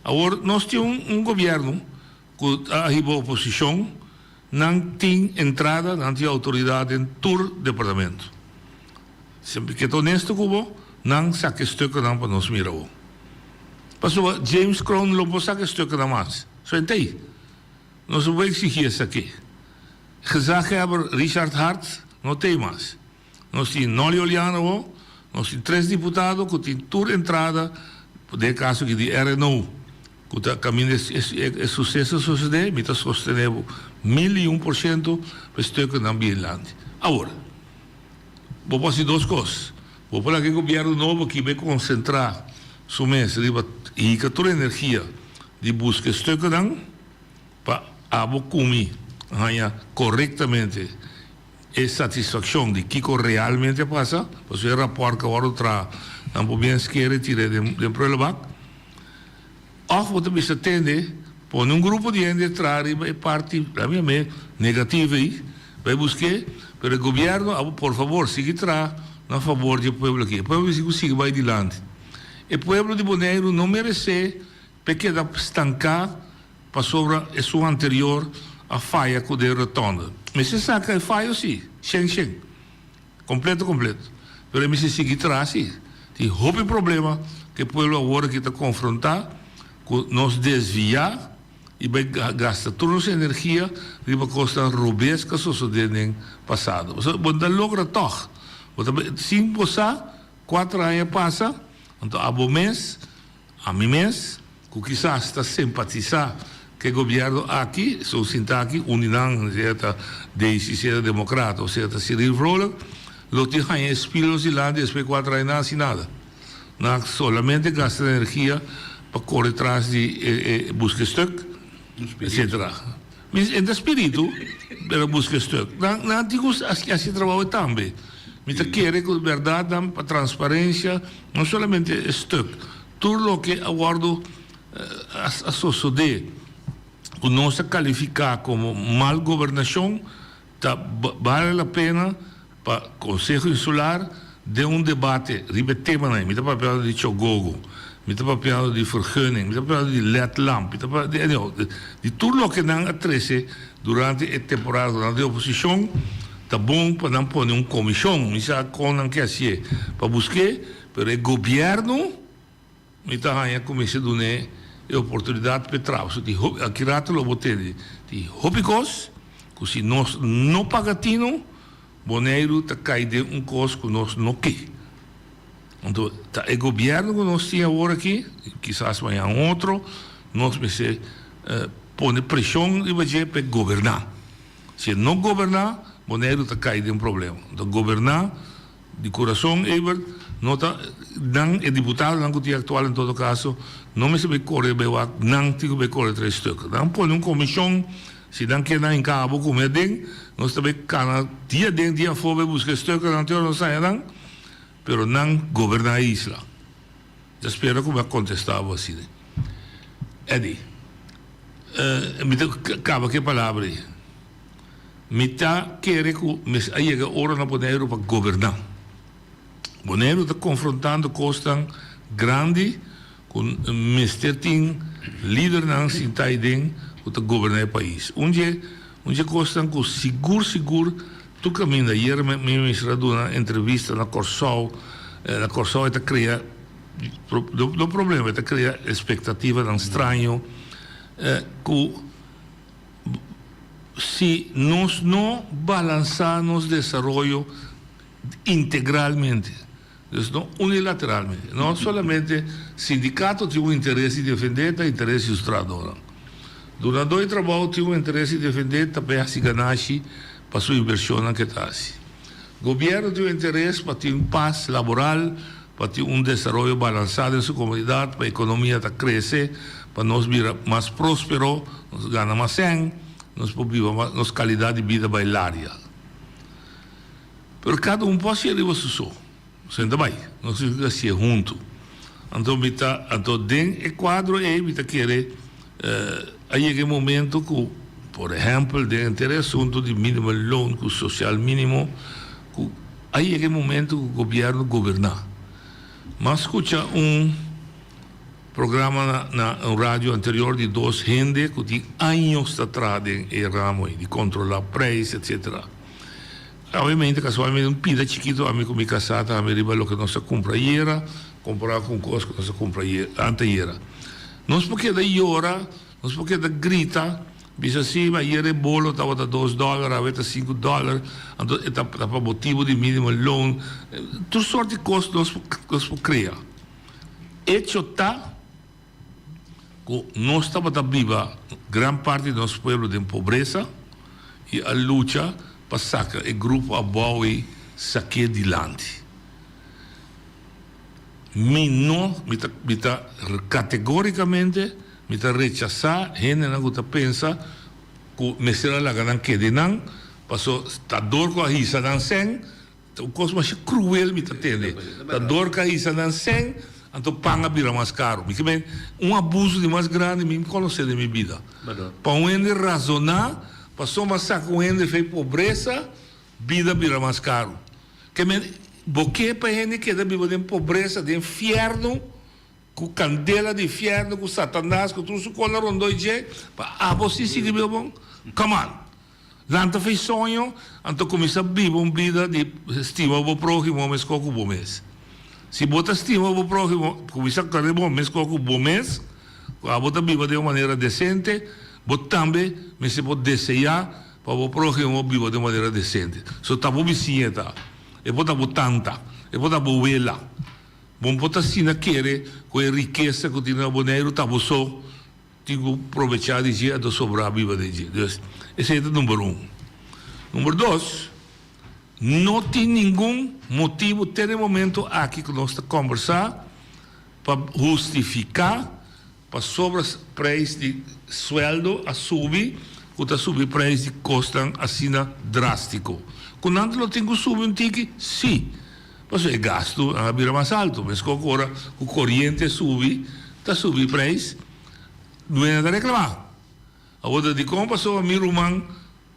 Awor nos tin un un gobièrnu ku ta hiba oposishon, nan tin entrada, nan tin outoridat den tur departamento. Si mi ke ta honesto ku bo, nan saka e stukkennan pa nos mira bo. Pasobra James Kroon lo por saka e stukkennan mas. So en t'ei. Nos no por exigí esaki. Gezaghebber Richard Hart no t'ei mas. Nos tin Nolly Oleana awor, nos tin tres diputado ku tin tur entrada den e kaso aki di RNO ku ta kaminda e suseso a susedé, mi ta sostené bo 1001% pa e stukkennan bien lanti. Awor, bo por hasi dos kos, bo por laga e gobièrnu nobo aki bai konsentrá su mes riba hika tur energia di buska e stukkennan pa abo ku mi haña korektamente e satisfakshon di kiko realmente a pasa, pasobra e rapòrt ku a wòrdu traha nan por bien skere tir'é den prulebak. Òf bo ta bisa tende, pone un grupo di hende traha riba e parti, laat mi yam'é, negativo ei, bai busk'é, pero e gobièrnu abo por fabor sigui traha na fabor di e pueblo aki. E pueblo mester ku sigui bai dilanti. E pueblo di Boneiru no meresé p'e keda stanká Pasobra esun anterior a faya cu den rotonde. Mester saca e fayo si, shen shen. Completo completo. Pero e mester sigui traha si. Tin hopi problema cu e pueblo awor aki ta confronta cu nos desvia y bay gasta tur nos energia riba cosnan robes cu a sosode den pasado. Pasobra bo no ta logra tog. Bo ta bay sin bo sa cuatro aña pasa, anto abo mes. Ami mes, ku kisas ta simpatisá ku e gobièrnu aki, esou sinta aki, un di nan, sea ta Daisy, sea ta Demokrat o sea ta Cyril Vrolijk, lo tin haña e spil nos dilanti despues kuater aña nan hasi nada. Nan a solamente gasta energia pa kore tras di e buska e stuk, etcetera. Mi e ta spiritu, pero buska e stuk. Nan nan tin ku hasi e trabou tambe. Mi ta kere ku bèrdat nan pa transparensia. No solamente e stuk, tur loke a wordo a sosode ku nos a kalifiká komo mal gobernashon ta bale la pena pa Konseho Insular den un debate riba e temanan ei. Mi ta papiando di Chogogo, mi ta papiando di vergunning, mi ta papiando di ledlamp, mi ta papiando di di tur loke nan a trese durante e temporada durante e oposishon. Ta bon pa nan pone un komishon, mi sa kon nan ke hasié pa busk'é, pero e gobièrnu mi ta haña ku mester dun'é e oportunidat p'e traha. Pasobra tin hopi, aki rato lo bo tende, tin hopi kos ku si nos no paga tino, Boneiru ta kai den un kos ku nos no ke. Anto ta e gobièrnu ku nos tin awor aki, kisas mañan otro, nos mester pone preshon riba dje p'e goberná. Si e no goberná, Boneiru ta kai den problema. Anto goberná di kurason, Ebert, no ta nan, e diputadonan ku tin aktual en todo kaso, no mester bai kore bai wak, nan tin ku bai kore tres stuk. Nan pone un komishon, si nan ke nan hinka abo kume aden, nos ta bai kana dia aden dia afó bai buska e stuknan te ora nos haña nan, pero nan goberná e isla. Ta spera ku mi a kontestá bo asina. Eddie, Mi ta kaba ku e palabra ei. Mi ta kere ku mester a yega ora na Boneiru pa goberná. Boneiru ta konfrontando kosnan grandi ku mester tin lidernan sintá aiden ku ta goberná e pais. Un dje un dje kosnan ku sigur sigur tur kaminda ayer mi minister a duna entrevista na Kòrsou, na Kòrsou e ta krea No problema, e ta krea espektativanan straño ku si nos no balansá nos desaroyo integralmente, dus no unilateralmente, no solamente sindikato tin un interes di defendé, ta interes di su trahadónan. Dunadó di trabou tin un interes di defendé, ta p'e hasi ganashi pa su invershonnan ku e ta hasi. Gobierno tin un interes pa tin pas laboral, pa tin un desaroyo balansá den su komunidat, pa ekonomia ta krese, pa nos bira mas próspero, nos gana mas sèn, nos por biba mas, nos kalidat di bida bai laria. Pero kada un por hasié riba su so, nos no ta bai, nos tin ku hasié huntu. Anto mi ta, anto den e kuadro ei mi ta kere a yega e momento ku. Por ehèmpel den henter e asuntu di minimumloon ku sosial mínimo ku a yega e momento ku gobièrnu goberná. M'a skucha un programa na un radio anterior di dos hende ku tin años ta traha den e ramo ei di kontrolá preis etsetera. Obviamente kasualmente un pida chikito ami ku mi kasá tambe riba loke nos a kumpra ayera kompará ku un kos ku nos a kumpra antayera. Nos por keda yora. Nos por keda grita, bisa si, ma ayer e bolo tabata dos dòler, awe ta sinku dòler, anto e ta pa motibu di minimum loon. Tur sort di kos nos nos por krea. Echo ta ku nos tabata biba gran parti di nos pueblo den pobresa i a lucha pa saka e grupo abou ei sak'é dilanti. Mi no, mi ta, mi ta kategórikamente mi ta rechasá hendenan ku ta pensa ku mester a laga nan kede nan, paso ta dor ku a hisa nan sèn, ta un kos masha kruel mi ta tende, ta dor ku a hisa nan sèn, anto pan a bira mas karu. Mi ke men un abuso di mas grandi mi konosé den mi bida. Pa un hende razoná, pasobra a saka un hende fei pobresa, bida bira mas karu. Ke men, bo ke pa hende keda biba den pobresa, den fièrnu, ku kandela di fièrnu, ku Satanas, ku tur su kola rondó i dje, pa abo si sigui biba bon? Come on! Lanta fei soño, anto kuminsá biba un bida di stima bo próhimo meskó ku bo mes. Si bo ta stima bo próhimo, kuminsá kere bo meskó ku bo mes, ku abo ta biba den un manera desente, bo tambe mester por deseá Pa bo próhimo biba den manera desente. So ta bo bisiña e ta. E por ta bo tanta. E por ta bo wela. Bo no por ta asina kere ku e rikesa ku tin na Boneiru ta bo so tin ku probechá di dje anto sobrá biba den dje. Dus, esei ta number un. Number dos, no tin ningun motibu te den momento aki ku nos ta kòmbersá pa hustifiká Pasobra prijs di sueldo a subi cu ta subi prijs di cosnan asina drastico. Cu nan lo tin cu subi un tiki? Si. Pasobra e gasto nan a bira mas alto. Mesco cu ora cu coriente subi, ta subi prijs. Dueño ta reclama. Awor ta dicon pasobra mi ruman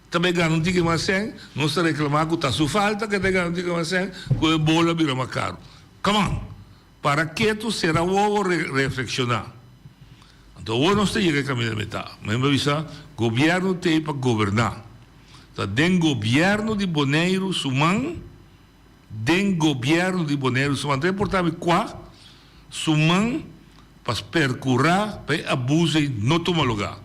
ta bay gana un tiki mas cen, nos ta reclama cu ta su falta cu e ta gana un tiki mas cen, cu e bolo a bira mas caro. Come on! Para ketu sera wowo reflekshoná. Anto awor nos ta yega e kaminda meta. Mi a bisa, gobièrnu t'ei pa goberná. Ta den gobièrnu di Boneiru su man, den gobièrnu di Boneiru su man, ta importá mi kua su man pa perkurá pa e abuso ei no tuma lugá.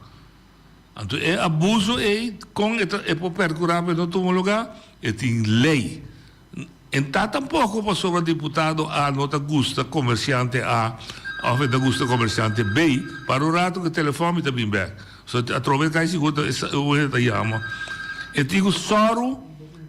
Anto e abuso ei, kon e ta e por perkurá pa e no tuma lugá? E tin lei. En ta tampoco pasobra diputado A no ta gusta comerciante A of e ta gusta comerciante B. Para un rato cu e telefon mi ta bin bek. So atrobe e cay sigur ta un hende ta yama. E tin cu sòru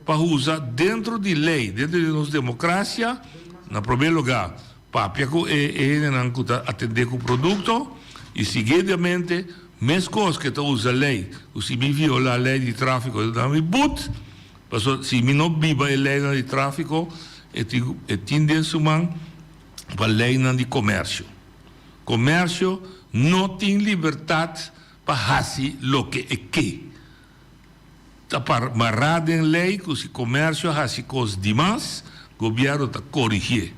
pa usa dentro di ley, dentro di nos democracia, na prome lugar papia cu e hendenan cu ta atende cu producto y siguientemente mescos cu e ta usa ley cu si mi viola ley di trafico e ta dami but. Pasobra si mi no biba e leinan di tráfiko, e tin e tin den su man pa leinan di komersio. Komersio no tin libertat pa hasi loke e ke. Ta par mará den lei ku si komersio hasi kos dimas, gobièrnu ta korigié.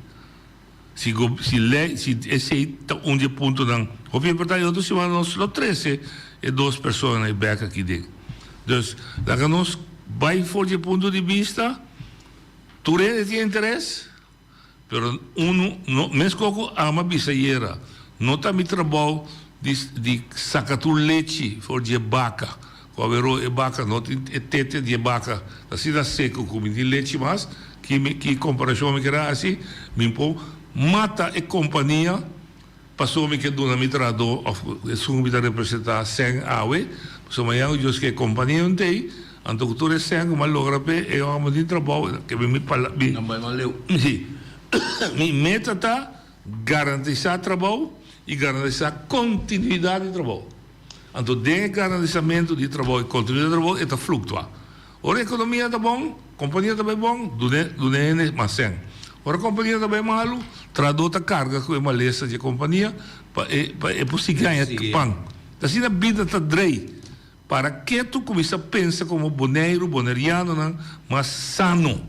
Si go si lei si esei ta un di e puntonan hopi importante otro simana nos lo trese e dos personanan ei bek aki den. Dus laga nos bai for di e punto di bista tur hende tin interes pero unu no meskos ku ama bisa ayera no ta mi trabou di di saka tur lechi for di e baka ku aweró e baka no tin e tete di e baka ta asina seku ku mi tin lechi mas. Ki mi ki komparashon mi kier hasi? Mi por mata e kompania pasobra mi ke duna mi trahadó òf esun ku mi ta representá sèn awe, pasobra mañana ku Dios ke e kompania un t'ei, anto ku tur e sèn ku mi a logra p'e, e hòmber tin trabou, ke mi mi pala mi Nan bai mas leu. Si. Mi meta ta garantisá trabou i garantisá kontinuidat di trabou. Anto den e garantisamentu di trabou i kontinuidat di trabou e ta fluktua. Ora ekonomia ta bon, kompania ta bai bon, dun'e dun'e hende mas sèn. Ora kompania ta bai malu, trahadó ta karga ku e malesa di e kompania pa e pa e por sigui haña pan. Ta asina bida ta drei. Para ketu kuminsá pensa komo Boneiru, Bonerianonan mas sano.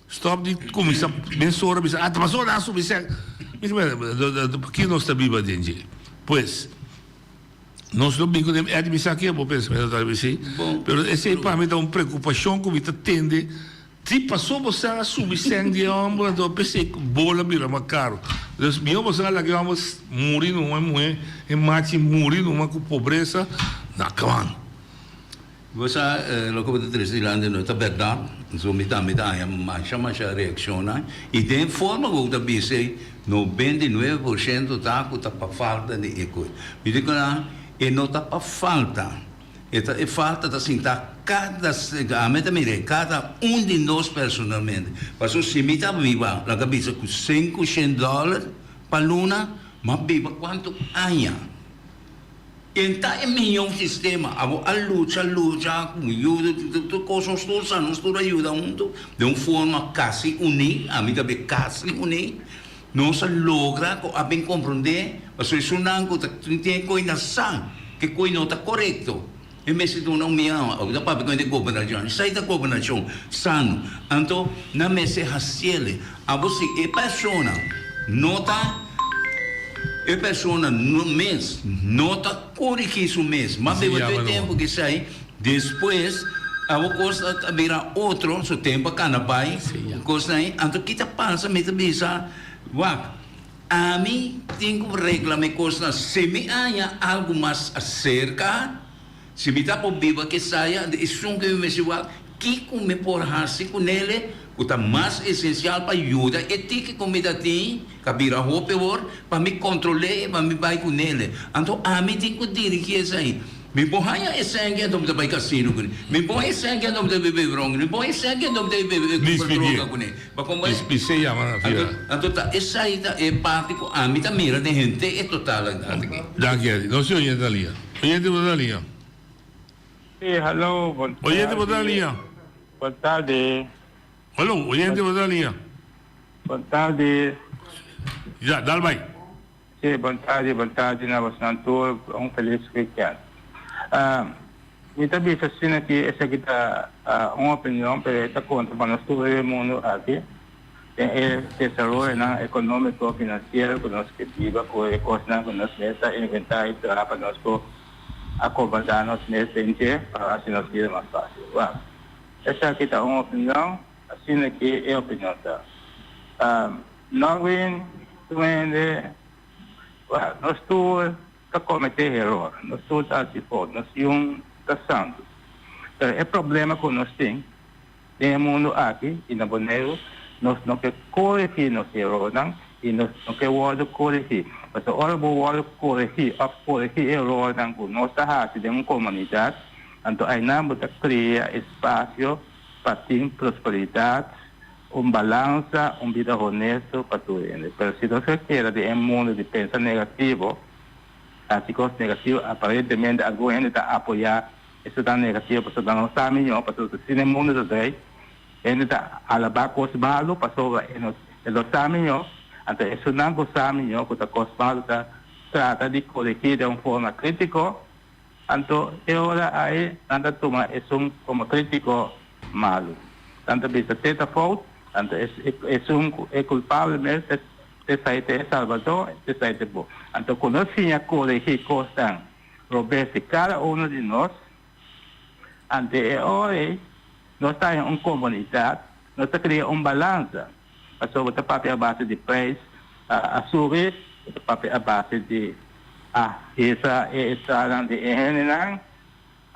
Stòp di kuminsá mesora bisa, ah ta pasobra nan a subi sèn. Ki nos ta biba den dje? Pues, nos lo bin ku den Eddie mi sa ke bo pensamentu ta riba esei, pero esei pa mi ta un preokupashon ku mi ta tende. Si paso bo sa a subi sèn di e hòmber anto p'esei ku bol a bira mas karu. Dus mihó bo sa laga e hòmber muri numa e muhé e machi muri numa ku pobresa na kaman. Bo sa loke bo ta trese dilanti no ta bèrdat, so mi tambe ta haña masha masha reakshonnan i den forma ku bo ta bisa ei 99% ta ku ta pa falta di e kos. Mi di ku nan e no ta pa falta. E ta e falta ta sinta kada ami ta mira kada un di nos personalmente. Pasobra si mi ta biba laga bisa ku 500 dòler pa luna, m'a biba kuantu aña. En ta e miyon sistema. Abo a lucha lucha ku yuda tur kos nos tur sa nos tur a yuda huntu den un forma kasi uní, ami ta bisa kasi uní. Nos a logra ku a bin komprondé pasobra esunnan ku ta tin e koi na sa ku e koi no ta korekto. E mester duna un miawa. Awor ta papia ku hende gobernashon. Esei ta gobernashon sano. Anto nan mester hasiel. Abo si e persona no ta e persona mes no ta korigí su mes. Mas beba tur e tempu ku esei despues abo kos ta bira otro. Su tempu a kana bai. Kosnan ei. Anto ki ta pasa? Mi ta bisa, wak, ami tin ku regla mi kosnan. Si mi haña algu mas aserka, si mi ta por biba kesaya, anto esun ku mi mester wak, kiko mi por hasi ku nele ku ta mas esensial pa yuda e tiki ku mi ta tin, ka bira hopi awor, pa mi kontrol'é i pa mi bai ku nele. Anto ami tin ku dirigí esei. Mi por haña e sènke anto mi ta bai kasino kuné. Mi por haña e sènke anto mi ta bebe ron kuné. Mi por haña e sènke anto mi ta bebe kumpra droga kuné. Bo komprendé? Anto, anto ta esei ta e parti ku ami ta mira den henter e total aki. Danki Eddie. Nos tin oyente na liña. Oyente bo ta na liña. Sí, hallo, bon tardi. Oyente bo ta na liña. Bon tardi. Hallo, oyente bo ta na liña. Bon tardi. Ya, dal bai. Sí, bon tardi, bon tardi na bosnan tur, un felis weekend. Mi ta bisa asina ki esaki ta un opinion, pero e ta konta pa nos tur riba e mundu aki, den e desaroyonan ekonómiko, finansiero ku nos ke biba ku e kosnan ku nos mes ta inventá i traha pa nos por akomodá nos mes den dje pa hasi nos bida mas fásil. Wak, esaki ta un opinion, asina ki e opinion ta. Norwin, Tur hende, well, nos tur ta kometé eror, nos tur ta hasi fout, nos yun ta santu. Pero e problema ku nos tin den e mundu aki i na Boneiru, nos no ke koregí nos erornan i nos no ke wòrdu koregí. Pasobra ora bo wòrdu koregí òf koregí e erornan ku nos ta hasi den un komunidat, anto einan bo ta krea espasio pa tin prosperidat, Un balansa, un bida honesto pa tur hende. Pero si nos ke keda den e mundu di pensa negativo, hasi kos negativo, aparentemente algun hende ta apoyá esonan negativo pasobra nan no sa mihó, pasobra asina e mundu ta drei. Hende ta alabá kos malu pasobra e no e no sa mihó. Anto esunnan ku sa mihó ku ta kos malu ta trata di koregí den un forma krítiko. Anto e ora ai nan ta tuma esun komo krítiko malu. Nan ta bisa te ta fout, anto esun ku e kulpabel mes te sai te e salbadó, te sai te bo. Anto ku nos siña koregí kosnan robes di kada uno di nos, ante e ora ei nos ta haña un komunidat, nos ta kria un balansa, pasobra bo ta papia a base di preis a subi, bo ta papia a base di a hisa e entradanan di e hendenan.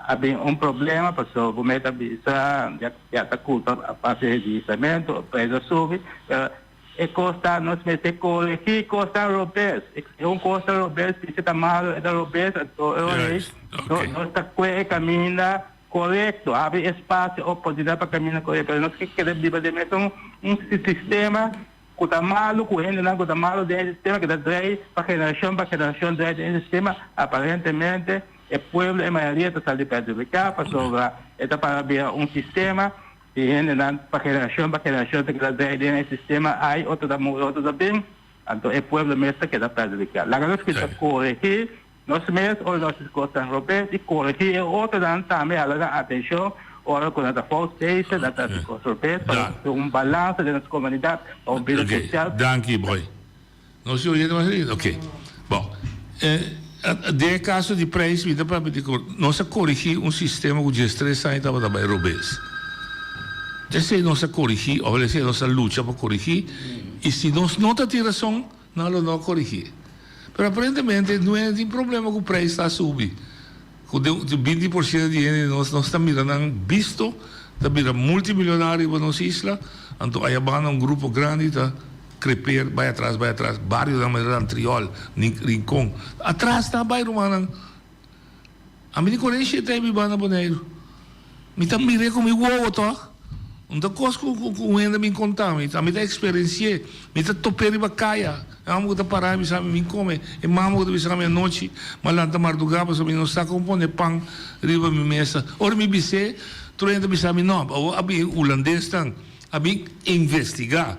A bin un problema pasobra bo mester a bisa ya ta culpa a base di hisamento, prijs a subi, pero e cos ta nos mester coregi cos ta robes, e un cos ta robes dice ta malo e ta robes anto e ora ei nos ta cue e caminda corecto, habri espacio oportunidad pa caminda corecto, pero nos ke keda biba den mesun un sistema Ku ta malu, ku hendenan ku ta malu den e sistema ku ta drei pa generashon pa generashon drei den e sistema, aparentemente e pueblo, e mayoria ta sali perhudiká pasobra e ta para bira un sistema di hendenan pa generashon pa generashon ta keda drei den e sistema, ai otro ta muri otro ta bin, anto e pueblo mes ta keda perhudiká. Laga nos kita koregí. Nos mes ora nos hasi kosnan robes i koregí e otronan tambe hala nan atenshon ora ku nan ta fout bezig, nan ta hasi kos robes pa nos tin un balansa den nos komunidat pa un bida sosial. Danki boy. Nos tin oyente mas aki? Ok. Bon. Den e kaso di prijs mi ta papia di ku nos a korigí un sistema ku diestres aña tabata bai robes. Esei nos a korigí òf esei nos a lucha pa korigí i si nos no ta tin rason nan lo no a korigí. Pero aparentemente no hende tin problema ku prijs ta subi. Ku den binti por siento di hende nos nos ta mira nan bisto ta bira multimilionario riba nos isla, anto aya banda un grupo grandi ta creper bai atras bai atras barionan manera Antriol, Rincon atras ta bai rumannan. Ami di 47 aña biba na Boneiru. Mi ta mir'é ku mi wowo tòg. No ta kos ku un hende a bin konta mi. Ami ta eksperensi'é. Mi ta top'é riba kaya. E hòmber ku ta pará i bisa mi, Bin kome. E mama ku ta bisa mi anochi, Mi a lanta mardugá pasobra mi no sa kon pone pan riba mi mesa. Ora mi bis'é, tur hende ta bisa mi, No, awor a bin hulandesnan a bin investigá.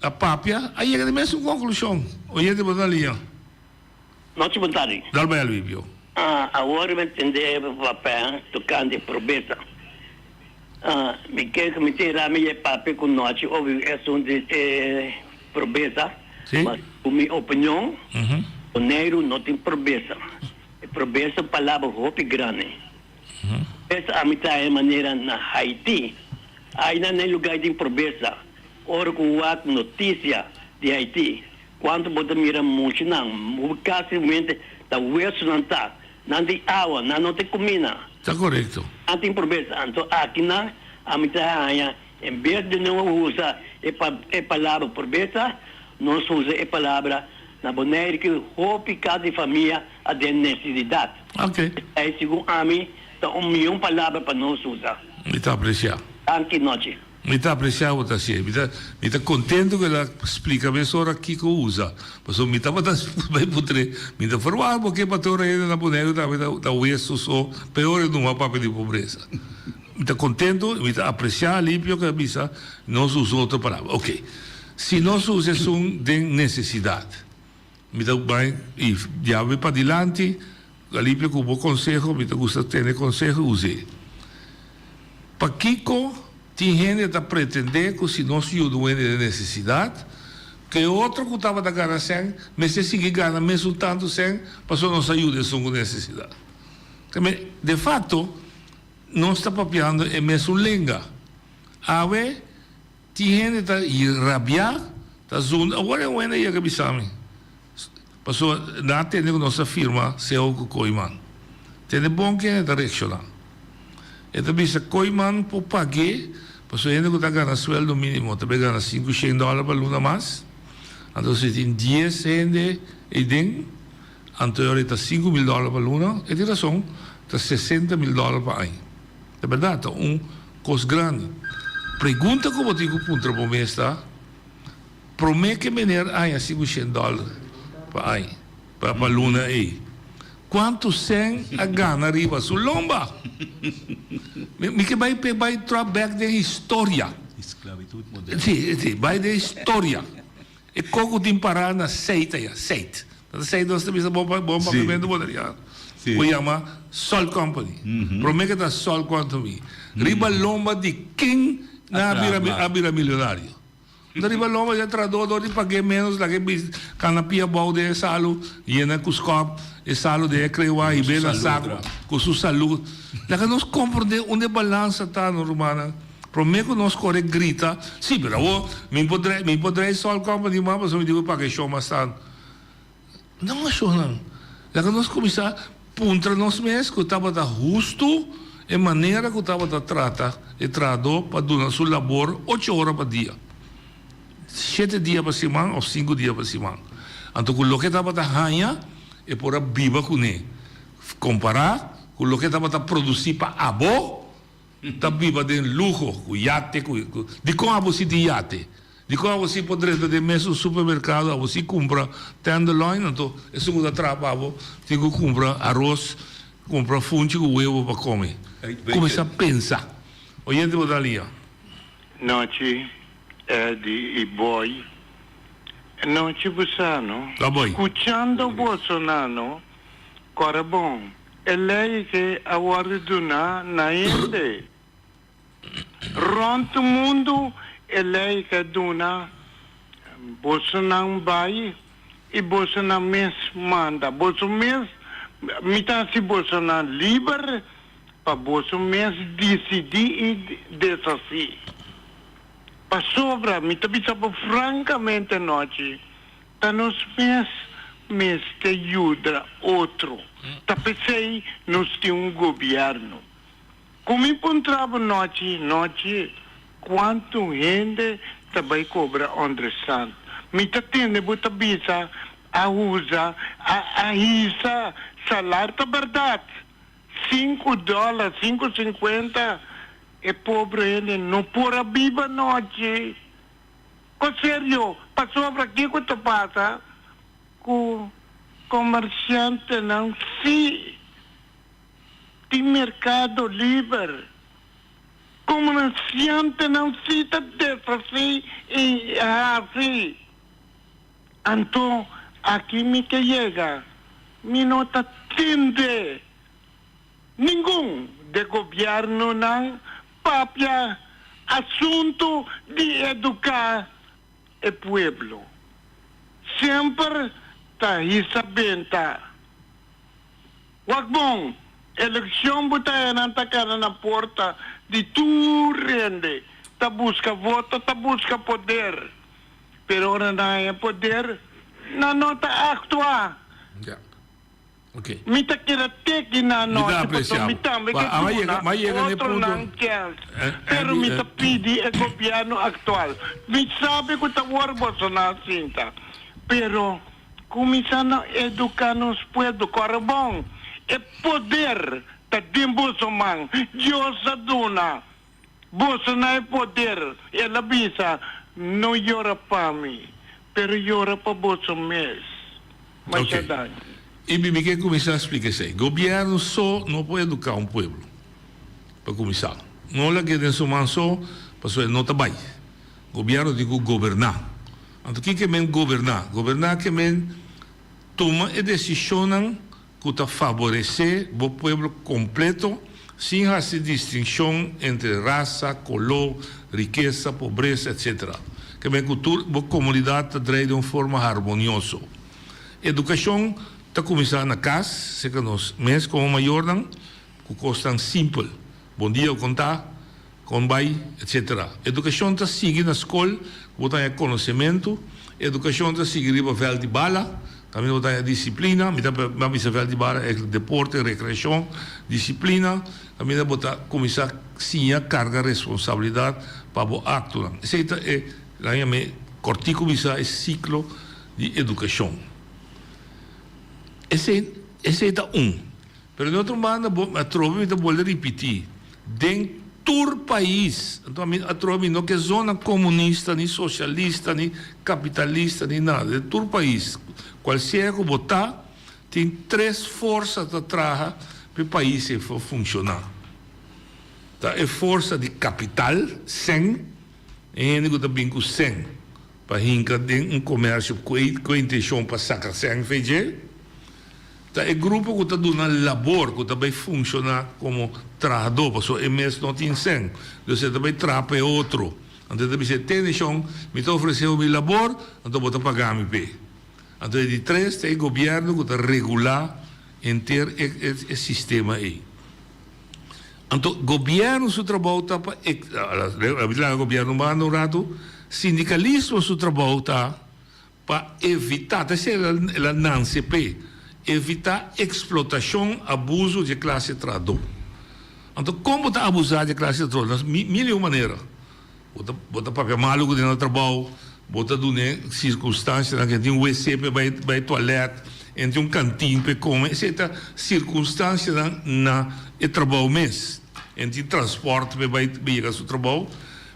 A papia, a yega na e mesun konklushon. Oyente bo ta liña. Nochi bon tardi. Dal bai alivio. Ah, awor mi tende papia tocante probesa. Ah, mi ke cu mi tin rami e papia cu nochi over e asunto di e probesa. Si. Ma cu mi opinion, Boneiru no tin probesa. E probesa un palabra hopi grandi. Probesa a mi trae manera na Haiti. Ainan na e lugar tin probesa. Ora cu wak noticia di Haiti, Cuanto bo ta mira muchanan, casi mente ta wesonan ta, nan tin awa, nan no tin cumina. Ta corecto. Nan tin pobreza. Anto akinan ami ta haña en bes di no usa e e palabra pobreza, nos usa e palabra na Bonaire cu hopi cas di famia a den necesidad. Ok. Esey segun ami ta un mion palabra pa nos usa. Mi ta aprecia. Danki nochi. Mi ta aprecia bo ta hacié. Mi ta mi ta contento cu el a splica mesora kico usa. Pasobra mi tabata bay putr'é, mi ta verwacht bo ke pator hende na Boneiru tambe ta ta weso so, peor e numa papia di pobresa. Mi ta contento y mi ta aprecia Alipio cu a bisa nos usa otro palabra. Ok, si nos usa esun den necesidad, mi ta bay y diablo padilanti, Alipio cu bo conseho, mi ta gusta tene conseho y us'é. Pakiko tin hende ta pretendé ku si nos yuda un hende den nesesidat, ku e otro ku tabata gana sèn mester sigui gana mesun tantu sèn pasobra nos a yuda esun ku nesesidat? Tambe, de fakto, nos ta papiando e mesun lenga. Awe. Tin hende ta rabiá, ta zunda. Awor e wende yega bisa mi, pasobra nan a tende ku nos a firma seo ku Koeiman. Tende bon ku hende ta reakshoná. E ta bisa Koeiman por pag'é, pasobra hende ku ta gana sueldo mínimo ta bai gana sinku shen dòler pa luna mas. Anto si tin dies hende eiden, anto e ora e ta 5000 dòler pa luna. E tin rason, ta 60.000 dòler pa aña. Ta berdad, ta un kos grandi. Pregunta ku bo tin ku puntra bo mes ta, Promé ke meneer haña sinku shen dòler pa aña, pa pa luna ei, kuantu sèn a gana riba su lomba? Mi mi ke bai p'e bai tròp bèk den historia. Esklabitut moderno. Si, si, bai den historia. E koko tin pará na seit aya, seit. Ta seit nos ta bisa bon pa bon papiamentu boneriano. Ku yama Salt Company. Promé ke ta Salt Company. Riba lomba di ken nan a bira a bira milionario? Ta riba lomba di e trahadó dor di pag'é ménos laga e bis kana pia abou den e salu yena ku skòp e salu den e krewa hib'é na saku ku su salú. Laga nos komprondé unda e balansa ta no rumannan. Promé ku nos kore grita, Sí, pero awor mi por drei, mi por drei Salt Company mas pasobra mi tin ku paga e show mas tantu. No, shownan. Laga nos kuminsá puntra nos mes ku tabata hustu e manera ku tabata trata e trahadó pa duna su labor ocho ora pa dia, shete dia pa siman òf sinku dia pa siman. Anto ku loke e tabata haña e por a biba kuné. Kompará ku loke e tabata produsí pa abo. Ta biba den luho, ku yate, ku, ku. Dikon abo si tin yate? Dikon abo si por drenta den mesun supermerkado, abo si kumpra tenderloin, anto esun ku ta traha pa abo tin ku kumpra aros, kumpra funchi ku webo pa kome. Kuminsá pensa. Oyente bo ta lia. Nochi Eddie y Boy. Nochi Busano. Ta Boy. Scuchando boso nano. Kòrda bon, e lei ke a wòrdu duná na hende. Rònt mundu e lei ke a duna, bosonan bai i bosonan mes manda. Boso mes, mi ta hasi bosonan liber pa boso mes disidí i deshasí. Pasobra mi ta bisa bo frankamente anochi, ta nos mes mester yuda otro. Ta p'esei nos tin un gobièrnu. Ku mi puntra bo nochi, nochi, kuantu hende ta bai kobra onderstand? Mi ta tende bo ta bisa a usa, a a hisa salar. Ta bèrdat, sinku dòler, sinku sinkuenta, e pobre hende no por a biba nochi. Ko serio, pasobra kiko ta pasa ku komersiantenan si tin merkado liber? Komersiantenan si ta deshasí i hasi. Anto aki mi ke yega, mi no ta tende ningun de gobièrnunan papia asuntu di eduká e pueblo. Semper ta hisa benta. Wak bon, elekshon bo ta henan ta kana na porta di tur hende, ta buska voto, ta buska poder. Pero ora nan haña poder, nan no ta aktua. Ja. Oké. Mi ta keda teki na Mi ta anochi aprecia pasobra mi bo. tambe Ba, ke a yega, duna ma yega n'e punto. otronan chèns. Eh, Pero Andy, mi eh. ta pidi e gobièrnu aktual. Mi sabi ku ta wòrdu boso nan sinta. Pero kuminsá na eduká nos pueblo. Kòrda bon, e poder ta den boso man. Dios a duna Boso na e poder, el a bisa, no yora pa mi, pero yora pa boso mes. Masha Ok. danki. I mi mi ke kuminsá splika esei. Gobièrnu so no por eduká un pueblo, pa kuminsá. No lag'é den su man so, pasobra e no ta bai. Gobièrnu tin ku goberná. Anto ki ke men goberná? Goberná ke men tuma e desishonnan ku ta faboresé bo pueblo kompleto sin hasi distinshon entre rasa, koló, rikesa, pobresa, etc. Ke men ku tur bo komunidat ta drei den un forma harmonioso. Edukashon ta kuminsá na kas, serka nos mes komo mayornan, ku kosnan simpel, bon dia, kon ta? Kon bai, etc. Edukashon ta sigui na skol ku bo ta haña konosementu, edukashon ta sigui riba vèlt di bala, kaminda bo ta haña disiplina, mi ta mi a bisa vèlt di bala e deporte, rekreashon, disiplina, kaminda bo ta kuminsá siña karga responsabilidat pa bo aktonan. Esei ta e, nan yam'é kòrtiku bisa e siklo di edukashon. Esei, esei ta un. Pero di otro banda bo atrobe mi ta bolbe ripiti, den tur pais, anto ami atrobe mi no ke zona komunista ni sosialista ni kapitalista ni nada, den tur pais, kual sea ku bo ta, tin tres forsa ta traha pa e pais ei por funshoná. Ta e forsa di kapital, sèn, e hende ku ta bin ku sèn pa hinka den un komersio ku e intenshon pa saka sèn fe dje. Ta e grupo ku ta duna labor ku ta bai funshoná komo trahadó pasobra e mes no tin sèn. Dus e ta bai traha pa e otro. Anto e ta bisa e tene shon, mi ta ofresé bo mi labor, anto bo ta paga mi p'e. Anto e di tres ta e gobièrnu ku ta regulá henter e e sistema ei. Anto gobièrnu su trabou ta pa e, a laga gobièrnu banda un ratu, sindikalismo su trabou ta Pa evitá, ta esei el a nanse p'e, evitá eksplotashon, abuso di e klase trahadó. Anto kon bo ta abusá di e klase trahadó? Na mil i un manera. Bo ta bo ta papia malu ku den na trabou, bo ta dun'é sirkunstansianan ku e tin wc p'e bai bai tualèt, e tin un kantin p'e kome, esei ta sirkunstansianan na e trabou mes. E tin transpòrt p'e bai yega su trabou.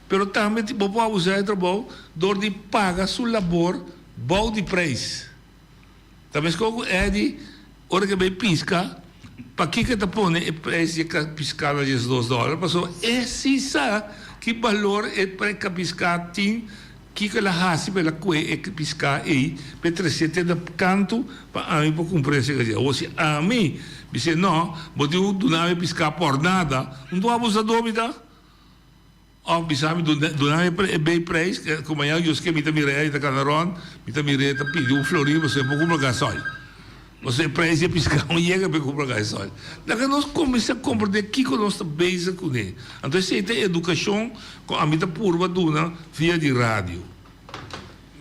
Pero tambe bo por abusá e trabou dor di paga su labor bou di preis. Ta meskos ku Eddie ora ke bai piska, pakiko e ta pone e preis di e piská na 12 dòler? Pasobra e si sa ki balor e piská tin. Kiko el a hasi pa el a kue e piská ei pa e tres'é te na kantu pa ami por kumpr'é esei kashé? Awor si ami bis'é, Nò, bo tin ku duna mi e piská por nada, un tur abusadó mi ta? Òf bisa mi, Duna mi e bei preis, ku mañana Dios ke mi ta mira e ta kana rònt, mi ta mir'é ta pidi un florin pasobra e por kumpra gasòil. Pasobra e preis di e piská no yega pa e kumpra gasòil. Laga nos kuminsá komprendé kiko nos ta bezig kuné. Anto esei ta e edukashon ku ami ta purba duna via di radio.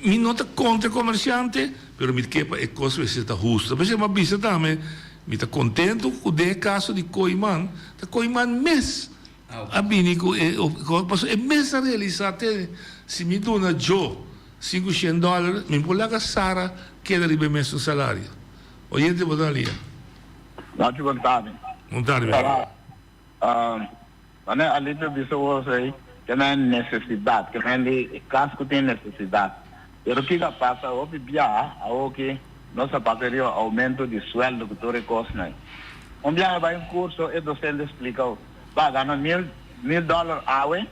Mi no ta kontra e komersiante, pero mi ke pa e kos mester ta hustu. P'esei mi a bisa tambe, mi ta kontentu ku den e kaso di Koeiman, ta Koeiman mes A bini ku e pasobra e mes a realisá te si mi duna Joe sinkushen dòler mi por laga Sara keda riba e mesun salario. Oyente bo ta alia. Nacho bon tardi. Bon tardi mi amigo. Wanneer Alipio bisa wos ei ke nan nesesidat, ke nan di kas ku tin nesesidat. Pero kiko a pasa hopi biaha awoki nos a papia riba oumento di sueldo ku tur e kosnan. Un biaha bai un kurso e dosente splika Ba gana mil mil dollar awe,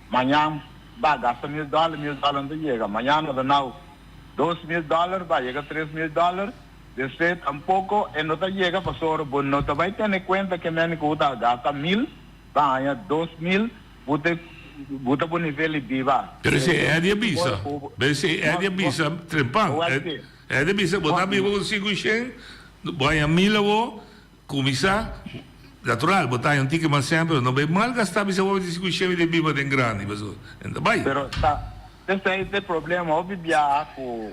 mañan ba gasta mil dollar, mil dollar no ta yega, mañan no ta nau 2000 dollar, ba yega 3000 dollar, despues tampoco e no ta yega pasobra bo no ta bay tene cuenta ke mende ku bo ta gasta mil ba haña 2000, bo ta bo ta bo nivel di biba. Pero esei Eddie a bisa, pero esei Eddie a bisa trempan, Eddie a bisa bo ta biba ku 500, bo haña mil awo, Kuminsá, natural, bo ta haña un tiki mas sèn, pero no bai malgastá bisa bo di siku shemi den biba den grandi, pasobra e no ta bai. Pero ta esei ta e problema, hopi biaha ku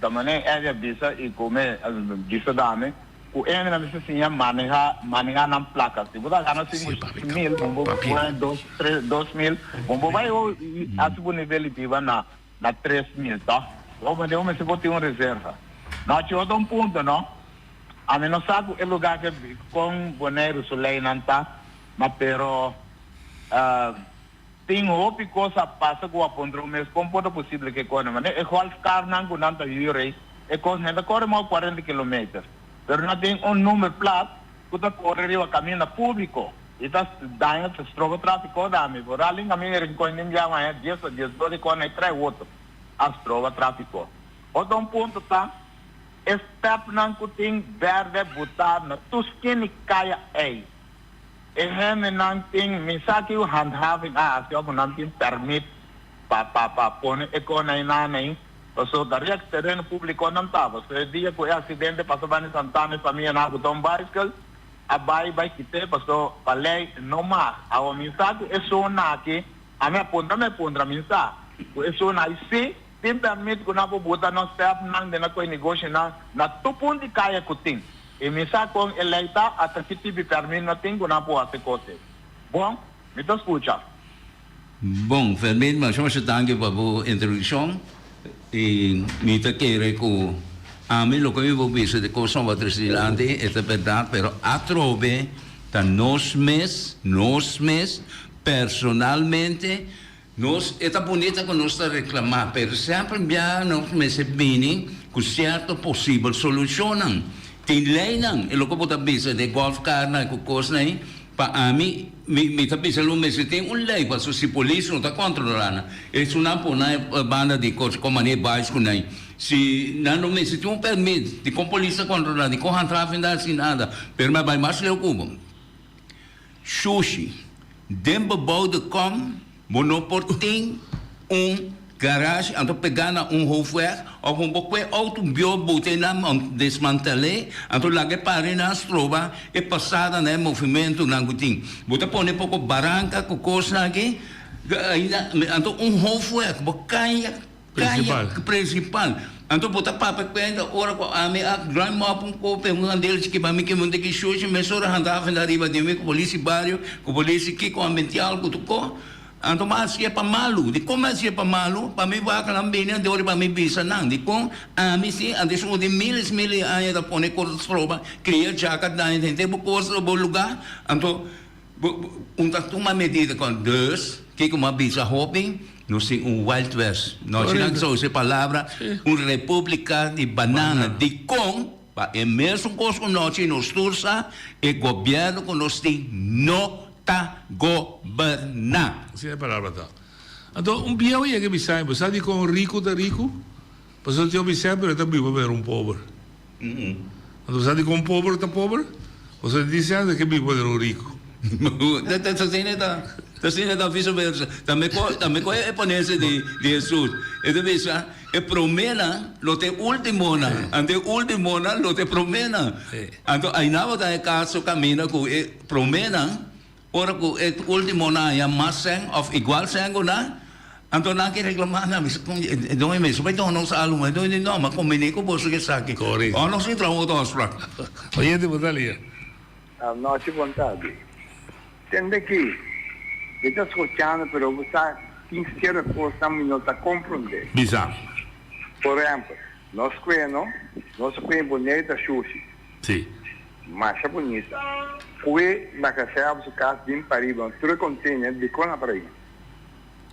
ta manera Eddie a bisa i ku mi a bisa dame, ku hende nan mester siña manehá manehá nan plaka. Si bo ta gana 5000, bo por haña dos tres 2000, bo por bai hasi bo nivel di biba na na 3000, tò? Bo mester por tin un reserva. No, chi otro un punto, no? Ami no sa ku e lugá ke kon Boneiru su leinan ta, ma pero tin hopi kos a pasa ku a puntra un mes kon por ta posible ke kos nan. E golfkarnan ku nan ta hür ei, e kos nan ta kore mas ku kuarenta kilometer, pero nan tin un number plat ku ta kore riba kaminda públiko i ta daña, ta stroba tráfiko dami. Por alin kaminda Rincon den biaha maña dies pa diesdos di kos nan e trae otro a stroba tráfiko. Otro un punto ta. E stèpnan ku tin bèrdè butá na tur skin di kaya ei. E hendenan tin, mi sa ki handhaving a hasi òf nan tin pèrmit pa pa pa pone e kona einan ei, pasobra ta riak tereno públiko nan ta. Pasobra e dia ku e aksidente pasa banda di Santana e famianan a butá un baiskel a bai bai kit'é pasobra pa lei no mag. Awor mi sa ku esun aki, ami a puntra mi a puntra mi sa ku esun ai si. Tin permit ku nan por buta nos stèfnan den nan koe negoshinan na tur punt di kaya ku tin. I mi sa kon e lei ta, ata ki tipi permit no tin ku nan por hasi kos ei. Bon, mi ta skucha. Bon, Fermin, masha masha danki pa bo introdukshon. I mi ta kere ku ami loke mi por bisa di kosnan bo a trese dilanti e ta bèrdat, pero atrobe ta nos mes, nos mes personalmente, Nos, e ta bunita ku nos ta reklamá, pero semper bia nos mester bini ku sierto posibel solushonnan. Tin leinan, e loke bo ta bisa den golfkarnan ku kosnan ei, pa ami, mi, mi ta bisa lo mester tin un lei, pasobra si polis no ta kontrolá nan, esunnan por nan e banda di kos kon manera e bais ku nan. Si nan lo mester tin un pèrmit, dikon polis ta kontrolá, dikon handhaving ta hasi nada, pero mi a bai mas leu ku bo. Shushi, Den bebouwde kom bo no por tin un garage anto pegá na un hoofdweg of bo por kue auto bieu bota einan desmantel'é anto laga e para einan stroba e pasada na e movimentonan ku tin. Bo ta pone poko baranka ku kosnan aki ainda anto un hoofdweg bo kaya Principal. Kaya principal. Anto bo ta papia cuenta ora cu ami a ruim op un kope un kandela chiki pa mi kima un tiki shushi mesora handhaven ariba di mi cu polici bario cu polici kico ambiental cu tur co. Anto mi a haci'e pa malu. Dicon mi a haci'e pa malu? Pa mi wakanan bini anto ora pa mi bisa nan. Dicon ami si antes un di miles miles di aña ta pone cos stroba cria djaka daña henter bo cos bo lugar anto Un ta tuma medida kon dus, kiko mi a bisa hopi, nos tin un wild west. No si nan sa usa e palabra, un republika di banana. Dikon? Pa e mesun kos ku nochi nos tur sa, e gobièrnu ku nos tin no ta goberná. Asina e palabra ta. Anto un bieu yega bisa mi, bo sa dikon un riku ta riku? Pasobra tin hopi sèn pero e ta biba manera un pober. Anto bo sa dikon un pober ta pober? Pasobra e tin sèn e ke biba manera un riku. Ta asina ta, ta asina ta vice versa. Tambe ko, tambe ko e ponencia di di Jesus. E ta bisa e proménan lo ta e últimonan, anto e últimonan lo ta e proménan. Anto ainan bo ta e kaso kaminda ku e proménan Ora ku e ultimonan haña mas sèn òf igual sèn ku nan, anto nan ke reklamá nan, bisa, Kon e doño mester bai duna nos algu mas. E doño di, No, mi a kombiní ku boso ku esaki. Òf nos tin traha un otro afsprak. Oyente bo ta lia. Anochi bon tardi. Tende aki, mi ta skuchando pero bo sa tin sierto kosnan mi no ta komprondé. Bisa. Por ehèmpel, nos kueno, nos kuen Boneiru ta shushi. Sí. Masha bunita. Kue Gezaghebber su kas bin pariba, tur e container dikon a pariba?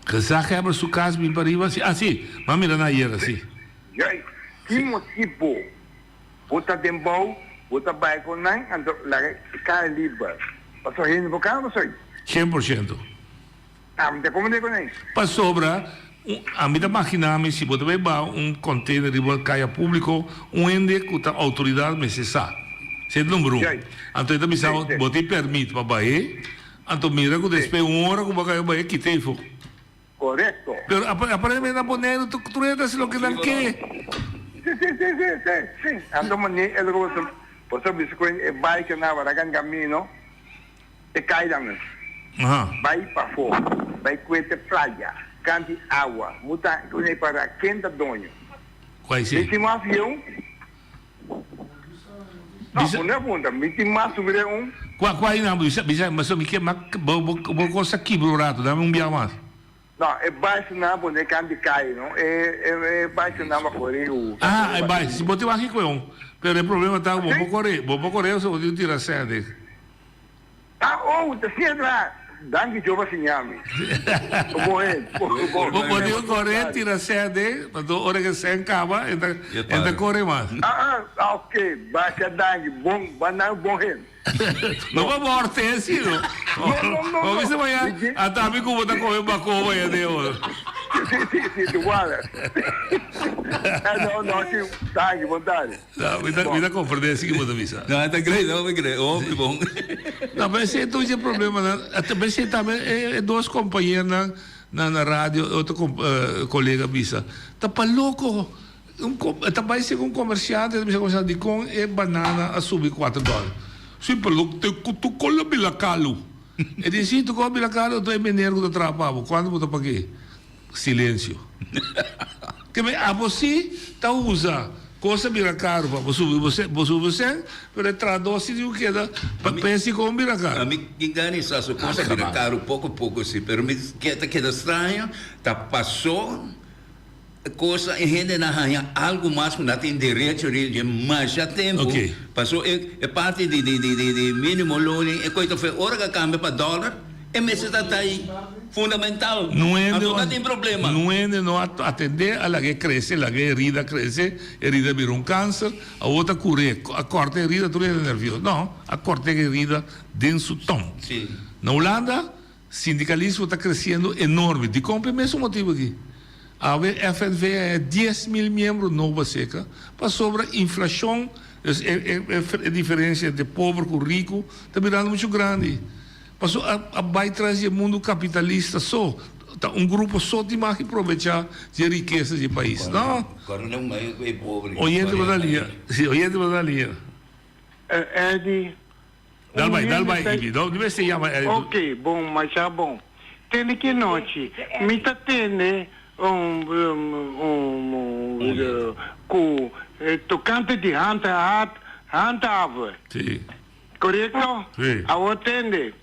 Gezaghebber su kas bin pariba? Si, ah si, m'a mira na ayera, si. Juist, ki motibo bo ta den bou, bo ta bai ku nan, anto laga e kaya liber? Pasobra hende por kaba soy. 100%. Ami ta komende ku nan. Pasobra ami ta magina mi si bo ta bai baha un container riba kaya publico un hende ku ta autoridad mester sa. Esei ta number un. Anto e ta bisa bo bo tin permit pa bah'é, anto mira ku despues un ora ku bo a kaba bah'é kita efo. Korekto. Pero aparentemente na Boneiru tur hende ta hasi loke nan ke. Si si si si si si. Anto mane e loke bo bo ta bisa ku e bike nan a wak camino. E kaidanan bai pafó, bai kuete playa, kanti awa, muta kune para ken ta doño. Mi tin mas yeu? No, bo no a punta, mi tin mas sobre un. Kua kua einan bisa bisa pasobra mi ke bo bo kos a kibra un rato dame un bia mas. No, e baisanan pone kanti kai no, e e baisanan pa kore ku. Ah, e bai, si bo tin wak kue un, pero e problema ta ku bo por kore, bo por kore pasobra bo tin tira sède. Ah oh, ta siedra! Danki Jehovah siña mi. Bo he, bo bo. Bo tin ku kore tira sède, pasobra ora ku e sèn kaba e ta e ta kore mas. Ah ah, ok, basha danki, bon, bannan bon hende. No pa morte si no. No, no, no, no. Bisa maya, ata mi ku bo ta kome bakoba ya de oro. Si, si, si, si, wala. No, no, si, danki, bon tardi. No, mi ta, mi ta comprende si bo ta bisa. No, ta great, no, mi great, hopi bon. No, pero ese ta un problema nan, pero ese tambe e dos compañeronan na na radio, otro colega bisa, ta pa loco. Un e ta bai segun comerciante, e ta bisa comerciante dicon e banana a subi cuater dollar. Si, pero lo te cu tu con lo bila calu. E di si, tu con lo bila calu, anto e meneer cu ta traha pa bo, cuanto bo ta pag'e? Silencio. Ke men abo si ta usa cos a bira caro pa bo subi bo bo subi bo cen, pero e trahador si tin cu keda pa pensa con bira caro. Ami tin gana di sa su cos a bira caro poco poco si, pero mi ta keda straño ta paso. Cosa e hendenan haña algo mas cu nan tin derecho riba dje masha tempo. Paso e e parti di di di di di minimo loon e coy ta fe ora cu a cambia pa dollar e mester ta ta ahí fundamental. Anto no tin problema. Nuende no a atende a laga e crece laga e herida crece e herida bira un cancer awor ta cure a corta e herida tur hende nervioso no a corta e herida den su tong. Na Hulanda Sindikalismo ta kresiendo enorme. Dikon? P'e mesun motibu aki. Awe FNV a haña 10,000 miembro nobo aserka pasobra inflashon, dus e e diferensia entre pober ku riku ta birando muchu grandi. Paso a a bai tras di e mundu kapitalista so, ta un grupo so tin mag di probechá di e rikesa di e pais. No. Oyente bo ta lia. Si, oyente bo ta lia. Eddie, Dal bai, dal bai, Ibi. No, mester yama Eddie. Ok, bon, masha bon. Tende ki nochi mi ta tende un, un, ku tokante di handhaven. Si. Korekto? Si. Awor tende,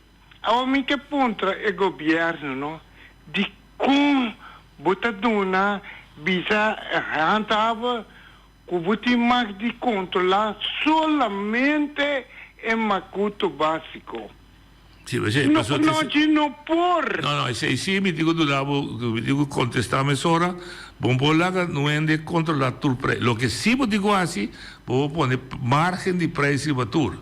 awor mi ke puntra e gobièrnu no, dikon bo ta duna bisa handhaven Ku bo tin mag di kontrolá solamente e makuto básiko. Sí, esei, No, pasobra no, esei. dje no por. No, no, esei sí mi tin ku duna bo, mi tin ku kontestá mesora. Bo no por laga un hende kontrolá tur preis. Loke sí bo tin ku hasi, bo por pone márgen di preis riba tur.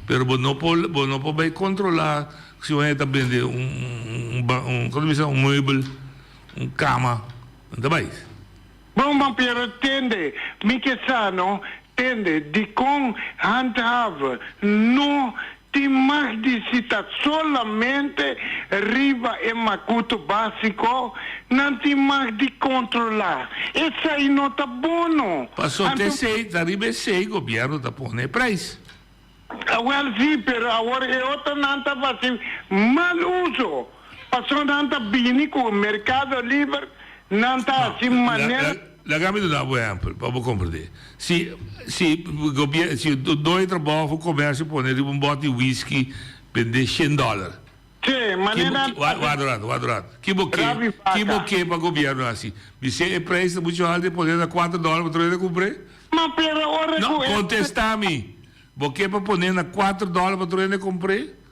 Pero bo no por, bo no por bai kontrolá si un hende ta bende un, un, un, un, komo ta bisa, un meubel. Un kama, nan ta bai. Bon man pero tende mi ke sa no tende dikon handhaven no tin mag di si ta solamente riba e makutu basiko nan tin mag di kontrola esei no ta bono Paso anto. t'esei ta riba esei gobierno ta pone e prijs. Awel si, pero awor e otronan ta faci mal uso, pasobra nan ta bini cu mercado liber, nan ta haci manera. Laga mi duna bo ehempel pa bo comprende. Si si gobier si doño di trabao of un comercio pone riba un bot di whisky bende shen dollar. Sí, manera. Warda un rato, warda un rato. Ki bo ke, ki bo ke pa gobierno haci? Bis'é e prijs ta mucho alto e pone na cuatro dollar pa tur hende cumpr'é? Ma pero ora No, cu e. contesta mi. Bo ke pa pone na cuatro dollar pa tur hende cumpr'é?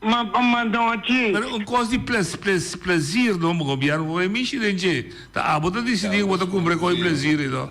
Ma ma nochi. Pero un cos di ples ples plezir no, gobierno por bay mishi den dje. Ta abo ta dicidi cu bo ta cumpra e cos di plezir ei no.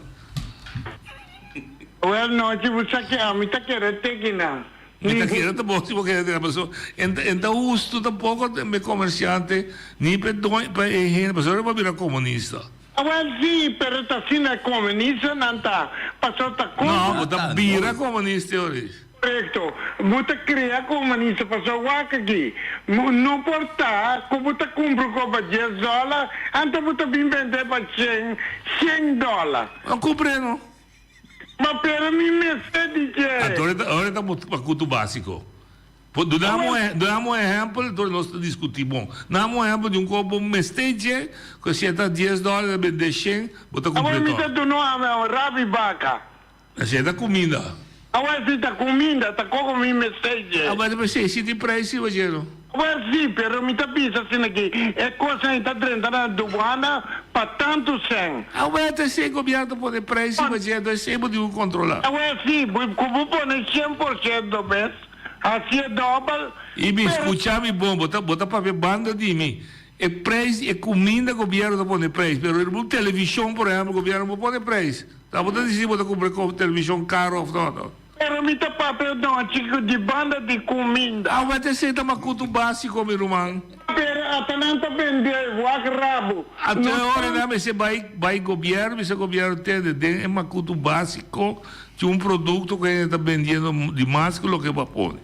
Wel nochi bo sa ke ami ta kere teki nan. Mi ta kere ta bon si bo kere tene paso en ta en ta husto tampoco e comerciante ni pa e doño pa e hende pasobra bo a bira comunista. Awel si, pero ta asina e comunistanan ta, pasobra ta No, bo ta bira comunista e ora. Correcto, bo ta crea comunista pasobra wak aki, no por ta cu bo ta cumpra un cos pa dies dollar, anto bo ta bin bende pa cien, cien dollar. No cumpre no. Ma pero mi mester di dje. Anto ora ta ora ta makutu básiko. Por duna mi un duna mi un ehèmpel dor nos ta diskutí bon. Duna mi un ehèmpel di un kos bo mester dje ku si e ta dies dòler ta bendé shen bo ta Awor kumpli mi ta tòg. duna un un rabi baka. Si e ta kuminda. Awor si ta kuminda ta koko mi mester dje. Awor ta pensé si tin preis riba dje no. Awor si, pero mi ta bisa asina aki e kosnan ei ta drenta na duana pa tantu sèn. Awor ta esei gobièrnu ta pone preis riba dje anto esei bo tin ku kontrolá. Awor si, ku bo pone 100% mes, hasié dòbel, I mi, pero. skucha mi bon, bo ta bo ta papia banda di mi. E preis di e kuminda gobièrnu ta pone preis, pero riba un televishon por ehèmpel gobièrnu no por pone preis. Ta bo ta disidi bo ta kumpra e televishon karo òf no, no. Pero mi ta papia nochi cu di banda di cuminda. Awe ta esey ta macutu basico mi ruman. Pero ata nan ta bende wak rabo. Anto e ora nan mester bay bay gobierno bisa gobierno tende den e macutu basico tin un producto cu hende ta bendiendo di mas cu loke bo a pone.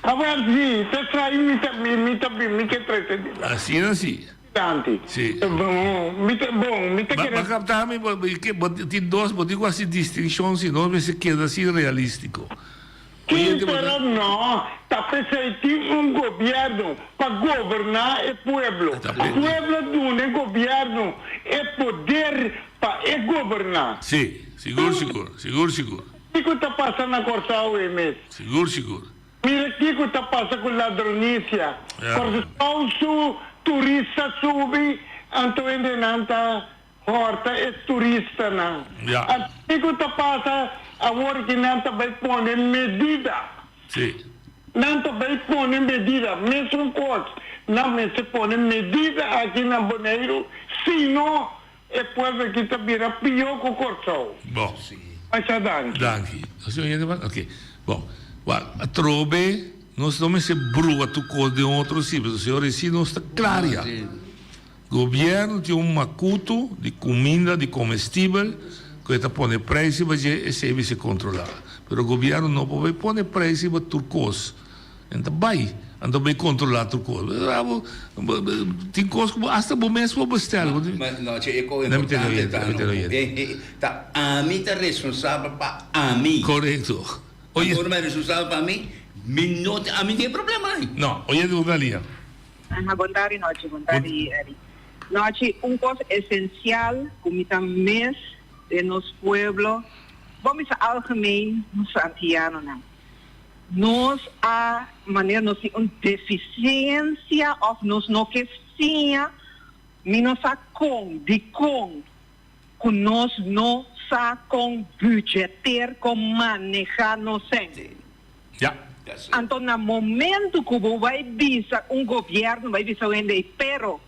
Awel si, ta esey mi ta mi ta mi ke trece dilanti. Asina si. Dilanti. Si. Bon, mi ta bon, mi ta Ba kere. ba capta mi, bo bo tin dos, bo tin cu haci distincion si nos mester keda así realistico. Sí, Oyente bo ta. pero no ta p'esei tin un gobierno pa goberná e pueblo. Ta pe. Pueblo duna e gobierno e poder pa e goberná. Si, sigur sigur, sigur sigur. Kiko ta pasa na Kòrsou e mes? Sigur sigur. Mira kiko ta pasa ku ladronisia. Kòrsou su turista subi anto hendenan ta hòrta e turistanan. Anto kiko ta pasa awor ki nan ta bai pone medida. Nan ta bai pone medida mesun kos nan mester pone medida aki na Boneiru sino e pueblo aki ta bira pió ku Kòrsou. Bon. Masha danki. Danki. Nos tin oyente mas? Ok. Bon. Wak, atrobe nos no mester brua tur kos den otro si, pasobra señor esi nos ta klar ya. Gobièrnu tin un makutu di kuminda, di komestibel, ku e ta pone preis riba dje, esei mester kontrolá. Pero gobièrnu no por bai pone preis riba tur kos. En ta bai, anto bai controla tur cos. Abo, tin cos cu hasta bo mes por bestel. Ma, ma, no, che, e co importante ta, no, ta ami ta responsabel pa ami. Correcto. Oye. Ora mi responsabel pa ami, mi no, ami tin e problema ai. No, oye di Rosalia. Aha, bon tardi nochi, bon tardi Eddy. Nochi, un cos esencial cu mi ta mis den nos pueblo, bon bisa algemeen nos Antianonan. Nos a manera nos tin un deficiencia of nos no ke siña, mi no sa con, dicon cu nos no sa con budgeteer, con maneha nos cen. Ja. Anto na momento cu bo bay bisa un gobierno, bay bisa un hende, pero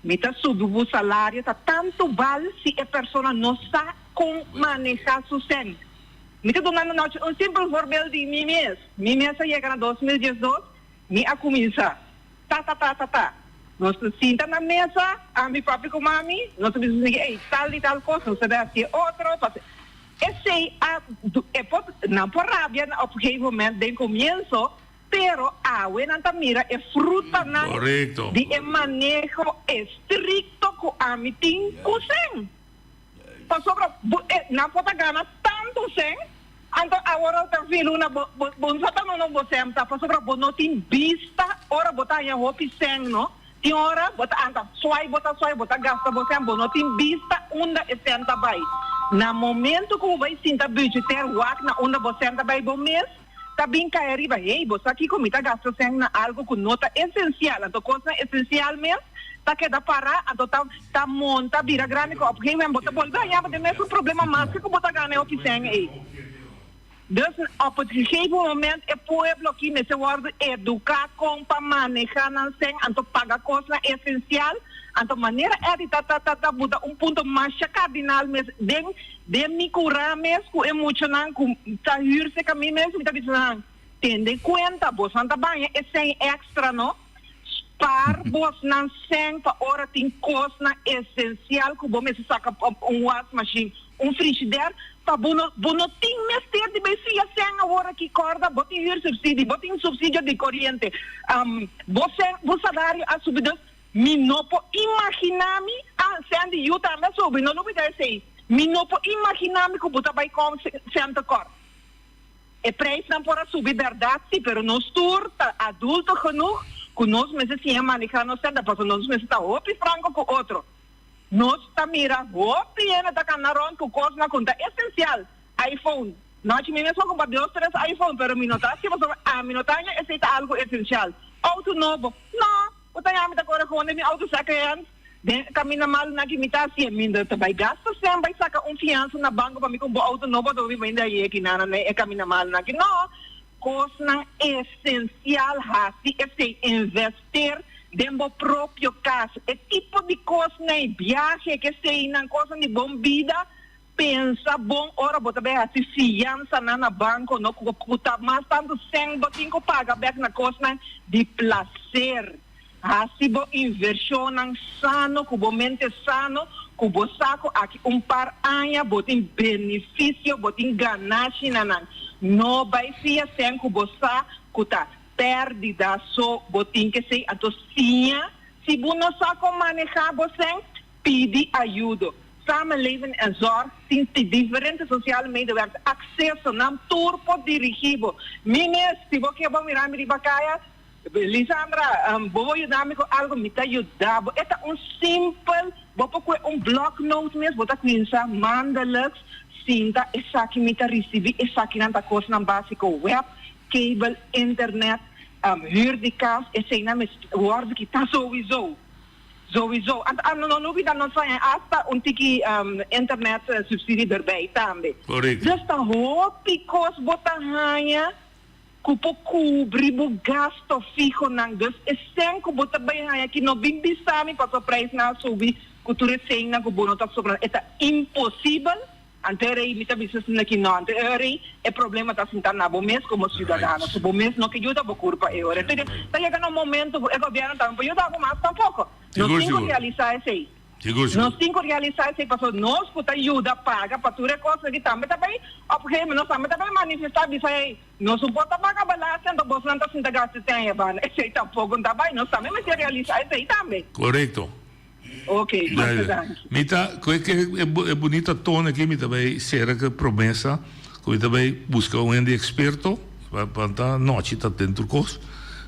mi ta subi bo salario ta tanto bal si e persona no sa con maneha su cen. Mi ta dunando nochi un simpel voorbeeld di mi mes. Mi mes a yega na 2012, mi a cuminsa ta ta ta ta ta. Nos ta sinta na mesa, ami, papi ku mami, nos ta bisa esaki, ey, tal i tal kos, nos ta bai hasi e otro, pase. Esei a, e por, nan por rabia na op gegeven moment den komienso, pero awe nan ta mira e frutanan Korekto. di e maneho estrikto ku ami tin ku sèn. Pasobra bo e nan por ta gana tantu sèn, anto awor ta filuna bo bo bo no sa ta no bo sèn ta pasobra bo no tin bista ora bo ta haña hopi sèn no. Tin ora bo ta anta swai bo ta swai bo ta gasta bo sèn bo no tin bista unda e sèn ta bai. Na momento ku bo bai sinta budgeter wak na unda bo sèn ta bai bo mes ta bin kai ariba hey bo sa kiko mi ta gasta sèn na algo ku no ta esensial anto kosnan esensial mes ta keda para anto ta ta monta bira grandi ku op gegeven moment bo ta bolbe haña bo den mesun problema maske ku bo ta gana e hopi sèn ei. Dus op het gegeven moment e pueblo aki mester wordo educa con pa maneha nan cen anto paga cosnan esencial anto manera Eddy ta ta ta buta un punto masha cardinal mes den den mi cura mes cu e muchanan cu ta huur cerca mi mes mi ta bisa nan tende cuenta bosnan ta baña e cen extra no spaar bosnan cen pa ora tin cosnan esencial cu bo mester saca un wasmachine Un frigider pa bo no bo no tin mester di bay fia sèn awor aki kòrda bo tin huursubsidie bo tin subsidio di koriente bo sèn bo salario a subi dus mi no por imagina mi ah sèn di yu tambe a subi no lubida esei mi no por imagina mi ku bo ta bay kòm sèn tekort e prijsnan por a subi bèrdat si pero nos tur ta adulto genoeg ku nos mester siña maneha nos sèn pasobra nos mester ta hopi franko ku otro. Nos ta mira hopi hende ta cana rond cu cosnan cu ta esencial. iPhone. Nochi mi mes a cumpra dos tres iPhone pero mi no ta haci pasobra ami no ta haña esey ta algo esencial. Auto nobo. No, bo ta haña ami ta core gewoon den mi auto second hand den caminda malo nan ki mi ta haci. Mi no ta bay gasta cen bay saca un fiansa na banco pa mi cumpra un auto nobo adobe mi bay den aye ki nan e caminda malo nan ki. No, Kosnan esensial hasi esei invester den bo propio kas e tipo di kosnan ei biahe ke eseinan kosnan di bon bida pensa bon ora bo ta bai hasi fiansanan na banko no ku ta mas tantu sèn bo tin ku paga bèk na kosnan di plaser. Hasi bo invershonnan sano ku bo mente sano ku bo sa ku aki un par aña bo tin benifisio, bo tin ganashi na nan. No bai fia sèn ku bo sa ku ta pèrdida so bo tin kesei. Anto siña si bo no sa kon manehá bo sèn, pidi ayudo. Samenleven en Zorg tin diferente sosiale medewerkers akseso, nan tur por dirigí bo. Mi mes, si bo ke bo mira mi riba kaya, Lisandra, bo por yuda mi ku algu? Mi ta yuda bo. E ta un simpel, bo por kue un bloknoot mes, bo ta kuminsa maandelijks sinta esaki mi ta risibi, esakinan ta kosnan básiko, web, kabel, internet, huur di kas, eseinan mester wòrdu kitá sowieso. Sowieso. Anto a no lubida nos haña asta un tiki internet subsidie erbij tambe. Korekto. Dus ta hopi kos bo ta haña. Ku por kubri bo gasto fihonan. Dus e sèn ku bo ta bai haña aki no bin bisa mi pasobra preisnan a subi ku tur e sènnan ku bo no ta sobra. E ta imposibel. Anto e rei mi ta bisa asina ki no. Anto e rei e problema ta sinta na bo mes komo siudadano. Si bo mes no ke yuda bo kurpa e ora. Ta yega na un momento ku e gobièrnu tambe por yuda bo mas tampoko. Nos tin ku realisá esei. Sigur, sigur. Nos tin ku realisá esei pasobra nos ku ta yuda paga pa tur e kosnan aki tambe ta bai op un gegeven moment nos tambe ta bai manifestá bisa hey nos no por ta paga belasting anto bosnan ta sinta gasta sèn e banda esei tampoko no ta bai nos tambe mester realisá esei tambe. Korekto. Ok, masha danki. Mi ta ku e e bunita tono aki mi ta bai sera ku e promesa ku mi ta bai buska un hende eksperto pa ta nochi ta den tur kos.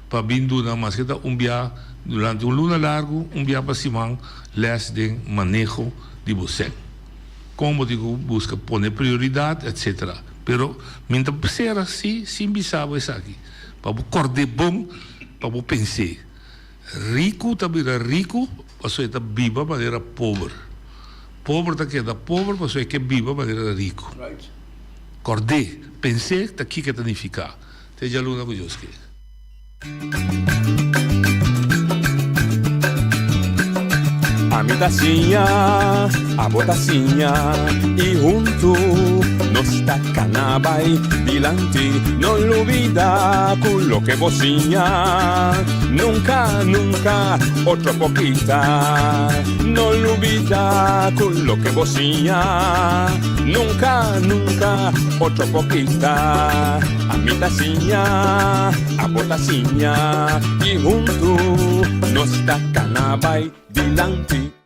Pa bin duna maske ta un bia durante un luna largu, un bia pa siman les den maneho di bo sèn. Kon bo tin ku buska pone prioridat etsetera. Pero mi ta sera si sin bisa bo esaki pa bo kòrd'é bon pa bo pens'é. Riku ta bira riku pasobra e ta biba manera pober. Pober ta keda pober pasobra e ke biba manera riku. Kòrd'é, pens'é ta kiko e ta nifiká. Te djaluna ku Dios ke. Ami ta siña, abo ta siña, i huntu. Nos ta kana bai dilanti. No lubida ku loke bo siña nunka, nunka otro por kita. No lubida ku loke bo siña nunka, nunka otro por kita. Ami ta siña, abo ta siña i huntu nos ta kana bai dilanti.